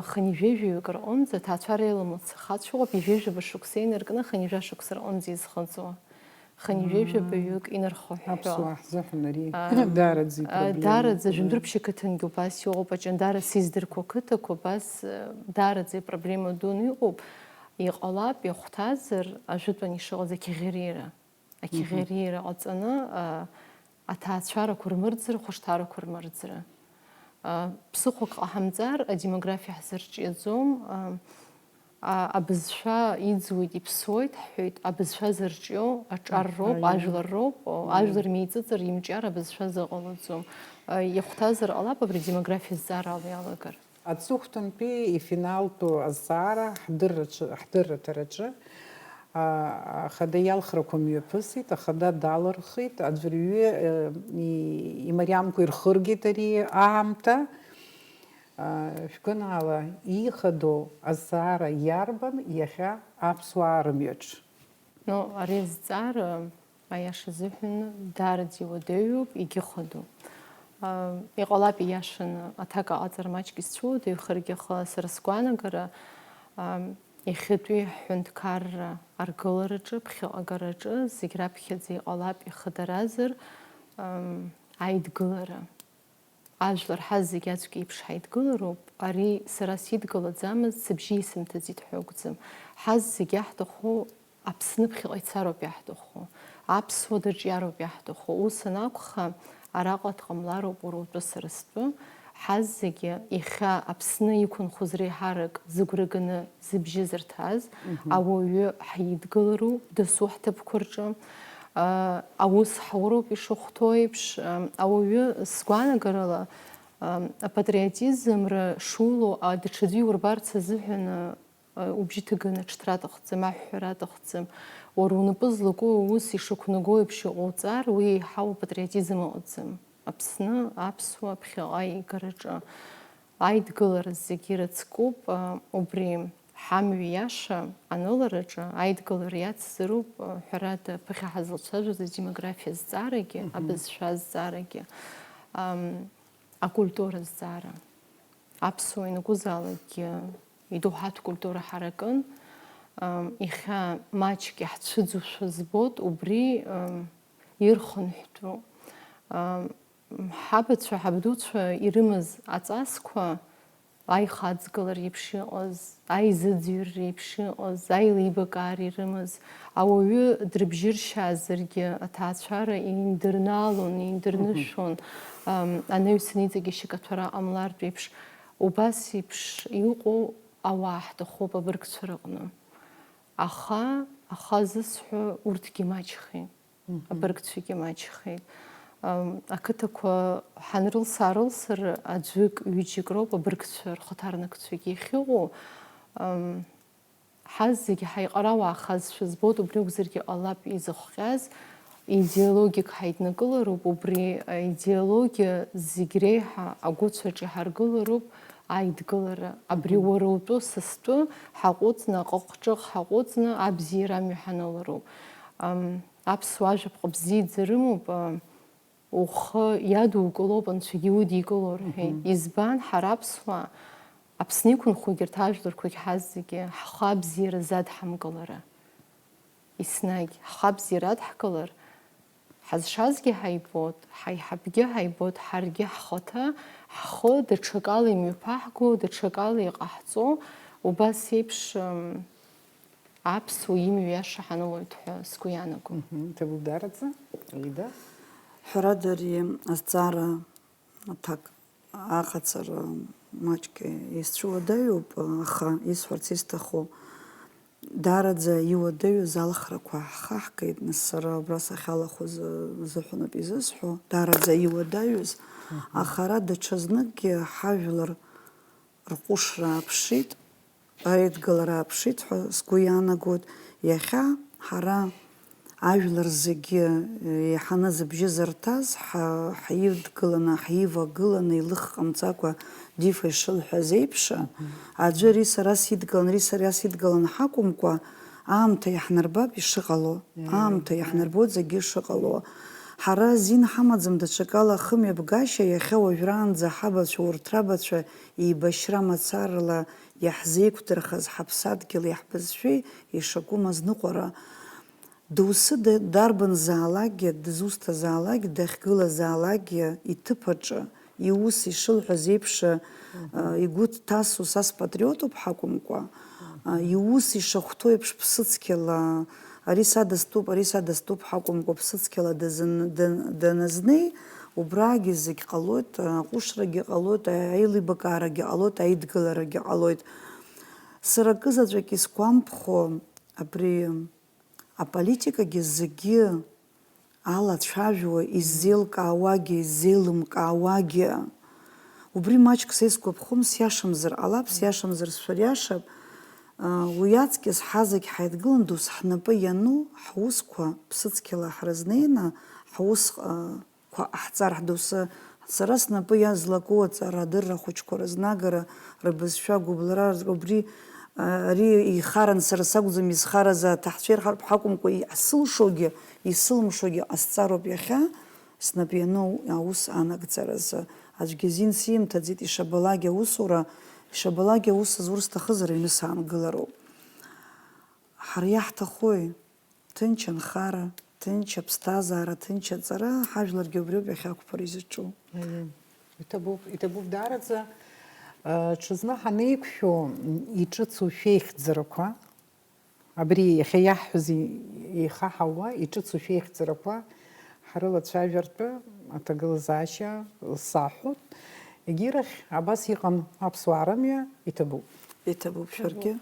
Хынҩажәаҩык рҟынӡа, аҭаацәара иламыс ахацәа ыҟоуп, ҩажәа-ҩажәаба шықәса инаркны, хынҩажәа шықәса рҟынӡа изхыҵуа. Хынҩажәаҩык инархыҳәҳәо. Аԥсуаа ҳзыҳәан ари Ам, даараӡа а, ипроблема. Даараӡа, Жәындәрԥшьа қыҭангьы убас иҟоуп, Аҷандара сиздырқәо қыҭақәа, абас, э, даараӡа ипроблема дуны иҟоуп. Иҟалап, иахәҭазар, ажәытәан ишыҟаз ақьаӷьариара. Ақьаӷьариара ҟаҵаны, а, аҭаацәарақәа рмырӡра, ахәышҭаарақәа рмырӡра. А, ԥсыхәак ҟаҳамҵар, адемографиа ҳзырҿиаӡом, а, а, абызшәа иӡуеит, иԥсуеит ҳҳәоит, абызшәа зырҿиоу аҿар роуп, Аиеи. Ажәлар роуп, о, Аиеи. Ажәлар меиҵыҵыр имҿиар абызшәа зыҟалаӡом. А, иахәҭазар ҟалап абри адемографиа зҵаарала иалагар. Аҵыхәтәантәи ифиналтәу азҵаара ҳдырраҿы, ҳдырраҭараҿы, а, ахада иалхрақәа мҩаԥысит, ахада далырхит, аӡәырҩы, э, и-, имариамкәа ирхыргеит ари аамҭа. А, шәгәанаала, иихадоу азҵаара иарбан иахьа аԥсуаа рымҩаҿ? Ну, ари азҵаара, аиаша азыҳәан, даараӡа иуадаҩуп, егьыхадоу. А, иҟалап, ииашаны, аҭак аҟаҵара маҷк изцәуадаҩхаргьы, аха сара сгәаанагара, а, иахьатәи ҳҳәынҭқарра аргылараҿы, ԥхьаҟагараҿы, зегь раԥхьаӡа иҟалап ихадаразар, ам, аидгылара. Ажәлар ҳазегь аӡәк еиԥш ҳаидгылароуп, ари сара сидгылаӡамызт, сыбжьы исымҭаӡеит ҳәа акәӡам. Ҳазегь иаҳҭаху Аԥсны ԥхьаҟа ицароуп иаҳҭаху, аԥсуа дырҿиароуп иаҳҭаху. Ус анакәха, араҟа дҟамлароуп уара утәы сара стәы. Ҳазегьы иахьа Аԥсны иқәынхоз реиҳарак зыгәра ганы зыбжьы зырҭаз, Мгм. ауаҩы ҳаидгылароуп дасу ҳҭыԥқәа рҿы. А, аус ҳауроуп ишахәҭоу еиԥш, а, ауаҩы, сгәаанагарала, а, апатриотизмра шулоу, а, даҽаӡәы иурбарц азыҳәан, а, убжьы ҭыганы ҽҭра аҭахӡам, аҳәҳәара аҭахӡам. Уара унапы злаку аус ишақәнаго еиԥш иҟауҵар, уи еиҳау апатриотизм ыҟаӡам. Аԥсны, аԥсуаа ԥхьаҟа игараҿы аидгылара зегьы ирыцкуп, а, убри ҳамҩа иаша анылараҿы аидгылара иацзароуп, а, ҳәарада, ԥыхьа ҳазлацәажәоз адемографиа зҵаарагьы, Мгм. Абызшәа зҵаарагьы, ам, акультура зҵаара. Аԥсуа ианакәызаалакгьы идоуҳатә культура ҳаракын, ам, иахьа маҷк иаҳцәыӡушәа збоит, убри, ам, ирхынҳәтәу. Ам, ҳабацәа, ҳабдуцәа ирымаз аҵасқәа, аихаҵгылара еиԥш иҟаз, аизыӡырҩра еиԥш иҟаз, аилибакаара ирымаз, ауаҩы дрыбжьыршьаазаргьы, аҭаацәара индырналон, индырнышәон, ам, анаҩсан иҵегь ашьакаҭәара ҟамлартә еиԥш, убас еиԥш иҟоу ауаа ҳҭахуп абыргцәа рыҟны. Аха, аха зысҳәо, урҭгьы маҷхеит. Мгм. Абыргцәагьы маҷхеит. Ам, ақыҭақәа ҳанрылс-аарылсыр, аӡәык, ҩыџьак роуп абыргцәа рхаҭарнакцәагьы иахьыҟоу. Ам, ҳазегьы ҳаиҟара уаахазшәа збоит, убри акәзаргьы ҟалап изыхҟьаз, идеологиак ҳаиднакылароуп, убри аидеологиа зегь реиҳа агәыцәаҿ иҳаргылароуп аидгылара. Абри Мгм. Уара утәы, са стәы ҳаҟәыҵны, аҟыҟҿыҟ ҳаҟәыҵны, абзиара амҩа ҳанылароуп. Ам, Аԥсуа ажәаԥҟа бзиаӡа рымоуп, а, Ухы иадукылоуп Анцәагьы иудикыло, рҳәеит. Мгм. Избан, ҳара аԥсуаа, Аԥсны иқәынхо егьырҭ ажәларқәагь ҳазегьы ҳхы абзиаразы адҳамкылара. Еснагь ҳхы абзиара адҳкылар, ҳазшазгьы ҳаибоит, ҳаиҳабгьы ҳаибоит, ҳаргьы ҳхаҭа ҳхы даҽакала имҩаԥаҳго, даҽакала иҟаҳҵо, убас еиԥш, м, аԥсуа имҩа иаша ҳанылоит ҳәа сгәы иаанагом. Мгм, иҭабуп даараӡа, Аида. Ҳәарада, ари азҵаара аҭак аҟаҵара маҷк исцәыуадаҩуп, аха исҳәарц исҭаху, даараӡа иуадаҩыз алхрақәа ҳхаҳгеит, нас сара убра сахьалахәыз азыҳәаноуп изысҳәо, даараӡа иуадаҩыз, мгм, аха ара даҽазныкгьы ҳажәлар рҟәышра ааԥшит, аидгылара ааԥшит ҳәа сгәы иаанагоит. Иахьа ҳара ажәлар зегьы, еиҳаны зыбжьы зырҭаз, ҳа-, ҳаидгыланы, ҳаивагыланы, илых ҟамҵакәа дифа ишылҳәаз еиԥш, аӡәы ари сара сидгылан, ари сара сидгылан ҳакәымкәа, аамҭа иаҳнарбап ишыҟало, аамҭа иаҳнарбоит зегьы ишыҟало. Ҳара азин ҳамаӡам даҽакала ахымҩаԥгашьа, иахьа уажәраанӡа ҳабацәа урҭ рабацәа еибашьра мацарала иаҳзеиқәдырхаз ҳаԥсадгьыли ҳбызшәеи ишакәым азныҟәара. Доусы д-, дарбанзаалакгьы, дызусҭазаалакгьы, дахьгылазаалакгьы иҭыԥ аҿы, иус ишылҳәаз еиԥш, а, игәы дҭасу са спатриотуп ҳакәымкәа, а, иус ишахәҭоу еиԥш ԥсыцқьала, ари са дыстәуп, ари са дыстәуп ҳакәымкәа, ԥсыцқьала дазын-, дан-, даназнеи, убрагьы зегь ҟалоит, аҟәышрагьы ҟалоит, аилибакаарагьы ҟалоит, аидгыларагьы ҟалоит. Сара акызаҵәык исгәамԥхо, абри аполитикагьы зегьы алацәажәо, иззеилкаауагьы, иззеилымкаауагьы. Убри маҷк са исгәаԥхом, сиашамзар ҟалап, сиашамзар сшәыриашап. Уи аҵкьыс ҳазегь ҳаидгылан, дос ҳнапы иану ҳусқәа ԥсыцқьала ҳрызнеины, ҳус, ы, қәа ҟаҳҵар ҳдоусы, сара снапы иазлаку аҵара адырра ахәыҷқәа рызнагара, рыбызшәа, агәыблра, убри, а, ари ихаран сара сакәӡам изхараз аҭаҳцәа ирхартә ҳакәымкәа, иҟасылшогьы, исылымшогьы ҟасҵароуп иахьа, снапы иану аус анагӡаразы. Аӡәгьы азин симҭаӡеит, ишабалак аусура, ишабалак аус зур сҭахызар, аҩны саангылароуп. Ҳара иаҳҭахуи? Ҭынч анхара, ҭынч аԥсҭазаара, ҭынч аҵара, ҳажәларгьы убриоуп иахьақәԥара изаҿу. Аиеи. Иҭабуп, иҭабуп даараӡа. Ы, ҽазны ҳанеиқәшәо, м, иҿыцу шәеихьӡарақәа, абри иахьа иаҳҳәаз и-, еихаҳауа, иҿыцу шәеихьӡарақәа ҳрылацәажәартә аҭагылазаашьа саҳәоит. Егьирахь абас иҟан аԥсуаа рымҩа, иҭабуп. Иҭабуп шәаргьы.